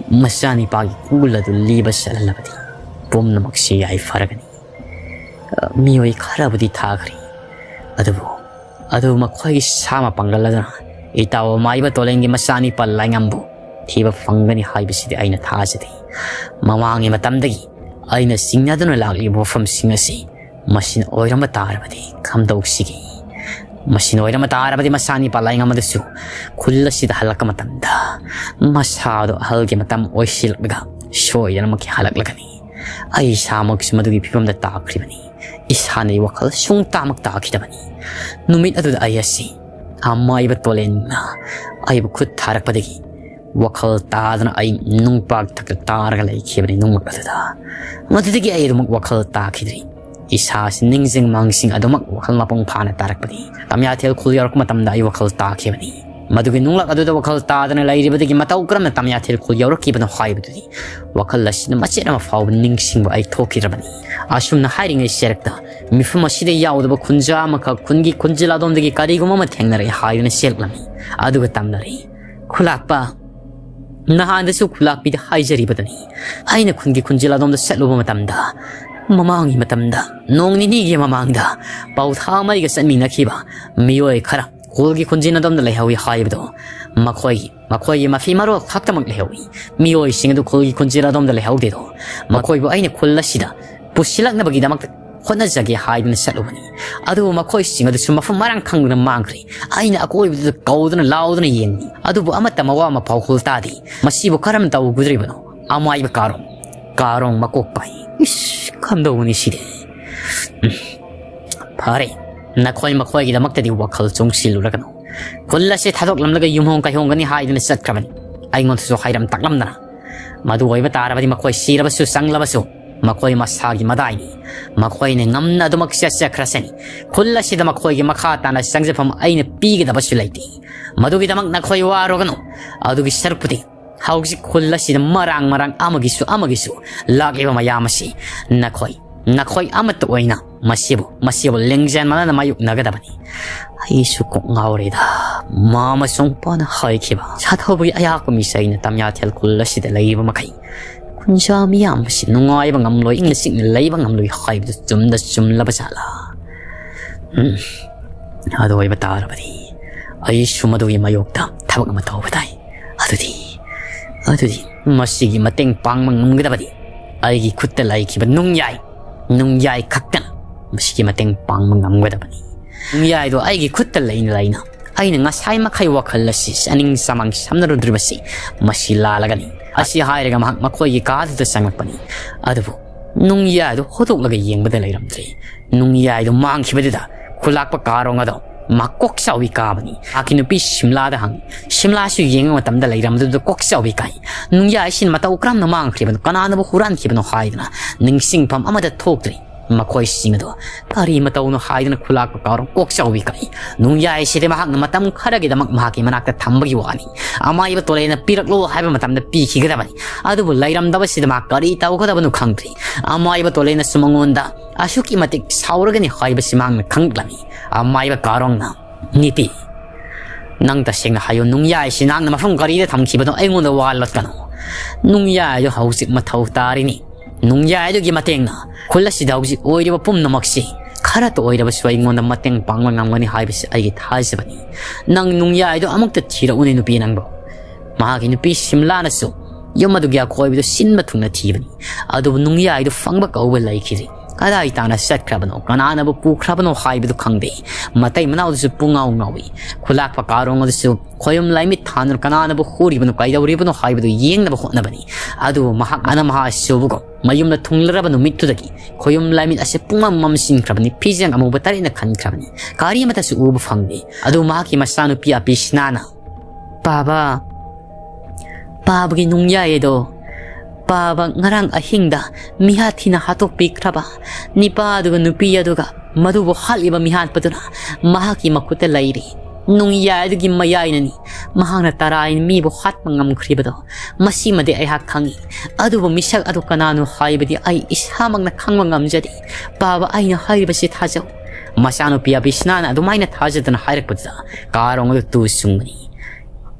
ꯃꯆꯥꯅꯤꯄꯥꯒꯤ ꯀꯨꯜ ꯑꯗꯨ ꯂꯤꯕ ꯆꯠꯍꯜꯂꯕꯗꯤ ꯄꯨꯝꯅꯃꯛꯁꯤ ꯌꯥꯏꯐꯔꯒꯅꯤ꯫ ꯑ, ꯃꯤꯑꯣꯏ ꯈꯔꯕꯨꯗꯤ ꯊꯥꯈ꯭ꯔꯦ, ꯑꯗꯨꯕꯨ, ꯑꯗꯨꯕꯨ ꯃꯈꯣꯏꯒꯤ ꯁꯥ ꯃꯄꯥꯡꯒꯜ ꯑꯗꯨꯅ ꯏꯇꯥꯎ ꯑꯃꯥꯏꯕ ꯇꯣꯂꯦꯟꯒꯤ ꯃꯆꯥꯅꯤꯄꯥ ꯂꯥꯏꯉꯝꯕꯨ ꯊꯤꯕ ꯐꯪꯒꯅꯤ ꯍꯥꯏꯕꯁꯤꯗꯤ ꯑꯩꯅ ꯊꯥꯖꯗꯦ꯫ ꯃꯃꯥꯡꯒꯤ ꯃꯇꯝꯗꯒꯤ ꯑꯩꯅ ꯆꯤꯡꯅꯗꯨꯅ ꯂꯥꯛꯂꯤꯕ ꯋꯥꯐꯝꯁꯤꯡ ꯑꯁꯤ ꯃꯁꯤꯅ ꯑꯣꯏꯔꯝꯕ ꯇꯥꯔꯕꯗꯤ ꯀꯝꯗꯧꯁꯤꯒꯦ? ꯃꯁꯤꯅ ꯑꯣꯏꯔꯝꯕ ꯇꯥꯔꯕꯗꯤ ꯃꯆꯥꯅꯤꯄꯥ ꯂꯥꯏꯉꯝ ꯑꯗꯨꯁꯨ ꯈꯨꯜ ꯑꯁꯤꯗ ꯍꯜꯂꯛꯄ ꯃꯇꯝꯗ ꯃꯁꯥꯗꯣ ꯑꯍꯜꯒꯤ ꯃꯇꯝ ꯑꯣꯏꯁꯤꯜꯂꯛꯂꯒ ꯁꯣꯏꯗꯅꯃꯛꯀꯤ ꯍꯜꯂꯛꯂꯒꯅꯤ꯫ ꯑꯩ ꯏꯁꯥꯃꯛꯁꯨ ꯃꯗꯨꯒꯤ ꯐꯤꯕꯝꯗ ꯇꯥꯈ꯭ꯔꯤꯕꯅꯤ꯫ ꯏꯁꯥꯅ ꯑꯩ ꯋꯥꯈꯜ ꯁꯨꯡꯇꯥꯃꯛ ꯇꯥꯈꯤꯗꯕꯅꯤ꯫ ꯅꯨꯃꯤꯠ ꯑꯗꯨꯗ ꯑꯩ ꯑꯁꯤ ꯑꯃꯥꯏꯕ ꯇꯣꯂꯦꯟꯅ ꯑꯩꯕꯨ ꯈꯨꯠ ꯊꯥꯔꯛꯄꯗꯒꯤ ꯋꯥꯈꯜ ꯇꯥꯗꯅ ꯑꯩ ꯅꯨꯡꯄꯥꯛ ꯊꯛꯇ ꯇꯥꯔꯒ ꯂꯩꯈꯤꯕꯅꯤ ꯅꯨꯡꯃꯛ ꯑꯗꯨꯗ꯫ ꯃꯗꯨꯗꯒꯤ ꯑꯩ ꯑꯗꯨꯃꯛ ꯋꯥꯈꯜ ꯇꯥꯈꯤꯗ꯭ꯔꯤ꯫ ꯏꯁꯥꯁꯤ ꯅꯤꯡꯁꯤꯡ ꯃꯥꯡꯁꯤꯡ ꯑꯗꯨꯃꯛ ꯋꯥꯈꯜ ꯃꯄꯨꯡ ꯐꯥꯅ ꯇꯥꯔꯛꯄꯅꯤ꯫ ꯇꯝꯌꯥꯊꯦꯜ ꯈꯨꯜ ꯌꯧꯔꯛꯄ ꯃꯇꯝꯗ ꯑꯩ ꯋꯥꯈꯜ ꯇꯥꯈꯤꯕꯅꯤ꯫ ꯃꯗꯨꯒꯤ ꯅꯨꯡꯂꯛ ꯑꯗꯨꯗ ꯋꯥꯈꯜ ꯇꯥꯗꯅ ꯂꯩꯔꯤꯕꯗꯒꯤ ꯃꯇꯧ ꯀꯔꯝꯅ ꯇꯝꯌꯥꯊꯦꯜ ꯈꯨꯜ ꯌꯧꯔꯛꯈꯤꯕꯅꯣ ꯍꯥꯏꯕꯗꯨꯗꯤ ꯋꯥꯈꯜ ꯑꯁꯤꯅ ꯃꯆꯦꯠ ꯑꯃ ꯐꯥꯎꯕ ꯅꯤꯡꯁꯤꯡꯕ ꯑꯩ ꯊꯣꯛꯈꯤꯗ꯭ꯔꯕꯅꯤ꯫ ꯑꯁꯨꯝꯅ ꯍꯥꯏꯔꯤꯉꯩ ꯆꯦꯔꯛꯇ ꯃꯤꯐꯝ ꯑꯁꯤꯗ ꯌꯥꯎꯗꯕ ꯈꯨꯟꯖꯥ ꯑꯃꯈꯛ ꯈꯨꯟꯒꯤ ꯈꯨꯟꯖꯤꯜ ꯑꯗꯣꯝꯗꯒꯤ ꯀꯔꯤꯒꯨꯝꯕ ꯑꯃ ꯊꯦꯡꯅꯔꯛꯏ ꯍꯥꯏꯗꯨꯅ ꯆꯦꯜꯂꯛꯂꯝꯃꯤ꯫ ꯑꯗꯨꯒ ꯇꯝꯅꯔꯤ, "ꯈꯨꯂꯥꯛꯄ, ꯅꯍꯥꯟꯗꯁꯨ ꯈꯨꯂꯥꯛꯄꯤꯗ ꯍꯥꯏꯖꯔꯤꯕꯗꯨꯅꯤ꯫ ꯑꯩꯅ ꯈꯨꯟꯒꯤ ꯈꯨꯟꯖꯤꯜ ꯑꯗꯣꯝꯗ ꯆꯠꯂꯨꯕ ꯃꯇꯝꯗ, ꯃꯃꯥꯡꯒꯤ ꯃꯇꯝꯗ, ꯅꯣꯡ ꯅꯤꯅꯤꯒꯤ ꯃꯃꯥꯡꯗ ꯄꯥꯎꯊꯥꯃꯩꯒ ꯆꯠꯃꯤꯟꯅꯈꯤꯕ ꯃꯤꯑꯣꯏ ꯈꯔ ꯈꯨꯜꯒꯤ ꯈꯨꯟꯖꯤꯜ ꯑꯗꯣꯝꯗ ꯂꯩꯍꯧꯏ ꯍꯥꯏꯕꯗꯣ, ꯃꯈꯣꯏꯒꯤ, ꯃꯈꯣꯏꯒꯤ ꯃꯐꯤ ꯃꯔꯣꯜ ꯈꯛꯇꯃꯛ ꯂꯩꯍꯧꯏ꯫ ꯃꯤꯑꯣꯏꯁꯤꯡ ꯑꯗꯨ ꯈꯨꯜꯒꯤ ꯈꯨꯟꯖꯤꯜ ꯑꯗꯣꯝꯗ ꯂꯩꯍꯧꯗꯦꯗꯣ꯫ ꯃꯈꯣꯏꯕꯨ ꯑꯩꯅ ꯈꯨꯜ ꯑꯁꯤꯗ ꯄꯨꯁꯤꯜꯂꯛꯅꯕꯒꯤꯗꯃꯛꯇ ꯍꯣꯠꯅꯖꯒꯦ ꯍꯥꯏꯗꯨꯅ ꯆꯠꯂꯨꯕꯅꯤ꯫ ꯑꯗꯨꯕꯨ ꯃꯈꯣꯏꯁꯤꯡ ꯑꯗꯨꯁꯨ ꯃꯐꯝ ꯃꯔꯥꯡ ꯈꯪꯗꯅ ꯃꯥꯡꯈ꯭ꯔꯦ꯫ ꯑꯩꯅ ꯑꯀꯣꯏꯕꯗꯨꯗ ꯀꯧꯗꯨꯅ ꯂꯥꯎꯗꯨꯅ ꯌꯦꯡꯂꯤ, ꯑꯗꯨꯕꯨ ꯑꯃꯠꯇ ꯃꯋꯥ ꯃꯄꯥꯎ ꯍꯨꯜ ꯇꯥꯗꯦ꯫ ꯃꯁꯤꯕꯨ ꯀꯔꯝ ꯇꯧꯒꯗꯧꯔꯤꯕꯅꯣ? ꯑꯃꯥꯏꯕ ꯀꯥꯔꯣꯡ, ꯀꯥꯔꯣꯡ ꯃꯀꯣꯛ ꯄꯥꯏ꯫ ꯏꯁ, ꯀꯝꯗꯧꯕꯅꯤ ꯁꯤꯗꯤ? ꯎꯝ꯫ ꯐꯔꯦ, ꯅꯈꯣꯏ ꯃꯈꯣꯏꯒꯤꯗꯃꯛꯇꯗꯤ ꯋꯥꯈꯜ ꯆꯣꯡꯁꯤꯜꯂꯨꯔꯒꯅꯨ꯫ ꯈꯨꯜ ꯑꯁꯤ ꯊꯥꯗꯣꯛꯂꯝꯂꯒ ꯌꯨꯝꯍꯣꯡ ꯀꯩꯍꯣꯡꯒꯅꯤ ꯍꯥꯏꯗꯨꯅ ꯆꯠꯈ꯭ꯔꯕꯅꯤ꯫ ꯑꯩꯉꯣꯟꯗꯁꯨ ꯍꯥꯏꯔꯝ ꯇꯥꯛꯂꯝꯗꯅ꯫ ꯃꯗꯨ ꯑꯣꯏꯕ ꯇꯥꯔꯕꯗꯤ ꯃꯈꯣꯏ ꯁꯤꯔꯕꯁꯨ ꯆꯪꯂꯕꯁꯨ ꯃꯈꯣꯏ ꯃꯁꯥꯒꯤ ꯃꯗꯥꯏꯅꯤ꯫ ꯃꯈꯣꯏꯅ ꯉꯝꯅ ꯑꯗꯨꯃꯛ ꯆꯠꯆꯈ꯭ꯔꯁꯅꯤ꯫ ꯈꯨꯜ ꯑꯁꯤꯗ ꯃꯈꯣꯏꯒꯤ ꯃꯈꯥ ꯇꯥꯅ ꯆꯪꯖꯐꯝ ꯑꯩꯅ ꯄꯤꯒꯗꯕꯁꯨ ꯂꯩꯇꯦ꯫ ꯃꯗꯨꯒꯤꯗꯃꯛ ꯅꯈꯣꯏ ꯋꯥꯔꯨꯒꯅꯨ꯫ ꯑꯗꯨꯒꯤ ꯁꯔꯨꯛꯄꯨꯗꯤ ꯍꯧꯖꯤꯛ ꯈꯨꯜ ꯑꯁꯤꯗ ꯃꯔꯥꯡ ꯃꯔꯥꯡ ꯑꯃꯒꯤꯁꯨ ꯑꯃꯒꯤꯁꯨ ꯂꯥꯛꯂꯤꯕ ꯃꯌꯥꯝ ꯑꯁꯤ ꯅꯈꯣꯏ, ꯅꯈꯣꯏ ꯑꯃꯠꯇ ꯑꯣꯏꯅ ꯃꯁꯤꯕꯨ, ꯃꯁꯤꯕꯨ ꯂꯤꯡꯖꯦꯜ ꯃꯥꯟꯅꯅ ꯃꯥꯌꯣꯛꯅꯒꯗꯕꯅꯤ꯫ ꯑꯩꯁꯨ ꯀꯣꯛ ꯉꯥꯎꯔꯦꯗ꯫ ꯃꯃꯥ ꯃꯆꯣꯡꯄꯥꯅ ꯍꯥꯏꯈꯤꯕ ꯁꯥꯊꯧꯕꯒꯤ ꯑꯌꯥꯛꯄ ꯃꯤꯁꯛ ꯑꯩꯅ ꯇꯝꯌꯥꯊꯦꯜ ꯈꯨꯜ ꯑꯁꯤꯗ ꯂꯩꯔꯤꯕ ꯃꯈꯩ ꯈꯨꯟꯖꯥ ꯃꯤꯌꯥꯝ ꯑꯁꯤ ꯅꯨꯡꯉꯥꯏꯕ ꯉꯝꯂꯣꯏ, ꯏꯪꯅ ꯆꯤꯛꯅ ꯂꯩꯕ ꯉꯝꯂꯣꯏ ꯍꯥꯏꯕꯗꯨ ꯆꯨꯝꯗ ꯆꯨꯝꯂꯕ ꯖꯥꯠꯂꯥ? ꯎꯝ, ꯑꯗꯨ ꯑꯣꯏꯕ ꯇꯥꯔꯕꯗꯤ ꯑꯩꯁꯨ ꯃꯗꯨꯒꯤ ꯃꯥꯌꯣꯛꯇ ꯊꯕꯛ ꯑꯃ ꯇꯧꯕ ꯇꯥꯏ꯫ ꯑꯗꯨꯗꯤ, ꯑꯗꯨꯗꯤ ꯃꯁꯤꯒꯤ ꯃꯇꯦꯡ ꯄꯥꯡꯕ ꯉꯝꯒꯗꯕꯗꯤ ꯑꯩꯒꯤ ꯈꯨꯠꯇ ꯂꯩꯈꯤꯕ ꯅꯨꯡꯌꯥꯏ, ꯅꯨꯡꯌꯥꯏ ꯈꯛꯇꯅ ꯃꯁꯤꯒꯤ ꯃꯇꯦꯡ ꯄꯥꯡꯕ ꯉꯝꯒꯗꯕꯅꯤ꯫ ꯅꯨꯡꯌꯥꯏꯗꯣ ꯑꯩꯒꯤ ꯈꯨꯠꯇ ꯂꯩꯅ ꯂꯩꯅ ꯑꯩꯅ ꯉꯁꯥꯏ ꯃꯈꯩ ꯋꯥꯈꯜ ꯑꯁꯤ ꯆꯥꯅꯤꯡ ꯆꯃꯥꯡ ꯁꯝꯅꯔꯨꯗ꯭ꯔꯤꯕꯁꯤ ꯃꯁꯤ ꯂꯥꯜꯂꯒꯅꯤ꯫ ꯑꯁꯤ ꯍꯥꯏꯔꯒ ꯃꯍꯥꯛ ꯃꯈꯣꯏꯒꯤ ꯀꯥꯗꯨꯗ ꯆꯪꯂꯛꯄꯅꯤ꯫ ꯑꯗꯨꯕꯨ ꯅꯨꯡꯌꯥꯏꯗꯨ ꯍꯣꯠꯇꯣꯛꯂꯒ ꯌꯦꯡꯕꯗ ꯂꯩꯔꯝꯗ꯭ꯔꯦ꯫ ꯅꯨꯡꯌꯥꯏꯗꯨ ꯃꯥꯡꯈꯤꯕꯗꯨꯗ ꯈꯨꯂꯥꯛꯄ ꯀꯥꯔꯣꯡ ꯑꯗꯣ ꯃꯍꯥꯛ ꯀꯣꯛ ꯆꯥꯎꯏ ꯀꯥꯕꯅꯤ꯫ ꯃꯍꯥꯛꯀꯤ ꯅꯨꯄꯤ ꯁꯤꯝꯂꯥꯗ ꯍꯪꯉꯤ꯫ ꯁꯤꯝꯂꯥꯁꯨ ꯌꯦꯡꯕ ꯃꯇꯝꯗ ꯂꯩꯔꯝꯕꯗꯨꯗ ꯀꯣꯛ ꯆꯥꯎꯏ ꯀꯥꯏ꯫ ꯅꯨꯡꯌꯥꯏꯁꯤꯅ ꯃꯇꯧ ꯀꯔꯝꯅ ꯃꯥꯡꯈ꯭ꯔꯤꯕꯅꯣ, ꯀꯅꯥꯅꯕꯨ ꯍꯨꯔꯥꯟꯈꯤꯕꯅꯣ ꯍꯥꯏꯗꯅ ꯅꯤꯡꯁꯤꯡꯐꯝ ꯑꯃꯠꯇ ꯊꯣꯛꯇ꯭ꯔꯤ꯫ ꯃꯈꯣꯏꯁꯤꯡ ꯑꯗꯣ ꯀꯔꯤ ꯃꯇꯧꯅꯣ ꯍꯥꯏꯗꯨꯅ ꯈꯨꯂꯥꯛꯄ ꯀꯥꯔꯣꯡ ꯀꯣꯛ ꯆꯥꯎꯏ ꯀꯥꯏ꯫ ꯅꯨꯡꯌꯥꯏꯁꯤꯗꯤ ꯃꯍꯥꯛꯅ ꯃꯇꯝ ꯈꯔꯒꯤꯗꯃꯛ ꯃꯍꯥꯛꯀꯤ ꯃꯅꯥꯛꯇ ꯊꯝꯕꯒꯤ ꯋꯥꯅꯤ꯫ ꯑꯃꯥꯏꯕ ꯇꯣꯂꯦꯅ ꯄꯤꯔꯛꯂꯣ ꯍꯥꯏꯕ ꯃꯇꯝꯗ ꯄꯤꯈꯤꯒꯗꯕꯅꯤ꯫ ꯑꯗꯨꯕꯨ ꯂꯩꯔꯝꯗꯕꯁꯤꯗ ꯃꯍꯥꯛ ꯀꯔꯤ ꯇꯧꯒꯗꯕꯅꯣ ꯈꯪꯗ꯭ꯔꯤ꯫ ꯑꯃꯥꯏꯕ ꯇꯣꯂꯦꯅꯁꯨ ꯃꯉꯣꯟꯗ ꯑꯁꯨꯛꯀꯤ ꯃꯇꯤꯛ ꯁꯥꯎꯔꯒꯅꯤ ꯍꯥꯏꯕꯁꯤ ꯃꯍꯥꯛꯅ ꯈꯪꯂꯝꯃꯤ꯫ ꯑꯃꯥꯏꯕ ꯀꯥꯔꯣꯡꯅ, "ꯅꯨꯄꯤ, ꯅꯪ ꯇꯁꯦꯡꯅ ꯍꯥꯏꯌꯨ, ꯅꯨꯡꯌꯥꯏꯁꯤ ꯅꯍꯥꯛꯅ ꯃꯐꯝ ꯀꯔꯤꯗ ꯊꯝꯈꯤꯕꯅꯣ? ꯑꯩꯉꯣꯟꯗ ꯋꯥ ꯂꯣꯠꯀꯅꯨ꯫" "ꯅꯨꯡꯌꯥꯏꯗꯨ ꯍꯧꯖꯤꯛ ꯃꯊꯧ ꯇꯥꯔꯤꯅꯤ꯫ ꯅꯨꯡꯌꯥꯏꯗꯨꯒꯤ ꯃꯇꯦꯡꯅ ꯈꯨꯜ ꯑꯁꯤꯗ ꯍꯧꯖꯤꯛ ꯑꯣꯏꯔꯤꯕ ꯄꯨꯝꯅꯃꯛꯁꯤ ꯈꯔꯇ ꯑꯣꯏꯔꯕꯁꯨ ꯑꯩꯉꯣꯟꯗ ꯃꯇꯦꯡ ꯄꯥꯡꯕ ꯉꯝꯒꯅꯤ ꯍꯥꯏꯕꯁꯤ ꯑꯩꯒꯤ ꯊꯥꯖꯕꯅꯤ꯫ ꯅꯪ ꯅꯨꯡꯌꯥꯏꯗꯨ ꯑꯃꯨꯛꯇ ꯊꯤꯔꯛꯎꯅꯦ ꯅꯨꯄꯤ ꯅꯪꯕꯨ꯫" ꯃꯍꯥꯛꯀꯤ ꯅꯨꯄꯤ ꯁꯤꯝꯂꯥꯅꯁꯨ ꯌꯨꯝ ꯑꯗꯨꯒꯤ ꯑꯀꯣꯏꯕꯗꯨ ꯁꯤꯟꯕ ꯊꯨꯡꯅ ꯊꯤꯕꯅꯤ꯫ ꯑꯗꯨꯕꯨ ꯅꯨꯡꯌꯥꯏꯗꯨ ꯐꯪꯕ ꯀꯧꯕ ꯂꯩꯈꯤꯗ꯭ꯔꯤ꯫ ꯀꯗꯥꯏ ꯇꯥꯅ ꯆꯠꯈ꯭ꯔꯕꯅꯣ, ꯀꯅꯥꯅꯕꯨ ꯄꯨꯈ꯭ꯔꯕꯅꯣ ꯍꯥꯏꯕꯗꯨ ꯈꯪꯗꯦ꯫ ꯃꯇꯩ ꯃꯅꯥꯎꯗꯨꯁꯨ ꯄꯨꯡꯉꯥꯎ ꯉꯥꯎꯏ꯫ ꯈꯨꯂꯥꯛꯄ ꯀꯥꯔꯣꯡ ꯑꯗꯨꯁꯨ ꯈꯣꯌꯨꯝ ꯂꯥꯏꯃꯤꯠ ꯊꯥꯟꯗꯨꯅ ꯀꯅꯥꯅꯕꯨ ꯍꯨꯔꯤꯕꯅꯣ, ꯀꯩꯗꯧꯔꯤꯕꯅꯣ ꯍꯥꯏꯕꯗꯨ ꯌꯦꯡꯅꯕ ꯍꯣꯠꯅꯕꯅꯤ꯫ ꯑꯗꯨꯕꯨ ꯃꯍꯥꯛ ꯑꯅꯝ ꯑꯍꯥ ꯁꯨꯕꯒꯨꯝ ꯃꯌꯨꯝꯗ ꯊꯨꯡꯂꯔꯕ ꯅꯨꯃꯤꯠꯇꯨꯗꯒꯤ ꯈꯣꯌꯨꯝ ꯂꯥꯏꯃꯤꯠ ꯑꯁꯤ ꯄꯨꯡꯃꯝ ꯃꯝꯁꯤꯟꯈ꯭ꯔꯕꯅꯤ꯫ ꯐꯤꯖꯪ ꯑꯃꯨꯕ ꯇꯔꯦꯠꯅ ꯈꯟꯈ꯭ꯔꯕꯅꯤ꯫ ꯒꯥꯔꯤ ꯑꯃꯠꯇꯁꯨ ꯎꯕ ꯐꯪꯗꯦ꯫ ꯑꯗꯨ ꯃꯍꯥꯛꯀꯤ ꯃꯆꯥꯅꯨꯄꯤ ꯑꯕꯤꯁꯅꯥꯅ, "ꯄꯥꯕ, ꯄꯥꯕꯒꯤ ꯅꯨꯡꯌꯥꯏ ꯑꯗꯣ ꯄꯥꯕ ꯉꯔꯥꯡ ꯑꯍꯤꯡꯗ ꯃꯤꯍꯥꯠ ꯊꯤꯅ ꯍꯥꯠꯇꯣꯛꯄꯤꯈ꯭ꯔꯕ ꯅꯤꯄꯥ ꯑꯗꯨꯒ ꯅꯨꯄꯤ ꯑꯗꯨꯒ ꯃꯗꯨꯕꯨ ꯍꯥꯠꯂꯤꯕ ꯃꯤꯍꯥꯠꯄꯗꯨꯅ ꯃꯍꯥꯛꯀꯤ ꯃꯈꯨꯠꯇ ꯂꯩꯔꯤ꯫ ꯅꯨꯡꯌꯥꯏ ꯑꯗꯨꯒꯤ ꯃꯌꯥꯏꯅꯅꯤ ꯃꯍꯥꯛꯅ ꯇꯔꯥꯏꯅ ꯃꯤꯕꯨ ꯍꯥꯠꯄ ꯉꯝꯈ꯭ꯔꯤꯕꯗꯣ꯫ ꯃꯁꯤꯃꯗꯤ ꯑꯩꯍꯥꯛ ꯈꯪꯏ, ꯑꯗꯨꯕꯨ ꯃꯤꯁꯛ ꯑꯗꯨ ꯀꯅꯥꯅꯣ ꯍꯥꯏꯕꯗꯤ ꯑꯩ ꯏꯁꯥꯃꯛꯅ ꯈꯪꯕ ꯉꯝꯖꯗꯦ꯫ ꯄꯥꯕ, ꯑꯩꯅ ꯍꯥꯏꯔꯤꯕꯁꯤ ꯊꯥꯖꯧ꯫" ꯃꯆꯥꯅꯨꯄꯤ ꯑꯕꯤꯁꯅꯥꯅ ꯑꯗꯨꯃꯥꯏꯅ ꯊꯥꯖꯗꯅ ꯍꯥꯏꯔꯛꯄꯗꯨꯗ ꯀꯥꯔꯣꯡ ꯑꯗꯨ ꯇꯨ ꯆꯨꯡꯕꯅꯤ꯫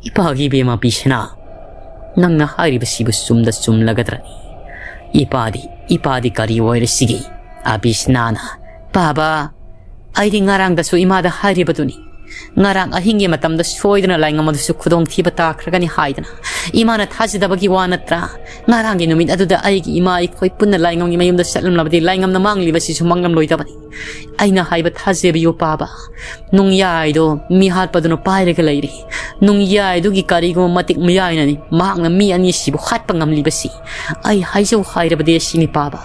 "ꯏꯄꯥꯒꯤ ꯏꯕꯦꯝꯃ ꯑꯕꯤꯁꯅꯥ, ꯅꯪꯅ ꯍꯥꯏꯔꯤꯕꯁꯤꯕꯨ ꯆꯨꯝꯗ ꯆꯨꯝꯂꯒꯗ꯭ꯔꯅꯤ? ꯏꯄꯥꯗꯤ, ꯏꯄꯥꯗꯤ ꯀꯔꯤ ꯑꯣꯏꯔꯁꯤꯒꯦ?" ꯑꯕꯤꯁꯅꯥꯅ, "ꯄꯥꯕ, ꯑꯩꯗꯤ ꯉꯔꯥꯡꯗꯁꯨ ꯏꯃꯥꯗ ꯍꯥꯏꯔꯤꯕꯗꯨꯅꯤ꯫ ꯉꯔꯥꯡ ꯑꯍꯤꯡꯒꯤ ꯃꯇꯝꯗ ꯁꯣꯏꯗꯅ ꯂꯥꯏꯉꯝ ꯑꯗꯨꯁꯨ ꯈꯨꯗꯣꯡꯊꯤꯕ ꯇꯥꯈ꯭ꯔꯒꯅꯤ ꯍꯥꯏꯗꯅ꯫ ꯏꯃꯥꯅ ꯊꯥꯖꯗꯕꯒꯤ ꯋꯥ ꯅꯠꯇ꯭ꯔꯥ? ꯉꯔꯥꯡꯒꯤ ꯅꯨꯃꯤꯠ ꯑꯗꯨꯗ ꯑꯩꯒꯤ ꯏꯃꯥ ꯑꯩꯈꯣꯏ ꯄꯨꯟꯅ ꯂꯥꯏꯉꯝꯒꯤ ꯃꯌꯨꯝꯗ ꯆꯠꯂꯝꯂꯕꯗꯤ ꯂꯥꯏꯉꯝꯅ ꯃꯥꯡꯂꯤꯕꯁꯤꯁꯨ ꯃꯥꯡꯂꯝꯂꯣꯏꯗꯕꯅꯤ꯫ ꯑꯩꯅ ꯍꯥꯏꯕ ꯊꯥꯖꯕꯤꯌꯨ ꯄꯥꯕ꯫ ꯅꯨꯡꯌꯥꯏꯗꯣ ꯃꯤ ꯍꯥꯠꯄꯗꯨꯅ ꯄꯥꯏꯔꯒ ꯂꯩꯔꯤ꯫ ꯅꯨꯡꯌꯥꯏꯗꯨꯒꯤ ꯀꯔꯤꯒꯨꯝꯕ ꯃꯇꯤꯛ ꯃꯌꯥꯏꯅꯅꯤ ꯃꯍꯥꯛꯅ ꯃꯤ ꯑꯅꯤꯁꯤꯕꯨ ꯍꯥꯠꯄ ꯉꯝꯂꯤꯕꯁꯤ꯫ ꯑꯩ ꯍꯥꯏꯖꯧ ꯍꯥꯏꯔꯕꯗꯤ ꯑꯁꯤꯅꯤ ꯄꯥꯕ꯫"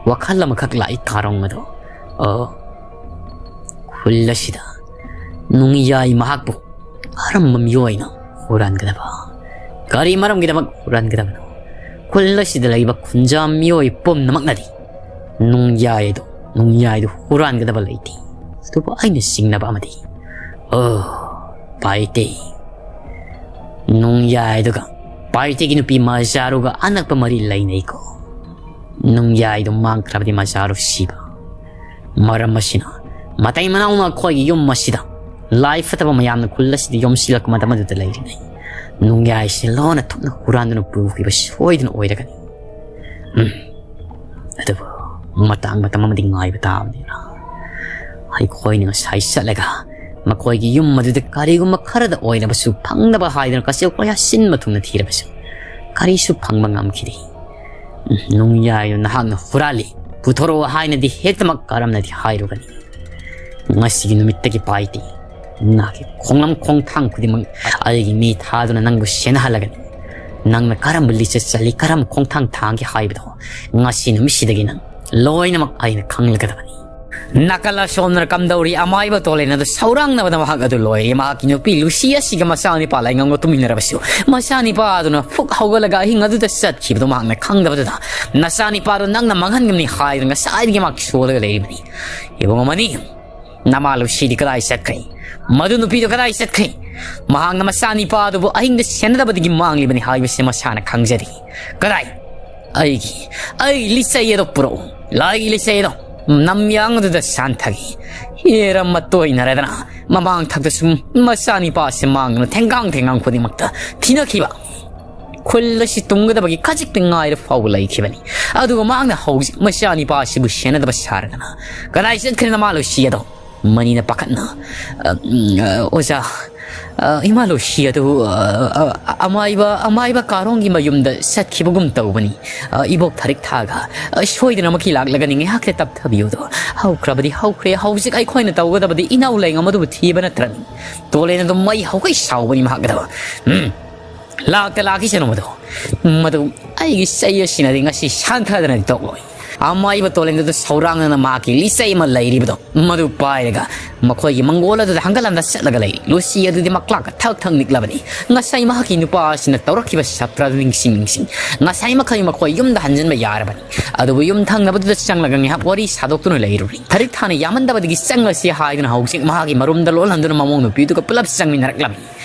ꯋꯥꯈꯜ ꯑꯃꯈꯛ ꯂꯥꯛꯏ ꯀꯥꯔꯣꯡ ꯑꯗꯣ꯫ ꯑꯣ, ꯈꯨꯜ ꯑꯁꯤꯗ ꯅꯨꯡꯌꯥꯏ ꯃꯍꯥꯛꯄꯨ ꯑꯔꯝꯕ ꯃꯤꯑꯣꯏꯅ ꯍꯨꯔꯥꯟꯒꯗꯕ? ꯀꯔꯤ ꯃꯔꯝꯒꯤꯗꯃꯛ ꯍꯨꯔꯥꯟꯒꯗꯕꯅꯣ? ꯈꯨꯜ ꯑꯁꯤꯗ ꯂꯩꯕ ꯈꯨꯟꯖꯥ ꯃꯤꯑꯣꯏ ꯄꯨꯝꯅꯃꯛꯅꯗꯤ ꯅꯨꯡꯌꯥꯏ ꯑꯗꯨ, ꯅꯨꯡꯌꯥꯏꯗꯨ ꯍꯨꯔꯥꯟꯒꯗꯕ ꯂꯩꯇꯦ꯫ ꯑꯗꯨꯕꯨ ꯑꯩꯅ ꯆꯤꯡꯅꯕ ꯑꯃꯗꯤ, ꯑꯣ, ꯄꯥꯏꯇꯦ꯫ ꯅꯨꯡꯌꯥꯏꯗꯨꯒ ꯄꯥꯏꯇꯦꯒꯤ ꯅꯨꯄꯤ ꯃꯖꯥꯔꯨꯒ ꯑꯅꯛꯄ ꯃꯔꯤ ꯂꯩꯅꯩꯀꯣ꯫ ꯅꯨꯡꯌꯥꯏꯗꯨ ꯃꯥꯡꯈ꯭ꯔꯕꯗꯤ ꯃꯖꯥꯔꯨ ꯁꯤꯕ꯫ ꯃꯔꯝ ꯑꯁꯤꯅ ꯃꯇꯩ ꯃꯅꯥꯎꯅ ꯑꯩꯈꯣꯏꯒꯤ ꯌꯨꯝ ꯑꯁꯤꯗ ꯂꯥꯏ ꯐꯠꯇꯕ ꯃꯌꯥꯝꯅ ꯈꯨꯜ ꯑꯁꯤꯗ ꯌꯣꯝꯁꯤꯜꯂꯛꯄ ꯃꯇꯝ ꯑꯗꯨꯗ ꯂꯩꯔꯤꯉꯩ ꯅꯨꯡꯌꯥꯏꯁꯤ ꯂꯣꯟꯅ ꯊꯨꯞꯅ ꯍꯨꯔꯥꯟꯗꯨꯅ ꯄꯨꯈꯤꯕ ꯁꯣꯏꯗꯅ ꯑꯣꯏꯔꯒꯅꯤ꯫ ꯎꯝ꯫ ꯑꯗꯨꯕꯨ ꯃꯇꯥꯡ ꯃꯇꯝ ꯑꯃꯗꯤ ꯉꯥꯏꯕ ꯇꯥꯕꯅꯤꯅ ꯑꯩꯈꯣꯏꯅ ꯉꯁꯥꯏ ꯆꯠꯂꯒ ꯃꯈꯣꯏꯒꯤ ꯌꯨꯝ ꯑꯗꯨꯗ ꯀꯔꯤꯒꯨꯝꯕ ꯈꯔꯗ ꯑꯣꯏꯔꯕꯁꯨ ꯐꯪꯅꯕ ꯍꯥꯏꯗꯨꯅ ꯀꯆꯦꯜ ꯀꯣꯌꯥ ꯁꯤꯟꯕ ꯊꯨꯡꯅ ꯊꯤꯔꯕꯁꯨ ꯀꯔꯤꯁꯨ ꯐꯪꯕ ꯉꯝꯈꯤꯗꯦ꯫ ꯎꯝ, ꯅꯨꯡꯌꯥꯏꯗꯨ ꯅꯍꯥꯛꯅ ꯍꯨꯔꯥꯜꯂꯤ꯫ ꯄꯨꯊꯣꯔꯛꯑꯣ ꯍꯥꯏꯅꯗꯤ ꯍꯦꯛꯇꯃꯛ ꯀꯔꯝꯅꯗꯤ ꯍꯥꯏꯔꯨꯒꯅꯤ? ꯉꯁꯤꯒꯤ ꯅꯨꯃꯤꯠꯇꯒꯤ ꯄꯥꯏꯗꯦ, ꯅꯪꯒꯤ ꯈꯣꯡꯂꯝ ꯈꯣꯡꯊꯥꯡ ꯈꯨꯗꯤꯡꯃꯛ ꯑꯩꯒꯤ ꯃꯤ ꯊꯥꯗꯨꯅ ꯅꯪꯕꯨ ꯁꯦꯟꯅꯍꯜꯂꯒꯅꯤ꯫ ꯅꯪꯅ ꯀꯔꯝꯕ ꯂꯤꯆꯠ ꯆꯠꯂꯤ, ꯀꯔꯝꯕ ꯈꯣꯡꯊꯥꯡ ꯊꯥꯡꯒꯦ ꯍꯥꯏꯕꯗꯣ ꯉꯁꯤ ꯅꯨꯃꯤꯠꯁꯤꯗꯒꯤ ꯅꯪ ꯂꯣꯏꯅꯃꯛ ꯑꯩꯅ ꯈꯪꯂꯒꯗꯕꯅꯤ꯫ ꯅꯥꯀꯜ ꯑꯁꯣꯝꯗꯅ ꯀꯝꯗꯧꯔꯤ? ꯑꯃꯥꯏꯕ ꯇꯣꯂꯦꯟ ꯑꯗꯨ ꯁꯧꯔꯥꯡꯅꯕꯗ ꯃꯍꯥꯛ ꯑꯗꯨ ꯂꯣꯏꯔꯦ꯫ ꯃꯍꯥꯛꯀꯤ ꯅꯨꯄꯤ ꯂꯨꯁꯤ ꯑꯁꯤꯒ ꯃꯆꯥꯅꯤꯄꯥ ꯂꯥꯏꯉꯝꯒ ꯇꯨꯃꯤꯟꯅꯔꯕꯁꯨ, ꯃꯆꯥꯅꯤꯄꯥ ꯑꯗꯨꯅ ꯐꯨꯛ ꯍꯧꯒꯠꯂꯒ ꯑꯍꯤꯡ ꯑꯗꯨꯗ ꯆꯠꯈꯤꯕꯗꯨ ꯃꯍꯥꯛꯅ ꯈꯪꯗꯕꯗꯨꯗ, "ꯅꯆꯥꯅꯤꯄꯥꯗꯨ ꯅꯪꯅ ꯃꯥꯡꯍꯟꯒꯅꯤ" ꯍꯥꯏꯗꯨꯅ ꯉꯁꯥꯏꯗꯒꯤ ꯃꯍꯥꯛ ꯁꯣꯜꯂꯒ ꯂꯩꯔꯤꯕꯅꯤ꯫ ꯏꯕꯨꯡ ꯑꯃꯅꯤ, ꯅꯃꯥ ꯂꯨꯁꯤꯗꯤ ꯀꯗꯥꯏ ꯆꯠꯈ꯭ꯔꯦ? ꯃꯗꯨ ꯅꯨꯄꯤꯗꯨ ꯀꯗꯥꯏ ꯆꯠꯈ꯭ꯔꯦ? ꯃꯍꯥꯛꯅ ꯃꯆꯥꯅꯤꯄꯥ ꯑꯗꯨꯕꯨ ꯑꯍꯤꯡꯗ ꯁꯦꯟꯅꯗꯕꯗꯒꯤ ꯃꯥꯡꯂꯤꯕꯅꯤ ꯍꯥꯏꯕꯁꯤ ꯃꯁꯥꯅ ꯈꯪꯖꯔꯤ꯫ ꯀꯗꯥꯏ? ꯑꯩꯒꯤ, ꯑꯩ ꯂꯤꯆꯩ ꯑꯗꯣ ꯄꯨꯔꯛꯎ꯫ ꯂꯥꯏꯒꯤ ꯂꯤꯆꯩ ꯑꯗꯣ ꯅꯝꯌꯥꯡ ꯑꯗꯨꯗ ꯁꯥꯟꯊꯒꯤ꯫ ꯍꯦꯔꯝ ꯃꯇꯣꯏꯅꯔꯗꯅ ꯃꯃꯥꯡ ꯊꯛꯇꯁꯨ ꯃꯆꯥꯅꯤꯄꯥꯁꯤ ꯃꯥꯡꯗꯨꯅ ꯊꯦꯡꯒꯥꯡ ꯊꯦꯡꯒꯥꯡ ꯈꯨꯗꯤꯡꯃꯛꯇ ꯊꯤꯅꯈꯤꯕ꯫ ꯈꯨꯜ ꯑꯁꯤ ꯇꯨꯝꯒꯗꯕꯒꯤ ꯈꯖꯤꯛꯇ ꯉꯥꯏꯔ ꯐꯥꯎꯕ ꯂꯩꯈꯤꯕꯅꯤ꯫ ꯑꯗꯨꯒ ꯃꯍꯥꯛꯅ ꯍꯧꯖꯤꯛ ꯃꯆꯥꯅꯤꯄꯥ ꯑꯁꯤꯕꯨ ꯁꯦꯟꯅꯗꯕ ꯁꯥꯔꯗꯅ, "ꯀꯗꯥꯏ ꯆꯠꯈ꯭ꯔꯦ ꯅꯃꯥ ꯂꯨꯁꯤ ꯑꯗꯣ?" ꯃꯅꯤꯅ ꯄꯥꯈꯠꯅ, "ꯑ, ꯎꯝ, ꯑ, ꯑꯣꯖꯥ, ꯑ, ꯏꯃꯥ ꯂꯨꯁꯤ ꯑꯗꯨ, ꯑ, ꯑ, ꯑꯃꯥꯏꯕ, ꯑꯃꯥꯏꯕ ꯀꯥꯔꯣꯡꯒꯤ ꯃꯌꯨꯝꯗ ꯆꯠꯈꯤꯕꯒꯨꯝ ꯇꯧꯕꯅꯤ꯫ ꯑ, ꯏꯕꯣꯛ ꯊꯥꯔꯤꯛ ꯊꯥꯒ, ꯑ, ꯁꯣꯏꯗꯅꯃꯛꯀꯤ ꯂꯥꯛꯂꯒꯅꯤ, ꯉꯥꯏꯍꯥꯛꯇ ꯇꯞꯊꯕꯤꯌꯨꯗꯣ꯫ ꯍꯧꯈ꯭ꯔꯕꯗꯤ ꯍꯧꯈ꯭ꯔꯦ, ꯍꯧꯖꯤꯛ ꯑꯩꯈꯣꯏꯅ ꯇꯧꯒꯗꯕꯗꯤ ꯏꯅꯥꯎ ꯂꯩꯉꯝ ꯑꯗꯨꯕꯨ ꯊꯤꯕ ꯅꯠꯇ꯭ꯔꯅꯤ?" ꯇꯣꯂꯦꯟ ꯑꯗꯨ ꯃꯩ ꯍꯧꯒꯩ ꯁꯥꯎꯕꯅꯤ ꯃꯍꯥꯛ ꯑꯗꯣ꯫ "ꯎꯝ, ꯂꯥꯛꯇ ꯂꯥꯛꯈꯤꯁꯅꯨ ꯃꯗꯨ꯫ ꯃꯗꯨ ꯑꯩꯒꯤ ꯆꯩ ꯑꯁꯤꯅꯗꯤ ꯉꯁꯤ ꯁꯥꯟꯊꯗꯅꯗꯤ ꯇꯣꯛꯂꯣꯏ꯫ ꯑꯃꯥꯏꯕ ꯇꯣꯂꯦꯟꯗꯨꯗ ꯁꯧꯔꯥꯡꯅꯅ ꯃꯍꯥꯛꯀꯤ ꯂꯤꯆꯩ ꯑꯃ ꯂꯩꯔꯤꯕꯗꯣ, ꯃꯗꯨ ꯄꯥꯏꯔꯒ ꯃꯈꯣꯏꯒꯤ ꯃꯪꯒꯣꯜ ꯑꯗꯨꯗ ꯍꯪꯒꯠ ꯍꯟꯗ ꯆꯠꯂꯒ ꯂꯩ꯫ ꯂꯨꯁꯤ ꯑꯗꯨꯗꯤ ꯃꯀ꯭ꯂꯥꯛꯀ ꯊꯛ ꯊꯛ ꯅꯤꯛꯂꯕꯅꯤ꯫ ꯉꯁꯥꯏ ꯃꯍꯥꯛꯀꯤ ꯅꯨꯄꯥ ꯑꯁꯤꯅ ꯇꯧꯔꯛꯈꯤꯕ ꯁꯥꯇ꯭ꯔ ꯑꯗꯨ ꯅꯤꯡꯁꯤꯡ ꯅꯤꯡꯁꯤꯡ ꯉꯁꯥꯏ ꯃꯈꯩ ꯃꯈꯣꯏ ꯌꯨꯝꯗ ꯍꯟꯖꯤꯟꯕ ꯌꯥꯔꯕꯅꯤ꯫ ꯑꯗꯨꯕꯨ ꯌꯨꯝ ꯊꯪꯅꯕꯗꯨꯗ ꯆꯪꯂꯒ ꯉꯥꯏꯍꯥꯛ ꯋꯥꯔꯤ ꯁꯥꯗꯣꯛꯇꯨꯅ ꯂꯩꯔꯨꯔꯤ꯫ ꯊꯥꯔꯤꯛ ꯊꯥꯅ ꯌꯥꯝꯃꯟꯗꯕꯗꯒꯤ ꯆꯪꯂꯁꯤ ꯍꯥꯏꯗꯨꯅ ꯍꯧꯖꯤꯛ ꯃꯍꯥꯛꯀꯤ ꯃꯔꯨꯝꯗ ꯂꯣꯜꯍꯟꯗꯨꯅ ꯃꯃꯧ ꯅꯨꯄꯤꯗꯨꯒ ꯄꯨꯂꯞ ꯆꯪꯃꯤꯟꯅꯔꯛꯂꯝꯃꯤ꯫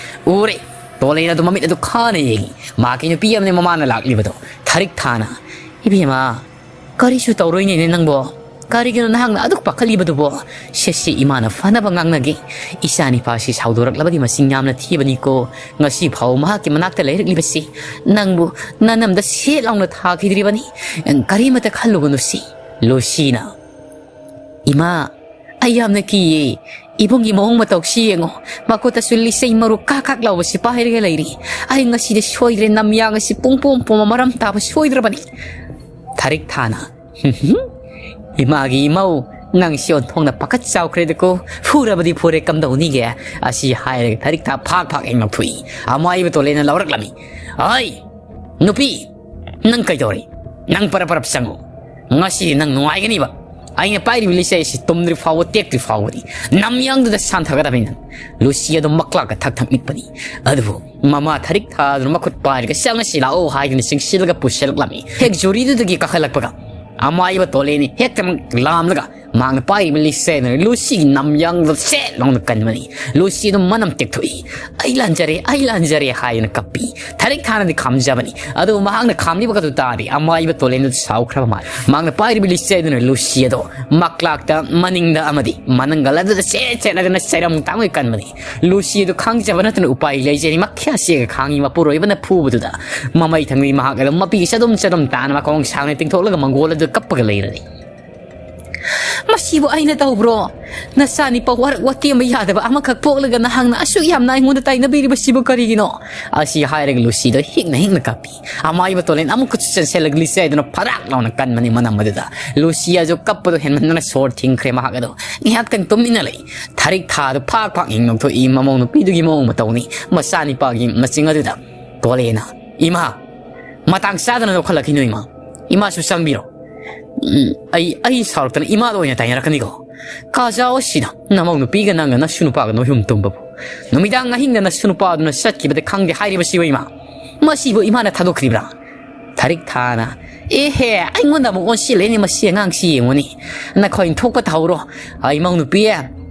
ꯎꯔꯦ, ꯇꯣꯂꯦꯟ ꯑꯗꯨ ꯃꯃꯤꯠ ꯑꯗꯨ ꯈꯥꯅ ꯌꯦꯡꯉꯤ꯫ ꯃꯍꯥꯛꯀꯤ ꯅꯨꯄꯤ ꯑꯃꯅ ꯃꯃꯥꯅ ꯂꯥꯛꯂꯤꯕꯗꯣ꯫ ꯊꯥꯔꯤꯛ ꯊꯥꯅ, "ꯏꯕꯦꯝꯃ, ꯀꯔꯤꯁꯨ ꯇꯧꯔꯣꯏꯅꯦꯅꯦ ꯅꯪꯕꯣ꯫ ꯀꯔꯤꯒꯤꯅꯣ ꯅꯍꯥꯛꯅ ꯑꯗꯨꯛ ꯄꯥꯈꯠꯂꯤꯕꯗꯨꯕꯣ? ꯁꯦ, ꯁꯦ, ꯏꯃꯥꯅ ꯐꯅꯕ ꯉꯥꯡꯅꯒꯦ꯫ ꯏꯆꯥ ꯅꯤꯄꯥꯁꯤ ꯁꯥꯎꯗꯣꯔꯛꯂꯕꯗꯤ ꯃꯁꯤꯡ ꯌꯥꯝꯅ ꯊꯤꯕꯅꯤꯀꯣ꯫ ꯉꯁꯤ ꯐꯥꯎ ꯃꯍꯥꯛꯀꯤ ꯃꯅꯥꯛꯇ ꯂꯩꯔꯛꯂꯤꯕꯁꯤ ꯅꯪꯕꯨ ꯅꯅꯝꯗ ꯁꯦꯠ ꯂꯥꯎꯅ ꯊꯥꯈꯤꯗ꯭ꯔꯤꯕꯅꯤ꯫ ꯀꯔꯤꯃꯠꯇ ꯈꯜꯂꯨꯒꯅꯨ ꯁꯤ꯫" ꯂꯨꯁꯤꯅ, "ꯏꯃꯥ, ꯑꯩ ꯌꯥꯝꯅ ꯀꯤꯌꯦ꯫ ꯏꯕꯨꯡꯒꯤ ꯃꯑꯣꯡ ꯃꯇꯧꯁꯤ ꯌꯦꯡꯉꯣ꯫ ꯃꯈꯨꯠꯇꯁꯨ ꯂꯤꯆꯩ ꯃꯔꯨ ꯀꯥꯛ ꯀꯥꯛ ꯂꯥꯎꯕꯁꯤ ꯄꯥꯏꯔꯒ ꯂꯩꯔꯤ꯫ ꯑꯩ ꯉꯁꯤꯗꯤ ꯁꯣꯏꯗ꯭ꯔꯦ, ꯅꯝꯌꯥꯡ ꯑꯁꯤ ꯄꯨꯡ ꯄꯣꯝ ꯄꯣꯝꯕ ꯃꯔꯝ ꯇꯥꯕ ꯁꯣꯏꯗ꯭ꯔꯕꯅꯤ꯫" ꯊꯥꯔꯤꯛ ꯊꯥꯅ, "ꯏꯃꯥꯒꯤ ꯏꯃꯧ, ꯅꯪꯁꯤ ꯑꯣꯟꯊꯣꯛꯅ ꯄꯥꯈꯠ ꯆꯥꯎꯈ꯭ꯔꯦꯗꯀꯣ꯫ ꯐꯨꯔꯕꯗꯤ ꯐꯨꯔꯦ, ꯀꯝꯗꯧꯅꯤꯒꯦ?" ꯑꯁꯤ ꯍꯥꯏꯔꯒ ꯊꯔꯤꯛ ꯊꯥ ꯐꯥꯛ ꯐꯥꯛ ꯍꯦꯛ ꯅꯣꯛꯊꯣꯛꯏ꯫ ꯑꯃꯥꯏꯕ ꯇꯣꯂꯦꯅ ꯂꯧꯔꯛꯂꯝꯃꯤ꯫ "ꯑꯩ, ꯅꯨꯄꯤ, ꯅꯪ ꯀꯩꯗꯧꯔꯤ? ꯅꯪ ꯄꯔꯞ ꯄꯔꯞ ꯆꯪꯉꯨ꯫ ꯉꯁꯤꯗꯤ ꯅꯪ ꯅꯨꯡꯉꯥꯏꯒꯅꯤꯕ꯫ ꯑꯩꯅ ꯄꯥꯏꯔꯤꯕ ꯂꯤꯆꯩ ꯑꯁꯤ ꯇꯨꯝꯗ꯭ꯔꯤ ꯐꯥꯎꯕ, ꯇꯦꯛꯇ꯭ꯔꯤ ꯐꯥꯎꯕꯗꯤ ꯅꯝꯌꯥꯡꯗꯨꯗ ꯁꯥꯟꯊꯒꯗꯕꯅꯤ ꯅꯪ꯫" ꯂꯨꯁꯤ ꯑꯗꯨ ꯃꯀ꯭ꯂꯥꯛꯀ ꯊꯛ ꯊꯛ ꯅꯤꯛꯄꯅꯤ꯫ ꯑꯗꯨꯕꯨ ꯃꯃꯥ ꯊꯔꯤꯛ ꯊꯥꯗꯨꯅ ꯃꯈꯨꯠ ꯄꯥꯏꯔꯒ "ꯆꯪꯉꯁꯤ ꯂꯥꯛꯑꯣ" ꯍꯥꯏꯗꯨꯅ ꯆꯤꯡꯁꯤꯜꯂꯒ ꯄꯨꯁꯤꯜꯂꯛꯂꯝꯃꯤ꯫ ꯍꯦꯛ ꯖꯨꯔꯤꯗꯨꯗꯒꯤ ꯀꯥꯈꯠꯂꯛꯄꯒ ꯑꯃꯥꯏꯕ ꯇꯣꯂꯦꯅꯤ ꯍꯦꯛꯇꯃꯛ ꯂꯥꯝꯂꯒ ꯃꯍꯥꯛꯅ ꯄꯥꯏꯔꯤꯕ ꯂꯤꯆꯩ ꯑꯗꯨꯅ ꯂꯨꯁꯤꯒꯤ ꯅꯝꯌꯥꯡꯗ ꯁꯦꯠ ꯂꯥꯎꯅ ꯀꯟꯕꯅꯤ꯫ ꯂꯨꯁꯤ ꯑꯗꯨꯝ ꯃꯅꯝ ꯇꯦꯛꯊꯣꯛꯏ꯫ "ꯑꯩ ꯂꯥꯟꯖꯔꯦ, ꯑꯩ ꯂꯥꯟꯖꯔꯦ" ꯍꯥꯏꯗꯨꯅ ꯀꯞꯄꯤ꯫ ꯊꯔꯤꯛ ꯊꯥꯅꯗꯤ ꯈꯥꯝꯖꯕꯅꯤ꯫ ꯑꯗꯨꯕꯨ ꯃꯍꯥꯛꯅ ꯈꯥꯝꯂꯤꯕ ꯑꯗꯨ ꯇꯥꯔꯗꯤ ꯑꯃꯥꯏꯕ ꯇꯣꯂꯦꯟꯗꯨ ꯁꯥꯎꯈ꯭ꯔꯕ ꯃꯥꯜꯂꯤ꯫ ꯃꯍꯥꯛꯅ ꯄꯥꯏꯔꯤꯕ ꯂꯤꯆꯩ ꯑꯗꯨꯅ ꯂꯨꯁꯤ ꯑꯗꯨ ꯃꯀ꯭ꯂꯥꯛꯇ ꯃꯅꯤꯡꯗ ꯑꯃꯗꯤ ꯃꯅꯪꯒꯜ ꯑꯗꯨꯗ ꯁꯦꯠ ꯁꯦꯠꯂꯗꯨꯅ ꯆꯩꯔꯝ ꯇꯥꯡꯉꯣꯏ ꯀꯟꯕꯅꯤ꯫ ꯂꯨꯁꯤ ꯑꯗꯨ ꯈꯥꯡꯖꯕ ꯅꯠꯇꯅ ꯎꯄꯥꯏ ꯂꯩꯖꯔꯤ꯫ ꯃꯈ꯭ꯌꯥ ꯆꯦꯒ ꯈꯥꯡꯉꯤ ꯃꯄꯨꯔꯣꯏꯕꯅ ꯐꯨꯕꯗꯨꯗ꯫ ꯃꯃꯩ ꯊꯪꯂꯤ ꯃꯍꯥꯛ ꯑꯗꯨꯝ ꯃꯄꯤ ꯆꯗꯨꯝ ꯆꯗꯨꯝ ꯇꯥꯅ ꯃꯈꯣꯡ ꯁꯥꯡꯅ ꯇꯤꯡꯊꯣꯛꯂꯒ ꯃꯪꯒꯣꯜ ꯑꯗꯨ ꯀꯞꯄꯒ ꯂꯩꯔꯅꯤ꯫ "ꯃꯁꯤꯕꯨ ꯑꯩꯅ ꯇꯧꯕ꯭ꯔꯣ? ꯅꯆꯥꯅꯤꯄꯥ ꯋꯥꯔꯛ ꯋꯥꯇꯦꯝꯕ ꯌꯥꯗꯕ ꯑꯃꯈꯛ ꯄꯣꯛꯂꯒ ꯅꯍꯥꯛꯅ ꯑꯁꯨꯛ ꯌꯥꯝꯅ ꯑꯩꯉꯣꯟꯗ ꯇꯥꯏꯅꯕꯤꯔꯤꯕꯁꯤꯕꯨ ꯀꯔꯤꯒꯤꯅꯣ?" ꯑꯁꯤ ꯍꯥꯏꯔꯒ ꯂꯨꯁꯤꯗꯣ ꯍꯤꯛꯅ ꯍꯤꯛꯅ ꯀꯞꯄꯤ꯫ ꯑꯃꯥꯏꯕ ꯇꯣꯂꯦꯟ ꯑꯃꯨꯛꯀꯁꯨ ꯆꯦꯟꯁꯤꯜꯂꯒ ꯂꯤꯆꯩꯗꯨꯅ ꯐꯔꯥꯛ ꯂꯥꯎꯅ ꯀꯟꯕꯅꯤ ꯃꯅꯝ ꯑꯗꯨꯗ꯫ ꯂꯨꯁꯤ ꯑꯗꯨ ꯀꯞꯄꯗꯣ ꯍꯦꯟꯃꯟꯗꯅ ꯁꯣꯔ ꯊꯤꯡꯈ꯭ꯔꯦ ꯃꯍꯥꯛ ꯑꯗꯣ꯫ ꯉꯥꯏꯍꯥꯛꯇꯪ ꯇꯨꯃꯤꯟꯅ ꯂꯩ꯫ ꯊꯔꯤꯛ ꯊꯥꯗꯨ ꯐꯥꯛ ꯐꯥꯛ ꯌꯦꯡ ꯅꯣꯛꯊꯣꯛꯏ ꯃꯃꯧ ꯅꯨꯄꯤꯗꯨꯒꯤ ꯃꯑꯣꯡ ꯃꯇꯧꯅꯤ꯫ ꯃꯆꯥꯅꯤꯄꯥꯒꯤ ꯃꯆꯤꯡ ꯑꯗꯨꯗ ꯇꯣꯂꯦꯅ, "ꯏꯃꯥ, ꯃꯇꯥꯡ ꯆꯥꯗꯅ ꯂꯧꯈꯠꯂꯛꯈꯤꯅꯨ ꯏꯃꯥ꯫ ꯏꯃꯥꯁꯨ ꯆꯪꯕꯤꯔꯣ꯫ ꯎꯝ, ꯑꯩ, ꯑꯩ ꯁꯥꯎꯔꯛꯇꯅ ꯏꯃꯥꯗ ꯑꯣꯏꯅ ꯇꯥꯏꯅꯔꯛꯀꯅꯤꯀꯣ꯫ ꯀꯥꯖꯥꯎ ꯑꯁꯤꯗ ꯅꯃꯧ ꯅꯨꯄꯤꯒ ꯅꯪꯒ ꯅꯁꯨ ꯅꯨꯄꯥꯒ ꯅꯣꯏꯍꯨꯝ ꯇꯨꯝꯕꯕꯨ꯫ ꯅꯨꯃꯤꯗꯥꯡ ꯑꯍꯤꯡꯗ ꯅꯁꯨ ꯅꯨꯄꯥꯗꯨꯅ ꯆꯠꯈꯤꯕꯗ ꯈꯪꯗꯦ ꯍꯥꯏꯔꯤꯕꯁꯤꯕꯨ ꯏꯃꯥ꯫ ꯃꯁꯤꯕꯨ ꯏꯃꯥꯅ ꯊꯥꯗꯣꯛꯈ꯭ꯔꯤꯕ꯭ꯔꯥ?" ꯊꯔꯤꯛ ꯊꯥꯅ, "ꯑꯦꯍꯦ, ꯑꯩꯉꯣꯟꯗ ꯑꯃꯨꯛ ꯑꯣꯟꯁꯤꯜꯂꯛꯏꯅꯦ ꯃꯁꯤ ꯑꯉꯥꯡꯁꯤ ꯌꯦꯡꯉꯨꯅꯦ꯫ ꯅꯈꯣꯏ ꯊꯣꯛꯄ ꯇꯧꯍꯧꯔꯣ꯫ ꯏꯃꯧ ꯅꯨꯄꯤ,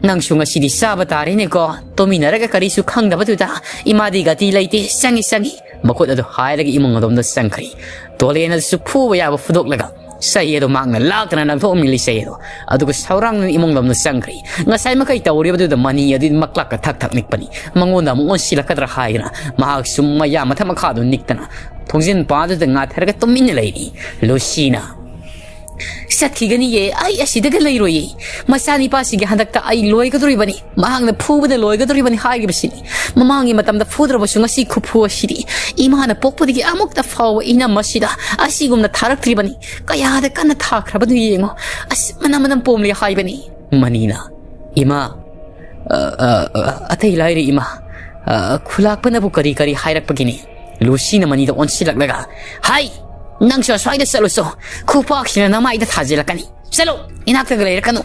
ꯅꯪꯁꯨ ꯉꯁꯤꯗꯤ ꯆꯥꯕ ꯇꯥꯔꯦꯅꯦꯀꯣ꯫ ꯇꯨꯃꯤꯟꯅꯔꯒ ꯀꯔꯤꯁꯨ ꯈꯪꯗꯕꯗꯨꯗ ꯏꯃꯥꯗꯤ ꯒꯥꯇꯤ ꯂꯩꯇꯦ꯫ ꯆꯪꯉꯤ, ꯆꯪꯉꯤ꯫" ꯃꯈꯨꯠ ꯑꯗꯨ ꯍꯥꯏꯔꯒ ꯏꯃꯨꯡ ꯑꯗꯣꯝꯗ ꯆꯪꯈ꯭ꯔꯤ꯫ ꯇꯣꯂꯦꯟ ꯑꯗꯨꯁꯨ ꯐꯨꯕ ꯌꯥꯕ ꯐꯨꯗꯣꯛꯂꯒ ꯆꯩ ꯑꯗꯨ ꯃꯍꯥꯛꯅ ꯂꯥꯛꯇꯅ ꯂꯪꯊꯣꯛꯑꯝꯃꯤ ꯂꯤꯆꯩ ꯑꯗꯣ꯫ ꯑꯗꯨꯒ ꯁꯧꯔꯥꯡꯗꯨꯅ ꯏꯃꯨꯡ ꯂꯣꯝꯗ ꯆꯪꯈ꯭ꯔꯤ꯫ ꯉꯁꯥꯏ ꯃꯈꯩ ꯇꯧꯔꯤꯕꯗꯨꯗ ꯃꯅꯤ ꯑꯗꯨꯗꯤ ꯃꯀ꯭ꯂꯥꯛꯀ ꯊꯛ ꯊꯛ ꯅꯤꯛꯄꯅꯤ꯫ ꯃꯉꯣꯟꯗ ꯑꯃꯨꯛ ꯑꯣꯟꯁꯤꯜꯂꯛꯀꯗ꯭ꯔꯥ ꯍꯥꯏꯗꯅ ꯃꯍꯥꯛꯁꯨ ꯃꯌꯥ ꯃꯊꯛ ꯃꯈꯥꯗꯨ ꯅꯤꯛꯇꯅ ꯊꯣꯡꯖꯤꯟ ꯄꯥꯗꯨꯗ ꯉꯥꯊꯔꯒ ꯇꯨꯃꯤꯟꯅ ꯂꯩꯔꯤ꯫ ꯂꯨꯁꯤꯅ, "ꯆꯠꯈꯤꯒꯅꯤꯌꯦ, ꯑꯩ ꯑꯁꯤꯗꯒ ꯂꯩꯔꯣꯏꯌꯦ꯫ ꯃꯆꯥꯅꯤꯄꯥꯁꯤꯒꯤ ꯍꯟꯗꯛꯇ ꯑꯩ ꯂꯣꯏꯒꯗꯧꯔꯤꯕꯅꯤ, ꯃꯍꯥꯛꯅ ꯐꯨꯕꯗ ꯂꯣꯏꯒꯗꯧꯔꯤꯕꯅꯤ" ꯍꯥꯏꯔꯤꯕꯁꯤꯅꯤ꯫ ꯃꯃꯥꯡꯒꯤ ꯃꯇꯝꯗ ꯐꯨꯗ꯭ꯔꯕꯁꯨ ꯉꯁꯤ ꯈꯨꯐꯨ ꯑꯁꯤꯗꯤ ꯏꯃꯥꯅ ꯄꯣꯛꯄꯗꯒꯤ ꯑꯃꯨꯛꯇ ꯐꯥꯎꯕ ꯏꯅꯝ ꯑꯁꯤꯗ ꯑꯁꯤꯒꯨꯝꯅ ꯊꯥꯔꯛꯇ꯭ꯔꯤꯕꯅꯤ꯫ ꯀꯌꯥꯗ ꯀꯟꯅ ꯊꯥꯈ꯭ꯔꯕꯅꯣ ꯌꯦꯡꯉꯣ꯫ ꯑꯁ, ꯃꯅꯝ ꯃꯅꯝ ꯄꯣꯝꯂꯤ ꯍꯥꯏꯕꯅꯤ꯫ ꯃꯅꯤꯅ, "ꯏꯃꯥ, ꯑ, ꯑ, ꯑ, ꯑꯇꯩ ꯂꯥꯏꯔꯤ ꯏꯃꯥ, ꯑ, ꯈꯨꯂꯥꯛꯄꯅꯕꯨ ꯀꯔꯤ ꯀꯔꯤ ꯍꯥꯏꯔꯛꯄꯒꯤꯅꯤ?" ꯂꯨꯁꯤꯅ ꯃꯅꯤꯗ ꯑꯣꯟꯁꯤꯜꯂꯛꯂꯒ, "ꯍꯥꯏ, ꯅꯪꯁꯨ ꯑꯁ꯭ꯋꯥꯏꯗ ꯆꯠꯂꯨꯁꯣ, ꯈꯨꯄꯥꯛꯁꯤꯅ ꯅꯃꯥꯏꯗ ꯊꯥꯖꯤꯜꯂꯛꯀꯅꯤ꯫ ꯆꯠꯂꯨ, ꯏꯅꯥꯛꯇꯒ ꯂꯩꯔꯛꯀꯅꯨ!"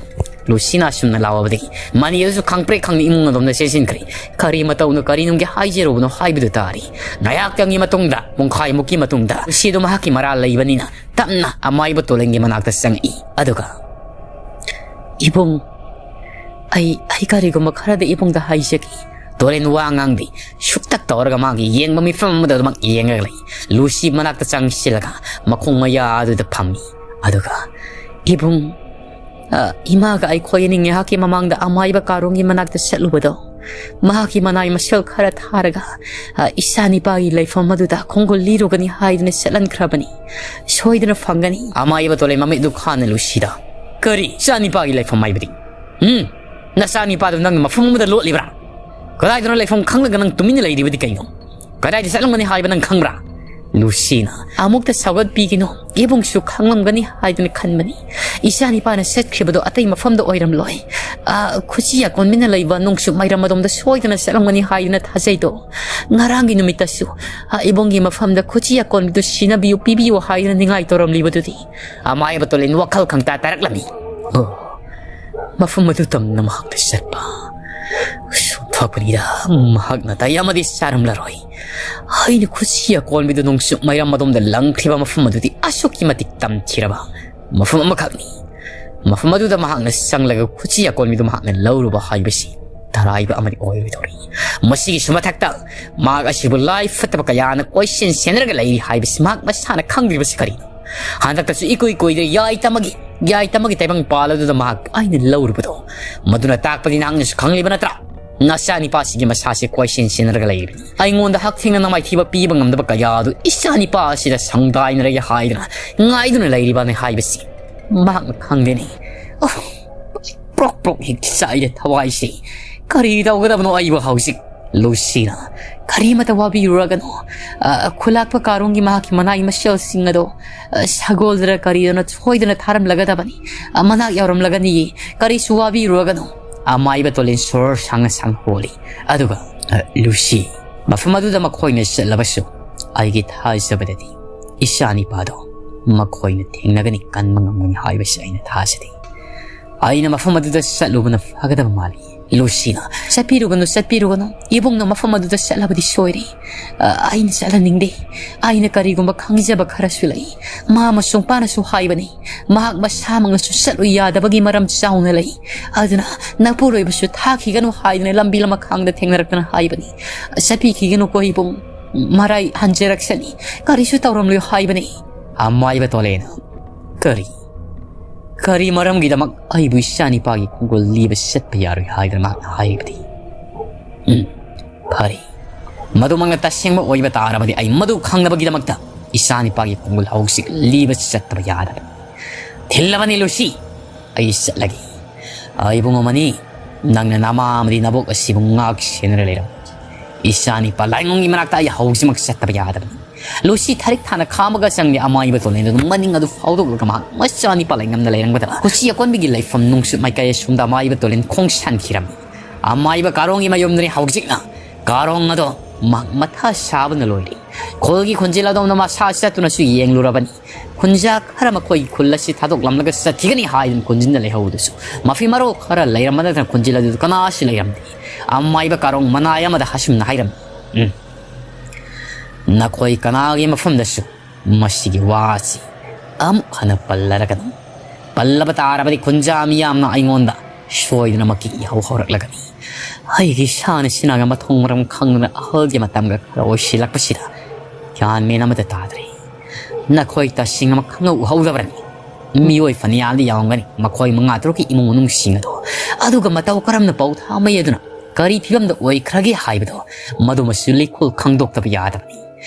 ꯂꯨꯁꯤꯅ ꯑꯁꯨꯝꯅ ꯂꯥꯎꯕꯗꯒꯤ ꯃꯅꯤ ꯑꯗꯨꯁꯨ ꯈꯪꯄ꯭ꯔꯦꯛ ꯈꯪꯅ ꯏꯃꯨꯡ ꯑꯗꯣꯝꯗ ꯆꯦꯟꯁꯤꯟꯈ꯭ꯔꯦ꯫ ꯀꯔꯤ ꯃꯇꯧꯅꯣ, ꯀꯔꯤꯅꯨꯡꯒꯤ ꯍꯥꯏꯖꯔꯨꯕꯅꯣ ꯍꯥꯏꯕꯗꯨ ꯇꯥꯔꯤ꯫ ꯉꯥꯏꯍꯥꯛꯇꯪꯒꯤ ꯃꯇꯨꯡꯗ, ꯄꯨꯡꯈꯥꯏꯃꯨꯛꯀꯤ ꯃꯇꯨꯡꯗ, ꯂꯨꯁꯤ ꯑꯗꯨ ꯃꯍꯥꯛꯀꯤ ꯃꯔꯥꯜ ꯂꯩꯕꯅꯤꯅ ꯇꯞꯅ ꯑꯃꯥꯏꯕ ꯇꯣꯂꯦꯟꯒꯤ ꯃꯅꯥꯛꯇ ꯆꯪꯉꯛꯏ꯫ ꯑꯗꯨꯒ, "ꯏꯕꯨꯡ, ꯑꯩ, ꯑꯩ ꯀꯔꯤꯒꯨꯝꯕ ꯈꯔꯗ ꯏꯕꯨꯡꯗ ꯍꯥꯏꯖꯒꯦ꯫" ꯇꯣꯔꯦꯟ ꯋꯥ ꯉꯥꯡꯗꯦ꯫ ꯁꯨꯛꯇꯛ ꯇꯧꯔꯒ ꯃꯥꯒꯤ ꯌꯦꯡꯕ ꯃꯤꯐꯝ ꯑꯃꯗ ꯑꯗꯨꯃꯛ ꯌꯦꯡꯉꯒ ꯂꯩ꯫ ꯂꯨꯁꯤ ꯃꯅꯥꯛꯇ ꯆꯪꯁꯤꯜꯂꯒ ꯃꯈꯣꯡ ꯃꯌꯥ ꯑꯗꯨꯗ ꯐꯝꯃꯤ꯫ ꯑꯗꯨꯒ, "ꯏꯕꯨꯡ, ꯑ, ꯏꯃꯥꯒ ꯑꯩꯈꯣꯏ ꯑꯅꯤ ꯉꯥꯏꯍꯥꯛꯀꯤ ꯃꯃꯥꯡꯗ ꯑꯃꯥꯏꯕ ꯀꯥꯔꯣꯡꯒꯤ ꯃꯅꯥꯛꯇ ꯆꯠꯂꯨꯕꯗꯣ, ꯃꯍꯥꯛꯀꯤ ꯃꯅꯥꯏ ꯃꯁꯤꯜ ꯈꯔ ꯊꯥꯔꯒ, ꯑ, ꯏꯆꯥ ꯅꯤꯄꯥꯒꯤ ꯂꯩꯐꯝ ꯑꯗꯨꯗ ꯈꯣꯡꯒꯨꯜ ꯂꯤꯔꯨꯒꯅꯤ ꯍꯥꯏꯗꯨꯅ ꯆꯠꯍꯟꯈ꯭ꯔꯕꯅꯤ꯫ ꯁꯣꯏꯗꯅ ꯐꯪꯒꯅꯤ꯫" ꯑꯃꯥꯏꯕ ꯇꯣꯂꯦꯟ ꯃꯃꯤꯠ ꯑꯗꯨ ꯈꯥꯅ ꯂꯨꯁꯤꯗ, "ꯀꯔꯤ? ꯏꯆꯥ ꯅꯤꯄꯥꯒꯤ ꯂꯩꯐꯝ ꯍꯥꯏꯕꯗꯤ? ꯎꯝ? ꯅꯆꯥ ꯅꯤꯄꯥꯗꯨ ꯅꯪꯅ ꯃꯐꯝ ꯑꯃꯗ ꯂꯣꯠꯂꯤꯕ꯭ꯔꯥ? ꯀꯗꯥꯏꯗꯅꯣ ꯂꯩꯐꯝ ꯈꯪꯂꯒ ꯅꯪ ꯇꯨꯃꯤꯟꯅ ꯂꯩꯔꯤꯕꯗꯤ ꯀꯩꯅꯣ? ꯀꯗꯥꯏꯗ ꯆꯠꯂꯝꯒꯅꯤ ꯍꯥꯏꯕ ꯅꯪ ꯈꯪꯕ꯭ꯔꯥ?" ꯂꯨꯁꯤꯅ, "ꯑꯃꯨꯛꯇ ꯁꯧꯒꯠꯄꯤꯒꯅꯨ, ꯏꯕꯨꯡꯁꯨ ꯈꯪꯂꯝꯒꯅꯤ ꯍꯥꯏꯗꯨꯅ ꯈꯟꯕꯅꯤ꯫ ꯏꯆꯥ ꯅꯤꯄꯥꯅ ꯆꯠꯈ꯭ꯔꯤꯕꯗꯣ ꯑꯇꯩ ꯃꯐꯝꯗ ꯑꯣꯏꯔꯝꯂꯣꯏ꯫ ꯑ, ꯈꯨꯠꯁꯤ ꯑꯀꯣꯟꯕꯤꯅ ꯂꯩꯕ ꯅꯣꯡꯆꯨꯞ ꯃꯥꯏꯔꯝ ꯑꯗꯣꯝꯗ ꯁꯣꯏꯗꯅ ꯆꯠꯂꯝꯒꯅꯤ ꯍꯥꯏꯗꯨꯅ ꯊꯥꯖꯩꯗꯣ꯫ ꯉꯔꯥꯡꯒꯤ ꯅꯨꯃꯤꯠꯇꯁꯨ, ꯑ, ꯏꯕꯨꯡꯒꯤ ꯃꯐꯝꯗ ꯈꯨꯠꯁꯤ ꯑꯀꯣꯟꯕꯤꯗꯨ ꯁꯤꯟꯅꯕꯤꯌꯨ, ꯄꯤꯕꯤꯌꯨ ꯍꯥꯏꯗꯨꯅ ꯅꯤꯡꯉꯥꯏ ꯇꯧꯔꯝꯂꯤꯕꯗꯨꯗꯤ꯫" ꯑꯃꯥꯏꯕ ꯇꯣꯂꯦꯟ ꯋꯥꯈꯜ ꯈꯪꯇꯥ ꯇꯥꯔꯛꯂꯝꯃꯤ꯫ ꯑꯣ, ꯃꯐꯝ ꯑꯗꯨ ꯇꯝꯅ ꯃꯍꯥꯛꯅ ꯆꯠꯄ꯫ ꯁꯨꯝ ꯐꯄꯅꯤꯗ, ꯃꯍꯥꯛꯅ ꯇꯥꯏ ꯑꯃꯗꯤ ꯆꯥꯔꯝꯂꯔꯣꯏ꯫ ꯑꯩꯅ ꯈꯨꯠꯁꯤ ꯑꯀꯣꯟꯕꯤꯗꯨ ꯅꯣꯡꯆꯨꯞ ꯃꯥꯏꯔꯝ ꯑꯗꯣꯝꯗ ꯂꯪꯈ꯭ꯔꯤꯕ ꯃꯐꯝ ꯑꯗꯨꯗꯤ ꯑꯁꯨꯛꯀꯤ ꯃꯇꯤꯛ ꯇꯝꯊꯤꯔꯕ ꯃꯐꯝ ꯑꯃꯈꯛꯅꯤ꯫ ꯃꯐꯝ ꯑꯗꯨꯗ ꯃꯍꯥꯛꯅ ꯆꯪꯂꯒ ꯈꯨꯠꯁꯤ ꯑꯀꯣꯟꯕꯤꯗꯨ ꯃꯍꯥꯛꯅ ꯂꯧꯔꯨꯕ ꯍꯥꯏꯕꯁꯤ ꯇꯔꯥꯏꯕ ꯑꯃꯗꯤ ꯑꯣꯏꯔꯣꯏꯗꯧꯔꯤ꯫ ꯃꯁꯤꯒꯤꯁꯨ ꯃꯊꯛꯇ ꯃꯍꯥꯛ ꯑꯁꯤꯕꯨ ꯂꯥꯏ ꯐꯠꯇꯕ ꯀꯌꯥꯅ ꯀꯣꯏꯁꯦꯟ ꯁꯦꯟꯅꯔꯒ ꯂꯩꯔꯤ ꯍꯥꯏꯕꯁꯤ ꯃꯍꯥꯛ ꯃꯁꯥꯅ ꯈꯪꯗ꯭ꯔꯤꯕꯁꯤ ꯀꯔꯤꯅꯣ? ꯍꯟꯗꯛꯇꯁꯨ ꯏꯀꯨꯏ ꯀꯨꯏꯗ꯭ꯔꯦ ꯌꯥꯏꯇꯃꯒꯤ, ꯌꯥꯏꯇꯃꯒꯤ ꯇꯥꯏꯕꯪ ꯄꯥꯜ ꯑꯗꯨꯗ ꯃꯍꯥꯛ ꯑꯩꯅ ꯂꯧꯔꯨꯕꯗꯣ꯫ ꯃꯗꯨꯅ ꯇꯥꯛꯄꯗꯤ ꯅꯍꯥꯛꯅꯁꯨ ꯈꯪꯂꯤꯕ ꯅꯠꯇ꯭ꯔꯥ? ꯅꯆꯥꯅꯤꯄꯥꯁꯤꯒꯤ ꯃꯁꯥꯁꯦ ꯀꯣꯏꯁꯦꯟ ꯁꯦꯟꯅꯔꯒ ꯂꯩꯔꯤꯕꯅꯤ꯫ ꯑꯩꯉꯣꯟꯗ ꯍꯛꯊꯦꯡꯅꯅ ꯃꯥꯏꯊꯤꯕ ꯄꯤꯕ ꯉꯝꯗꯕ ꯀꯌꯥ ꯑꯗꯨ ꯏꯆꯥꯅꯤꯄꯥ ꯑꯁꯤꯗ ꯁꯪꯗꯥꯏꯅꯔꯒꯦ ꯍꯥꯏꯗꯨꯅ ꯉꯥꯏꯗꯨꯅ ꯂꯩꯔꯤꯕꯅꯤ ꯍꯥꯏꯕꯁꯤ꯫ ꯃꯍꯥꯛꯅ ꯈꯪꯗꯦꯅꯦ꯫ ꯑꯣ, ꯄ꯭ꯔꯣꯛ ꯄ꯭ꯔꯣꯛ ꯍꯦꯛ ꯆꯥꯛꯏꯗ ꯊꯋꯥꯏꯁꯦ꯫ ꯀꯔꯤ ꯇꯧꯒꯗꯕꯅꯣ ꯑꯩꯕꯨ ꯍꯧꯖꯤꯛ? ꯂꯨꯁꯤꯅ, "ꯀꯔꯤꯃꯇ ꯋꯥꯕꯤꯔꯨꯔꯒꯅꯨ꯫ ꯑ, ꯈꯨꯂꯥꯛꯄ ꯀꯥꯔꯣꯡꯒꯤ ꯃꯍꯥꯛꯀꯤ ꯃꯅꯥꯏ ꯃꯁꯦꯜꯁꯤꯡ ꯑꯗꯣ, ꯑ, ꯁꯒꯣꯜꯗꯔ ꯀꯔꯤꯗꯅ ꯁꯣꯏꯗꯅ ꯊꯥꯔꯝꯂꯒꯗꯕꯅꯤ꯫ ꯑ, ꯃꯅꯥꯛ ꯌꯧꯔꯝꯂꯒꯅꯤ꯫ ꯀꯔꯤꯁꯨ ꯋꯥꯕꯤꯔꯨꯔꯒꯅꯨ꯫" ꯑꯃꯥꯏꯕ ꯇꯣꯂꯦꯟ ꯁꯣꯔ ꯁꯥꯡꯅ ꯁꯥꯡꯅ ꯍꯣꯜꯂꯤ꯫ ꯑꯗꯨꯒ, "ꯑ, ꯂꯨꯁꯤ, ꯃꯐꯝ ꯑꯗꯨꯗ ꯃꯈꯣꯏꯅ ꯆꯠꯂꯕꯁꯨ ꯑꯩꯒꯤ ꯊꯥꯖꯕꯗꯗꯤ ꯏꯆꯥ ꯅꯤꯄꯥꯗꯣ ꯃꯈꯣꯏꯅ ꯊꯦꯡꯅꯒꯅꯤ, ꯀꯟꯕ ꯉꯝꯒꯅꯤ ꯍꯥꯏꯕꯁꯤ ꯑꯩꯅ ꯊꯥꯖꯗꯦ꯫ ꯑꯩꯅ ꯃꯐꯝ ꯑꯗꯨꯗ ꯆꯠꯂꯨꯕꯅ ꯐꯒꯗꯕ ꯃꯥꯜꯂꯤ꯫" ꯂꯨꯁꯤꯅ, "ꯆꯠꯄꯤꯔꯨꯒꯅꯨ, ꯆꯠꯄꯤꯔꯨꯒꯅꯨ꯫ ꯏꯕꯨꯡꯅ ꯃꯐꯝ ꯑꯗꯨꯗ ꯆꯠꯂꯕꯗꯤ ꯁꯣꯏꯔꯦ꯫ ꯑ, ꯑꯩꯅ ꯆꯠꯍꯟꯅꯤꯡꯗꯦ꯫ ꯑꯩꯅ ꯀꯔꯤꯒꯨꯝꯕ ꯈꯪꯖꯕ ꯈꯔꯁꯨ ꯂꯩ꯫ ꯃꯥ ꯑꯃꯁꯨꯡ ꯄꯥꯅꯁꯨ ꯍꯥꯏꯕꯅꯤ꯫ ꯃꯍꯥꯛ ꯃꯁꯥꯃꯛꯅꯁꯨ ꯆꯠꯂꯨ ꯌꯥꯗꯕꯒꯤ ꯃꯔꯝ ꯆꯥꯎꯅ ꯂꯩ꯫ ꯑꯗꯨꯅ ꯅꯄꯨꯔꯣꯏꯕꯁꯨ ꯊꯥꯈꯤꯒꯅꯨ ꯍꯥꯏꯗꯨꯅ ꯂꯝꯕꯤ ꯂꯃꯈꯥꯡꯗ ꯊꯦꯡꯅꯔꯛꯇꯅ ꯍꯥꯏꯕꯅꯤ꯫ ꯆꯠꯄꯤꯈꯤꯒꯅꯨꯀꯣ ꯏꯕꯨꯡ꯫ ꯃꯔꯥꯏ ꯍꯟꯖꯔꯛꯁꯅꯤ꯫ ꯀꯔꯤꯁꯨ ꯇꯧꯔꯝꯂꯣꯏ ꯍꯥꯏꯕꯅꯤ꯫" ꯑꯃꯥꯏꯕ ꯇꯣꯂꯦꯅ, "ꯀꯔꯤ? ꯀꯔꯤ ꯃꯔꯝꯒꯤꯗꯃꯛ ꯑꯩꯕꯨ ꯏꯆꯥꯅꯤꯄꯥꯒꯤ ꯈꯣꯡꯒꯨꯜ ꯂꯤꯕ ꯆꯠꯄ ꯌꯥꯔꯣꯏ ꯍꯥꯏꯗꯅ ꯃꯍꯥꯛꯅ ꯍꯥꯏꯔꯤꯕꯗꯤ? ꯎꯝ, ꯐꯔꯦ꯫ ꯃꯗꯨꯃꯛꯅ ꯇꯁꯦꯡꯕ ꯑꯣꯏꯕ ꯇꯥꯔꯕꯗꯤ ꯑꯩ ꯃꯗꯨ ꯈꯪꯅꯕꯒꯤꯗꯃꯛꯇ ꯏꯆꯥꯅꯤꯄꯥꯒꯤ ꯈꯣꯡꯒꯨꯜ ꯍꯧꯖꯤꯛ ꯂꯤꯕ ꯆꯠꯇꯕ ꯌꯥꯗꯕꯅꯤ꯫ ꯊꯤꯜꯂꯕꯅꯤ ꯂꯨꯁꯤ, ꯑꯩ ꯆꯠꯂꯒꯦ꯫ ꯑ, ꯏꯕꯨꯡ ꯑꯃꯅꯤ, ꯅꯪꯅ ꯅꯃꯥ ꯑꯃꯗꯤ ꯅꯕꯣꯛ ꯑꯁꯤꯕꯨ ꯉꯥꯛ ꯁꯦꯟꯅꯔ ꯂꯩꯔꯝꯃꯨ꯫ ꯏꯆꯥꯅꯤꯄꯥ ꯂꯥꯏꯉꯣꯡꯒꯤ ꯃꯅꯥꯛꯇ ꯑꯩ ꯍꯧꯖꯤꯛꯃꯛ ꯆꯠꯇꯕ ꯌꯥꯗꯕꯅꯤ꯫" ꯂꯨꯁꯤ ꯊꯔꯤꯛ ꯊꯥꯅ ꯈꯥꯝꯃꯒ ꯆꯪꯂꯦ꯫ ꯑꯃꯥꯏꯕ ꯇꯣꯂꯦꯟ ꯑꯗꯨ ꯃꯅꯤꯡ ꯑꯗꯨ ꯐꯥꯎꯗꯣꯛꯂꯒ ꯃꯍꯥꯛ ꯃꯆꯥꯅꯤꯄꯥ ꯂꯩꯉꯝꯅ ꯂꯩꯔꯝꯒꯗꯕ ꯀꯣꯆꯤ ꯑꯀꯣꯟꯕꯒꯤ ꯂꯩꯐꯝ ꯅꯨꯡꯁꯨꯠ ꯃꯥꯏꯀꯩ ꯑꯁꯣꯝꯗ ꯑꯃꯥꯏꯕ ꯇꯣꯂꯦꯟ ꯈꯣꯡꯁꯥꯟꯈꯤꯔꯝꯃꯤ꯫ ꯑꯃꯥꯏꯕ ꯀꯥꯔꯣꯡꯒꯤ ꯃꯌꯨꯝꯗꯅꯤ ꯍꯧꯖꯤꯛꯅ꯫ ꯀꯥꯔꯣꯡ ꯑꯗꯣ ꯃꯍꯥꯛ ꯃꯊꯥ ꯁꯥꯕꯅ ꯂꯣꯏꯔꯦ꯫ ꯈꯨꯜꯒꯤ ꯈꯨꯟꯖꯤꯜ ꯑꯗꯣꯝꯗ ꯃꯁꯥ ꯆꯠꯇꯨꯅꯁꯨ ꯌꯦꯡꯂꯨꯔꯕꯅꯤ꯫ ꯈꯨꯟꯖꯥ ꯈꯔ ꯃꯈꯣꯏꯒꯤ ꯈꯨꯜ ꯑꯁꯤ ꯊꯥꯗꯣꯛꯂꯝꯂꯒ ꯆꯠꯈꯤꯒꯅꯤ ꯍꯥꯏꯗꯨꯅ ꯈꯨꯟꯖꯤꯟꯗ ꯂꯩꯍꯧꯕꯗꯨꯁꯨ ꯃꯐꯤ ꯃꯔꯣꯜ ꯈꯔ ꯂꯩꯔꯝꯕ ꯅꯠꯇꯅ ꯈꯨꯟꯖꯤꯜ ꯑꯗꯨꯗ ꯀꯅꯥꯁꯨ ꯂꯩꯔꯝꯗꯦ꯫ ꯑꯃꯥꯏꯕ ꯀꯥꯔꯣꯡ ꯃꯅꯥꯏ ꯑꯃꯗ ꯑꯁꯨꯝꯅ ꯍꯥꯏꯔꯝꯃꯤ, "ꯎꯝ, ꯅꯈꯣꯏ ꯀꯅꯥꯒꯤ ꯃꯐꯝꯗꯁꯨ ꯃꯁꯤꯒꯤ ꯋꯥ ꯑꯁꯤ ꯑꯃꯨꯛ ꯍꯟꯅ ꯄꯜꯂꯔꯒꯅꯨ꯫ ꯄꯜꯂꯕ ꯇꯥꯔꯕꯗꯤ ꯈꯨꯟꯖꯥ ꯃꯤꯌꯥꯝꯅ ꯑꯩꯉꯣꯟꯗ ꯁꯣꯏꯗꯅꯃꯛꯀꯤ ꯏꯍꯧ ꯍꯧꯔꯛꯂꯒꯅꯤ꯫ ꯑꯩꯒꯤ ꯏꯁꯥꯅ ꯁꯤꯅꯥꯒ ꯃꯊꯣꯡ ꯃꯔꯝ ꯈꯪꯗꯅ ꯑꯍꯜꯒꯤ ꯃꯇꯝꯒ ꯈꯔ ꯑꯣꯏꯁꯤꯜꯂꯛꯄꯁꯤꯗ ꯒ꯭ꯌꯥꯟ ꯃꯦꯟ ꯑꯃꯠꯇ ꯇꯥꯗ꯭ꯔꯦ꯫ ꯅꯈꯣꯏ ꯇꯁꯦꯡꯅꯃꯛ ꯈꯪꯍꯧ ꯎꯍꯧꯗꯕ꯭ꯔꯅꯤ? ꯃꯤꯑꯣꯏ ꯐꯅꯌꯥꯝꯗꯤ ꯌꯥꯎꯔꯝꯒꯅꯤ, ꯃꯈꯣꯏ ꯃꯉꯥ ꯇꯔꯨꯛꯀꯤ ꯏꯃꯨꯡ ꯃꯅꯨꯡꯁꯤꯡ ꯑꯗꯣ꯫ ꯑꯗꯨꯒ ꯃꯇꯧ ꯀꯔꯝꯅ ꯄꯧ ꯊꯥꯃꯩ ꯑꯗꯨꯅ ꯀꯔꯤ ꯐꯤꯕꯝꯗ ꯑꯣꯏꯈ꯭ꯔꯒꯦ ꯍꯥꯏꯕꯗꯣ, ꯃꯗꯨꯃꯁꯨ ꯂꯤꯈꯨꯜ ꯈꯪꯗꯣꯛꯇꯕ ꯌꯥꯗꯕꯅꯤ꯫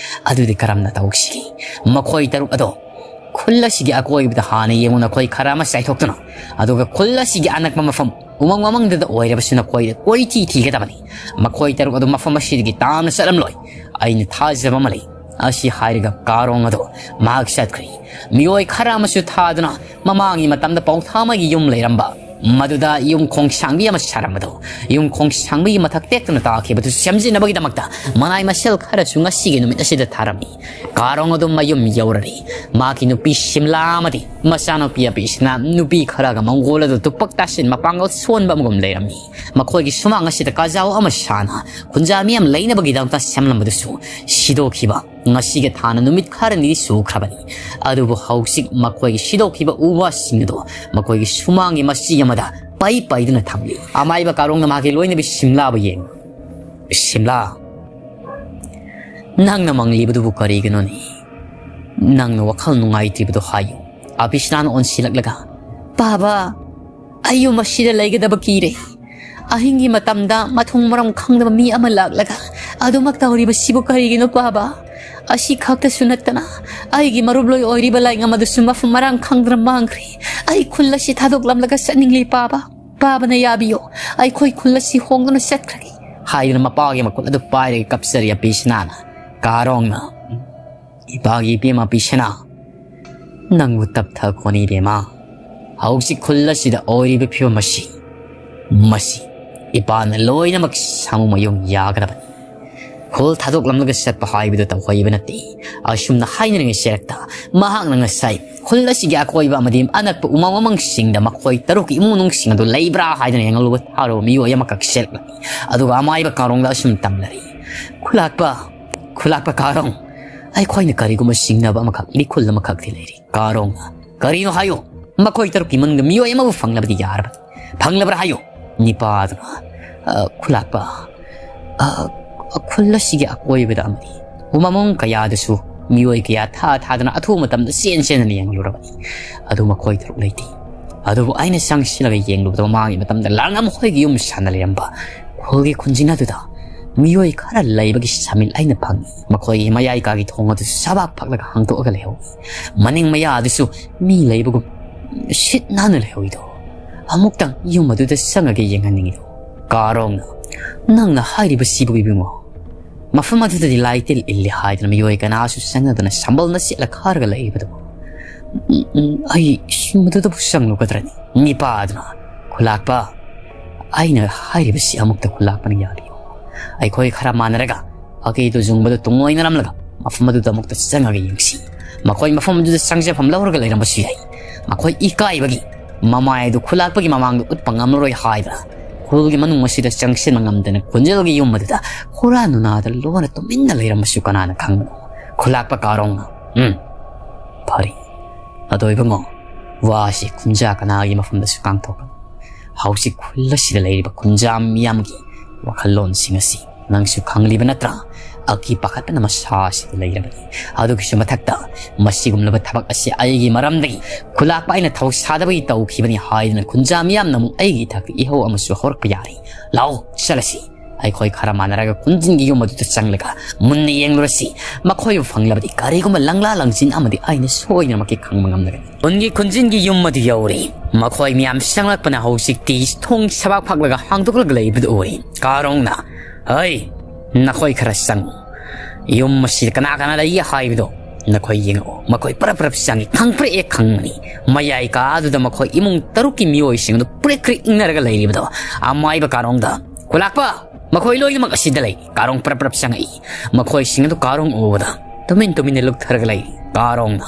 ꯑꯗꯨꯗꯤ ꯀꯔꯝꯅ ꯇꯧꯁꯤꯒꯦ? ꯃꯈꯣꯏ ꯇꯔꯨꯛ ꯑꯗꯣ ꯈꯨꯜ ꯑꯁꯤꯒꯤ ꯑꯀꯣꯏꯕꯗ ꯍꯥꯟꯅ ꯌꯦꯡꯉꯨ, ꯅꯈꯣꯏ ꯈꯔ ꯑꯃ ꯆꯥꯏꯊꯣꯛꯇꯨꯅ, ꯑꯗꯨꯒ ꯈꯨꯜ ꯑꯁꯤꯒꯤ ꯑꯅꯛꯄ ꯃꯐꯝ ꯎꯃꯪ ꯋꯥꯃꯪꯗꯗ ꯑꯣꯏꯔꯕꯁꯨ ꯅꯈꯣꯏꯗ ꯀꯣꯏꯊꯤ ꯊꯤꯒꯗꯕꯅꯤ꯫ ꯃꯈꯣꯏ ꯇꯔꯨꯛ ꯑꯗꯨ ꯃꯐꯝ ꯑꯁꯤꯗꯒꯤ ꯇꯥꯝꯅ ꯆꯠꯂꯝꯂꯣꯏ꯫ ꯑꯩꯅ ꯊꯥꯖꯕ ꯑꯃ ꯂꯩ꯫ ꯑꯁꯤ ꯍꯥꯏꯔꯒ ꯀꯥꯔꯣꯡ ꯑꯗꯨ ꯃꯍꯥꯛ ꯆꯠꯈ꯭ꯔꯦ꯫ ꯃꯤꯑꯣꯏ ꯈꯔ ꯑꯃꯁꯨ ꯊꯥꯗꯨꯅ ꯃꯃꯥꯡꯒꯤ ꯃꯇꯝꯗ ꯄꯥꯎꯊꯥꯃꯒꯤ ꯌꯨꯝ ꯂꯩꯔꯝꯕ ꯃꯗꯨꯗ ꯌꯨꯝ ꯈꯣꯡꯁꯥꯡꯕꯤ ꯑꯃ ꯁꯥꯔꯝꯕꯗꯣ, ꯌꯨꯝ ꯈꯣꯡꯁꯥꯡꯕꯤꯒꯤ ꯃꯊꯛ ꯇꯦꯛꯇꯨꯅ ꯇꯥꯈꯤꯕꯗꯨ ꯁꯦꯝꯖꯤꯟꯅꯕꯒꯤꯗꯃꯛꯇ ꯃꯅꯥꯏ ꯃꯁꯤꯜ ꯈꯔꯁꯨ ꯉꯁꯤꯒꯤ ꯅꯨꯃꯤꯠ ꯑꯁꯤꯗ ꯊꯥꯔꯝꯃꯤ꯫ ꯀꯥꯔꯣꯡ ꯑꯗꯨ ꯃꯌꯨꯝ ꯌꯧꯔꯔꯤ꯫ ꯃꯍꯥꯛꯀꯤ ꯅꯨꯄꯤ ꯁꯤꯝꯂꯥ ꯑꯃꯗꯤ ꯃꯆꯥꯅꯨꯄꯤ ꯑꯄꯤꯁꯤꯅ ꯅꯨꯄꯤ ꯈꯔꯒ ꯃꯪꯒꯣꯜ ꯑꯗꯨ ꯇꯨꯄꯛ ꯇꯥꯁꯤꯟ ꯃꯄꯥꯡꯒꯜ ꯁꯣꯟꯕ ꯑꯃꯒꯨꯝ ꯂꯩꯔꯝꯃꯤ꯫ ꯃꯈꯣꯏꯒꯤ ꯁꯨꯃꯥꯡ ꯑꯁꯤꯗ ꯀꯥꯖꯥꯎ ꯑꯃ ꯁꯥꯅ ꯈꯨꯟꯖꯥ ꯃꯤꯌꯥꯝ ꯂꯩꯅꯕꯒꯤꯗꯃꯛꯇ ꯁꯦꯝꯂꯝꯕꯗꯨꯁꯨ ꯁꯤꯗꯣꯛꯈꯤꯕ ꯉꯁꯤꯒ ꯊꯥꯅ ꯅꯨꯃꯤꯠ ꯈꯔꯅꯤꯗꯤ ꯁꯨꯈ꯭ꯔꯕꯅꯤ꯫ ꯑꯗꯨꯕꯨ ꯍꯧꯖꯤꯛ ꯃꯈꯣꯏꯒꯤ ꯁꯤꯗꯣꯛꯈꯤꯕ ꯎ ꯋꯥꯁꯤꯡ ꯑꯗꯨ ꯃꯈꯣꯏꯒꯤ ꯁꯨꯃꯥꯡꯒꯤ ꯃꯆꯤ ꯑꯃꯗ ꯄꯩ ꯄꯩꯗꯨꯅ ꯊꯝꯂꯤ꯫ ꯑꯃꯥꯏꯕ ꯀꯥꯔꯣꯡꯅ ꯃꯍꯥꯛꯀꯤ ꯂꯣꯏꯅꯕꯤ ꯁꯤꯝꯂꯥꯕꯨ ꯌꯦꯡ, "ꯁꯤꯝꯂꯥ, ꯅꯪꯅ ꯃꯪꯂꯤꯕꯗꯨꯕꯨ ꯀꯔꯤꯒꯤꯅꯣꯅꯦ? ꯅꯪꯅ ꯋꯥꯈꯜ ꯅꯨꯡꯉꯥꯏꯇ꯭ꯔꯤꯕꯗꯨ ꯍꯥꯏꯌꯨ꯫" ꯑꯕꯤꯁꯅꯥꯅ ꯑꯣꯟꯁꯤꯜꯂꯛꯂꯒ, "ꯄꯥꯕ, ꯑꯩ ꯌꯨꯝ ꯑꯁꯤꯗ ꯂꯩꯒꯗꯕ ꯀꯤꯔꯦ꯫ ꯑꯍꯤꯡꯒꯤ ꯃꯇꯝꯗ ꯃꯊꯣꯡ ꯃꯔꯝ ꯈꯪꯗꯕ ꯃꯤ ꯑꯃ ꯂꯥꯛꯂꯒ ꯑꯗꯨꯃꯛ ꯇꯧꯔꯤꯕꯁꯤꯕꯨ ꯀꯔꯤꯒꯤꯅꯣ ꯄꯥꯕ? ꯑꯁꯤ ꯈꯛꯇꯁꯨ ꯅꯠꯇꯅ ꯑꯩꯒꯤ ꯃꯔꯨꯞꯂꯣꯏ ꯑꯣꯏꯔꯤꯕ ꯂꯥꯏꯉꯝ ꯑꯗꯨꯁꯨ ꯃꯐꯝ ꯃꯔꯥꯡ ꯈꯪꯗꯅ ꯃꯥꯡꯈ꯭ꯔꯦ꯫ ꯑꯩ ꯈꯨꯜ ꯑꯁꯤ ꯊꯥꯗꯣꯛꯂꯝꯂꯒ ꯆꯠꯅꯤꯡꯂꯦ ꯄꯥꯕ꯫ ꯄꯥꯕꯅ ꯌꯥꯕꯤꯌꯣ꯫ ꯑꯩꯈꯣꯏ ꯈꯨꯜ ꯑꯁꯤ ꯍꯣꯡꯗꯨꯅ ꯆꯠꯈ꯭ꯔꯒꯦ꯫" ꯍꯥꯏꯗꯨꯅ ꯃꯄꯥꯒꯤ ꯃꯈꯨꯠ ꯑꯗꯨ ꯄꯥꯏꯔꯒ ꯀꯞꯆꯔꯤ ꯑꯄꯤꯁꯅꯥꯅ꯫ ꯀꯥꯔꯣꯡꯅ, "ꯏꯄꯥꯒꯤ ꯏꯕꯦꯝꯃ ꯑꯄꯤꯁꯅꯥ, ꯅꯪꯕꯨ ꯇꯞꯊꯈꯣꯅꯤ ꯏꯕꯦꯝꯃ꯫ ꯍꯧꯖꯤꯛ ꯈꯨꯜ ꯑꯁꯤꯗ ꯑꯣꯏꯔꯤꯕ ꯐꯤꯕꯝ ꯑꯁꯤ, ꯃꯁꯤ ꯏꯄꯥꯅ ꯂꯣꯏꯅꯃꯛ ꯁꯥꯃꯨ ꯃꯌꯨꯡ ꯌꯥꯒꯗꯕꯅꯤ꯫ ꯈꯨꯜ ꯊꯥꯗꯣꯛꯂꯝꯂꯒ ꯆꯠꯄ ꯍꯥꯏꯕꯗꯨ ꯇꯧꯍꯩꯕ ꯅꯠꯇꯦ꯫" ꯑꯁꯨꯝꯅ ꯍꯥꯏꯅꯔꯤꯉꯩ ꯁꯦꯔꯛꯇ ꯃꯍꯥꯛꯅ ꯉꯁꯥꯏ ꯈꯨꯜ ꯑꯁꯤꯒꯤ ꯑꯀꯣꯏꯕ ꯑꯃꯗꯤ ꯑꯅꯛꯄ ꯎꯃꯪ ꯋꯥꯃꯪꯁꯤꯡꯗ ꯃꯈꯣꯏ ꯇꯔꯨꯛꯀꯤ ꯏꯃꯨꯡ ꯃꯅꯨꯡꯁꯤꯡ ꯑꯗꯨ ꯂꯩꯕ꯭ꯔꯥ ꯍꯥꯏꯗꯨꯅ ꯌꯦꯡꯍꯜꯂꯨꯕ ꯊꯥꯔꯨꯕ ꯃꯤꯑꯣꯏ ꯑꯃꯈꯛ ꯁꯦꯔꯛꯂꯝꯃꯤ꯫ ꯑꯗꯨꯒ ꯑꯃꯥꯏꯕ ꯀꯥꯔꯣꯡꯗ ꯑꯁꯨꯝ ꯇꯝꯂꯔꯤ, "ꯈꯨꯂꯥꯛꯄ, ꯈꯨꯂꯥꯛꯄ ꯀꯥꯔꯣꯡ, ꯑꯩꯈꯣꯏꯅ ꯀꯔꯤꯒꯨꯝꯕ ꯆꯤꯡꯅꯕ ꯑꯃꯈꯛ, ꯂꯤꯈꯨꯜ ꯑꯃꯈꯛꯇꯤ ꯂꯩꯔꯤ꯫" ꯀꯥꯔꯣꯡꯅ, "ꯀꯔꯤꯅꯣ ꯍꯥꯏꯌꯨ꯫ ꯃꯈꯣꯏ ꯇꯔꯨꯛꯀꯤ ꯃꯅꯨꯡꯗ ꯃꯤꯑꯣꯏ ꯑꯃꯕꯨ ꯐꯪꯂꯕꯗꯤ ꯌꯥꯔꯕꯅꯤ꯫ ꯐꯪꯂꯕ꯭ꯔꯥ ꯍꯥꯏꯌꯨ꯫" ꯅꯤꯄꯥꯗꯨꯅ, "ꯑ, ꯈꯨꯂꯥꯛꯄ, ꯑ, ꯈꯨꯜ ꯑꯁꯤꯒꯤ ꯑꯀꯣꯏꯕꯗ ꯑꯃꯗꯤ ꯎꯃꯪ ꯀꯌꯥꯗꯁꯨ ꯃꯤꯑꯣꯏ ꯀꯌꯥ ꯊꯥ ꯊꯥꯗꯅ ꯑꯊꯨꯕ ꯃꯇꯝꯗ ꯆꯦꯟ ꯆꯦꯟꯗꯅ ꯌꯦꯡꯂꯨꯔꯕꯅꯤ꯫ ꯑꯗꯨ ꯃꯈꯣꯏ ꯇꯔꯨꯛ ꯂꯩꯇꯦ꯫ ꯑꯗꯨꯕꯨ ꯑꯩꯅ ꯆꯪꯁꯤꯜꯂꯒ ꯌꯦꯡꯂꯨꯕꯗ ꯃꯃꯥꯡꯒꯤ ꯃꯇꯝꯗ ꯂꯥꯡꯉꯝ ꯍꯣꯏꯒꯤ ꯌꯨꯝ ꯁꯥꯅ ꯂꯩꯔꯝꯕ ꯈꯨꯜꯒꯤ ꯈꯨꯟꯖꯤꯟ ꯑꯗꯨꯗ ꯃꯤꯑꯣꯏ ꯈꯔ ꯂꯩꯕꯒꯤ ꯁꯃꯤꯜ ꯑꯩꯅ ꯐꯪꯏ꯫ ꯃꯈꯣꯏꯒꯤ ꯃꯌꯥꯏ ꯀꯥꯒꯤ ꯊꯣꯡ ꯑꯗꯨ ꯁꯕꯥꯛ ꯐꯛꯂꯒ ꯍꯥꯡꯗꯣꯛꯑꯒ ꯂꯩꯍꯧꯏ꯫ ꯃꯅꯤꯡ ꯃꯌꯥ ꯑꯗꯨꯁꯨ ꯃꯤ ꯂꯩꯕꯒꯨꯝ ꯁꯤꯠ ꯅꯥꯟꯅ ꯂꯩꯍꯧꯏꯗꯣ꯫ ꯑꯃꯨꯛꯇꯪ ꯌꯨꯝ ꯑꯗꯨꯗ ꯆꯪꯉꯒ ꯌꯦꯡꯍꯟꯅꯤꯡꯉꯤꯗꯣ꯫ ꯀꯥꯔꯣꯡꯅ, "ꯅꯪꯅ ꯍꯥꯏꯔꯤꯕꯁꯤꯕꯨ ꯏꯕꯨꯡꯉꯣ? ꯃꯐꯝ ꯑꯗꯨꯗꯗꯤ ꯂꯥꯏꯇꯤꯜ ꯏꯜꯂꯤ ꯍꯥꯏꯗꯅ ꯃꯤꯑꯣꯏ ꯀꯅꯥꯁꯨ ꯆꯪꯅꯗꯅ ꯁꯝꯕꯜꯅ ꯆꯦꯠꯂ ꯈꯥꯔꯒ ꯂꯩꯔꯤꯕꯗꯨꯕꯨ꯫ ꯎꯝ, ꯎꯝ, ꯑꯩ ꯃꯗꯨꯗꯕꯨ ꯆꯪꯂꯨꯒꯗ꯭ꯔꯅꯤ?" ꯅꯤꯄꯥ ꯑꯗꯨꯅ, "ꯈꯨꯂꯥꯛꯄ, ꯑꯩꯅ ꯍꯥꯏꯔꯤꯕꯁꯤ ꯑꯃꯨꯛꯇ ꯈꯨꯂꯥꯛꯄꯅ ꯌꯥꯕꯤꯌꯨ꯫ ꯑꯩꯈꯣꯏ ꯈꯔ ꯃꯥꯟꯅꯔꯒ ꯑꯀꯤꯗꯨ ꯖꯨꯡꯕꯗꯨ ꯇꯨꯡꯑꯣꯏꯅꯔꯝꯂꯒ ꯃꯐꯝ ꯑꯗꯨꯗ ꯑꯃꯨꯛꯇ ꯆꯪꯉꯒ ꯌꯦꯡꯁꯤ꯫ ꯃꯈꯣꯏ ꯃꯐꯝ ꯑꯗꯨꯗ ꯆꯪꯖꯐꯝ ꯂꯧꯔꯒ ꯂꯩꯔꯝꯕꯁꯨ ꯌꯥꯏ꯫ ꯃꯈꯣꯏ ꯏꯀꯥꯏꯕꯒꯤ ꯃꯃꯥꯏ ꯑꯗꯨ ꯈꯨꯂꯥꯛꯄꯒꯤ ꯃꯃꯥꯡꯗ ꯎꯠꯄ ꯉꯝꯂꯔꯣꯏ ꯍꯥꯏꯗꯅ ꯈꯨꯜꯒꯤ ꯃꯅꯨꯡ ꯑꯁꯤꯗ ꯆꯪꯁꯤꯟꯕ ꯉꯝꯗꯅ ꯈꯨꯟꯖꯦꯜꯒꯤ ꯌꯨꯝ ꯑꯗꯨꯗ ꯍꯨꯔꯥꯟ ꯅꯨꯅꯥꯗ ꯂꯣꯟꯅ ꯇꯨꯃꯤꯟꯅ ꯂꯩꯔꯝꯕꯁꯨ ꯀꯅꯥꯅ ꯈꯪꯕꯅꯣ?" ꯈꯨꯂꯥꯛꯄ ꯀꯥꯔꯣꯡꯅ, "ꯎꯝ, ꯐꯔꯦ꯫ ꯑꯗꯣ ꯏꯕꯨꯡꯉꯣ, ꯋꯥꯁꯤ ꯈꯨꯟꯖꯥ ꯀꯅꯥꯒꯤ ꯃꯐꯝꯗꯁꯨ ꯉꯥꯡꯊꯣꯛꯀꯅꯨ꯫ ꯍꯧꯖꯤꯛ ꯈꯨꯜ ꯑꯁꯤꯗ ꯂꯩꯔꯤꯕ ꯈꯨꯟꯖꯥ ꯃꯤꯌꯥꯝꯒꯤ ꯋꯥꯈꯜꯂꯣꯟꯁꯤꯡ ꯑꯁꯤ ꯅꯪꯁꯨ ꯈꯪꯂꯤꯕ ꯅꯠꯇ꯭ꯔꯥ? ꯑꯀꯤ ꯄꯥꯈꯠꯄꯅ ꯃꯁꯥ ꯑꯁꯤꯗ ꯂꯩꯔꯕꯅꯤ꯫ ꯑꯗꯨꯒꯤꯁꯨ ꯃꯊꯛꯇ ꯃꯁꯤꯒꯨꯝꯂꯕ ꯊꯕꯛ ꯑꯁꯤ ꯑꯩꯒꯤ ꯃꯔꯝꯗꯒꯤ ꯈꯨꯂꯥꯛꯄ ꯑꯩꯅ ꯊꯧ ꯁꯥꯗꯕꯒꯤ ꯇꯧꯈꯤꯕꯅꯤ ꯍꯥꯏꯗꯨꯅ ꯈꯨꯟꯖꯥ ꯃꯤꯌꯥꯝꯅ ꯑꯃꯨꯛ ꯑꯩꯒꯤ ꯏꯊꯛꯇ ꯏꯍꯧ ꯑꯃꯁꯨ ꯍꯧꯔꯛꯄ ꯌꯥꯔꯦ꯫ ꯂꯥꯛꯑꯣ, ꯆꯠꯂꯁꯤ꯫ ꯑꯩꯈꯣꯏ ꯈꯔ ꯃꯥꯟꯅꯔꯒ ꯈꯨꯟꯖꯤꯟꯒꯤ ꯌꯨꯝ ꯑꯗꯨꯗ ꯆꯪꯂꯒ ꯃꯨꯟꯅ ꯌꯦꯡꯂꯨꯔꯁꯤ꯫ ꯃꯈꯣꯏꯕꯨ ꯐꯪꯂꯕꯗꯤ ꯀꯔꯤꯒꯨꯝꯕ ꯂꯪꯂꯥ ꯂꯪꯖꯤꯟ ꯑꯃꯗꯤ ꯑꯩꯅ ꯁꯣꯏꯗꯅꯃꯛꯀꯤ ꯈꯪꯕ ꯉꯝꯂꯒꯅꯤ꯫" ꯈꯨꯟꯒꯤ ꯈꯨꯟꯖꯤꯟꯒꯤ ꯌꯨꯝ ꯑꯗꯨ ꯌꯧꯔꯦ꯫ ꯃꯈꯣꯏ ꯃꯌꯥꯝ ꯆꯪꯂꯛꯄꯅ ꯍꯧꯖꯤꯛꯇꯤ ꯊꯣꯡ ꯁꯕꯥꯛ ꯐꯛꯂꯒ ꯍꯥꯡꯗꯣꯛꯂꯒ ꯂꯩꯕꯗꯨ ꯎꯔꯦ꯫ ꯀꯥꯔꯣꯡꯅ, "ꯍꯩ, ꯅꯈꯣꯏ ꯈꯔ ꯆꯪꯉꯨ꯫ ꯌꯨꯝ ꯑꯁꯤꯗ ꯀꯅꯥ ꯀꯅꯥ ꯂꯩꯒꯦ ꯍꯥꯏꯕꯗꯣ ꯅꯈꯣꯏ ꯌꯦꯡꯉꯛꯑꯣ꯫" ꯃꯈꯣꯏ ꯄꯔꯞ ꯄꯔꯞ ꯆꯪꯉꯤ꯫ ꯈꯪꯄ꯭ꯔꯦꯛ ꯍꯦꯛ ꯈꯪꯕꯅꯤ꯫ ꯃꯌꯥꯏ ꯀꯥ ꯑꯗꯨꯗ ꯃꯈꯣꯏ ꯏꯃꯨꯡ ꯇꯔꯨꯛꯀꯤ ꯃꯤꯑꯣꯏꯁꯤꯡ ꯑꯗꯨ ꯄ꯭ꯔꯦꯛ ꯀ꯭ꯔꯦꯛ ꯏꯪꯅꯔꯒ ꯂꯩꯔꯤꯕꯗꯣ꯫ ꯑꯃꯥꯏꯕ ꯀꯥꯔꯣꯡꯗ, "ꯈꯨꯂꯥꯛꯄ, ꯃꯈꯣꯏ ꯂꯣꯏꯅꯃꯛ ꯑꯁꯤꯗ ꯂꯩ꯫" ꯀꯥꯔꯣꯡ ꯄꯔꯞ ꯄꯔꯞ ꯆꯪꯉꯛꯏ꯫ ꯃꯈꯣꯏꯁꯤꯡ ꯑꯗꯨ ꯀꯥꯔꯣꯡ ꯎꯕꯗ ꯇꯨꯃꯤꯟ ꯇꯨꯃꯤꯟꯅ ꯂꯨꯞꯊꯔꯒ ꯂꯩꯔꯤ꯫ ꯀꯥꯔꯣꯡꯅ,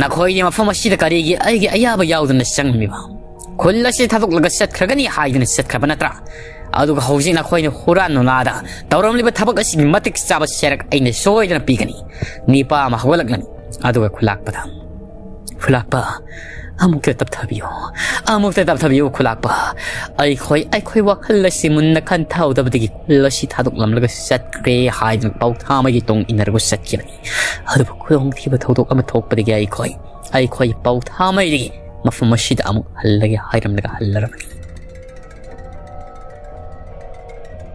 "ꯅꯈꯣꯏꯗꯤ ꯃꯐꯝ ꯑꯁꯤꯗ ꯀꯔꯤꯒꯤ ꯑꯩꯒꯤ ꯑꯌꯥꯕ ꯌꯥꯎꯗꯅ ꯆꯪꯂꯝꯃꯤꯕ? ꯈꯨꯜ ꯑꯁꯤ ꯊꯥꯗꯣꯛꯂꯒ ꯆꯠꯈ꯭ꯔꯒꯅꯤ ꯍꯥꯏꯗꯨꯅ ꯆꯠꯈ꯭ꯔꯕ ꯅꯠꯇ꯭ꯔꯥ? ꯑꯗꯨꯒ ꯍꯧꯖꯤꯛ ꯅꯈꯣꯏꯅ ꯍꯨꯔꯥꯟ ꯅꯨꯅꯥꯗ ꯇꯧꯔꯝꯂꯤꯕ ꯊꯕꯛ ꯑꯁꯤꯒꯤ ꯃꯇꯤꯛ ꯆꯥꯕ ꯁꯦꯔꯛ ꯑꯩꯅ ꯁꯣꯏꯗꯅ ꯄꯤꯒꯅꯤ꯫" ꯅꯤꯄꯥ ꯑꯃ ꯍꯧꯒꯠꯂꯛꯂꯝꯃꯤ꯫ ꯑꯗꯨꯒ ꯈꯨꯂꯥꯛꯄꯗ, "ꯈꯨꯂꯥꯛꯄ, ꯑꯃꯨꯛꯇ ꯇꯞꯊꯕꯤꯌꯨ, ꯑꯃꯨꯛꯇ ꯇꯞꯊꯕꯤꯌꯨ ꯈꯨꯂꯥꯛꯄ꯫ ꯑꯩꯈꯣꯏ, ꯑꯩꯈꯣꯏ ꯋꯥꯈꯜ ꯑꯁꯤ ꯃꯨꯟꯅ ꯈꯟꯊꯍꯧꯗꯕꯗꯒꯤ ꯈꯨꯜ ꯑꯁꯤ ꯊꯥꯗꯣꯛꯂꯝꯂꯒ ꯆꯠꯈ꯭ꯔꯦ ꯍꯥꯏꯗꯨꯅ ꯄꯥꯎꯊꯥꯃꯩꯒꯤ ꯇꯨꯡ ꯏꯟꯅꯔꯒ ꯆꯠꯈꯤꯕꯅꯤ꯫ ꯑꯗꯨꯕꯨ ꯈꯨꯗꯣꯡꯊꯤꯕ ꯊꯧꯗꯣꯛ ꯑꯃ ꯊꯣꯛꯄꯗꯒꯤ ꯑꯩꯈꯣꯏ, ꯑꯩꯈꯣꯏ ꯄꯥꯎꯊꯥꯃꯩꯗꯒꯤ ꯃꯐꯝ ꯑꯁꯤꯗ ꯑꯃꯨꯛ ꯍꯜꯂꯒꯦ ꯍꯥꯏꯔꯝꯂꯒ ꯍꯜꯂꯔꯕꯅꯤ꯫"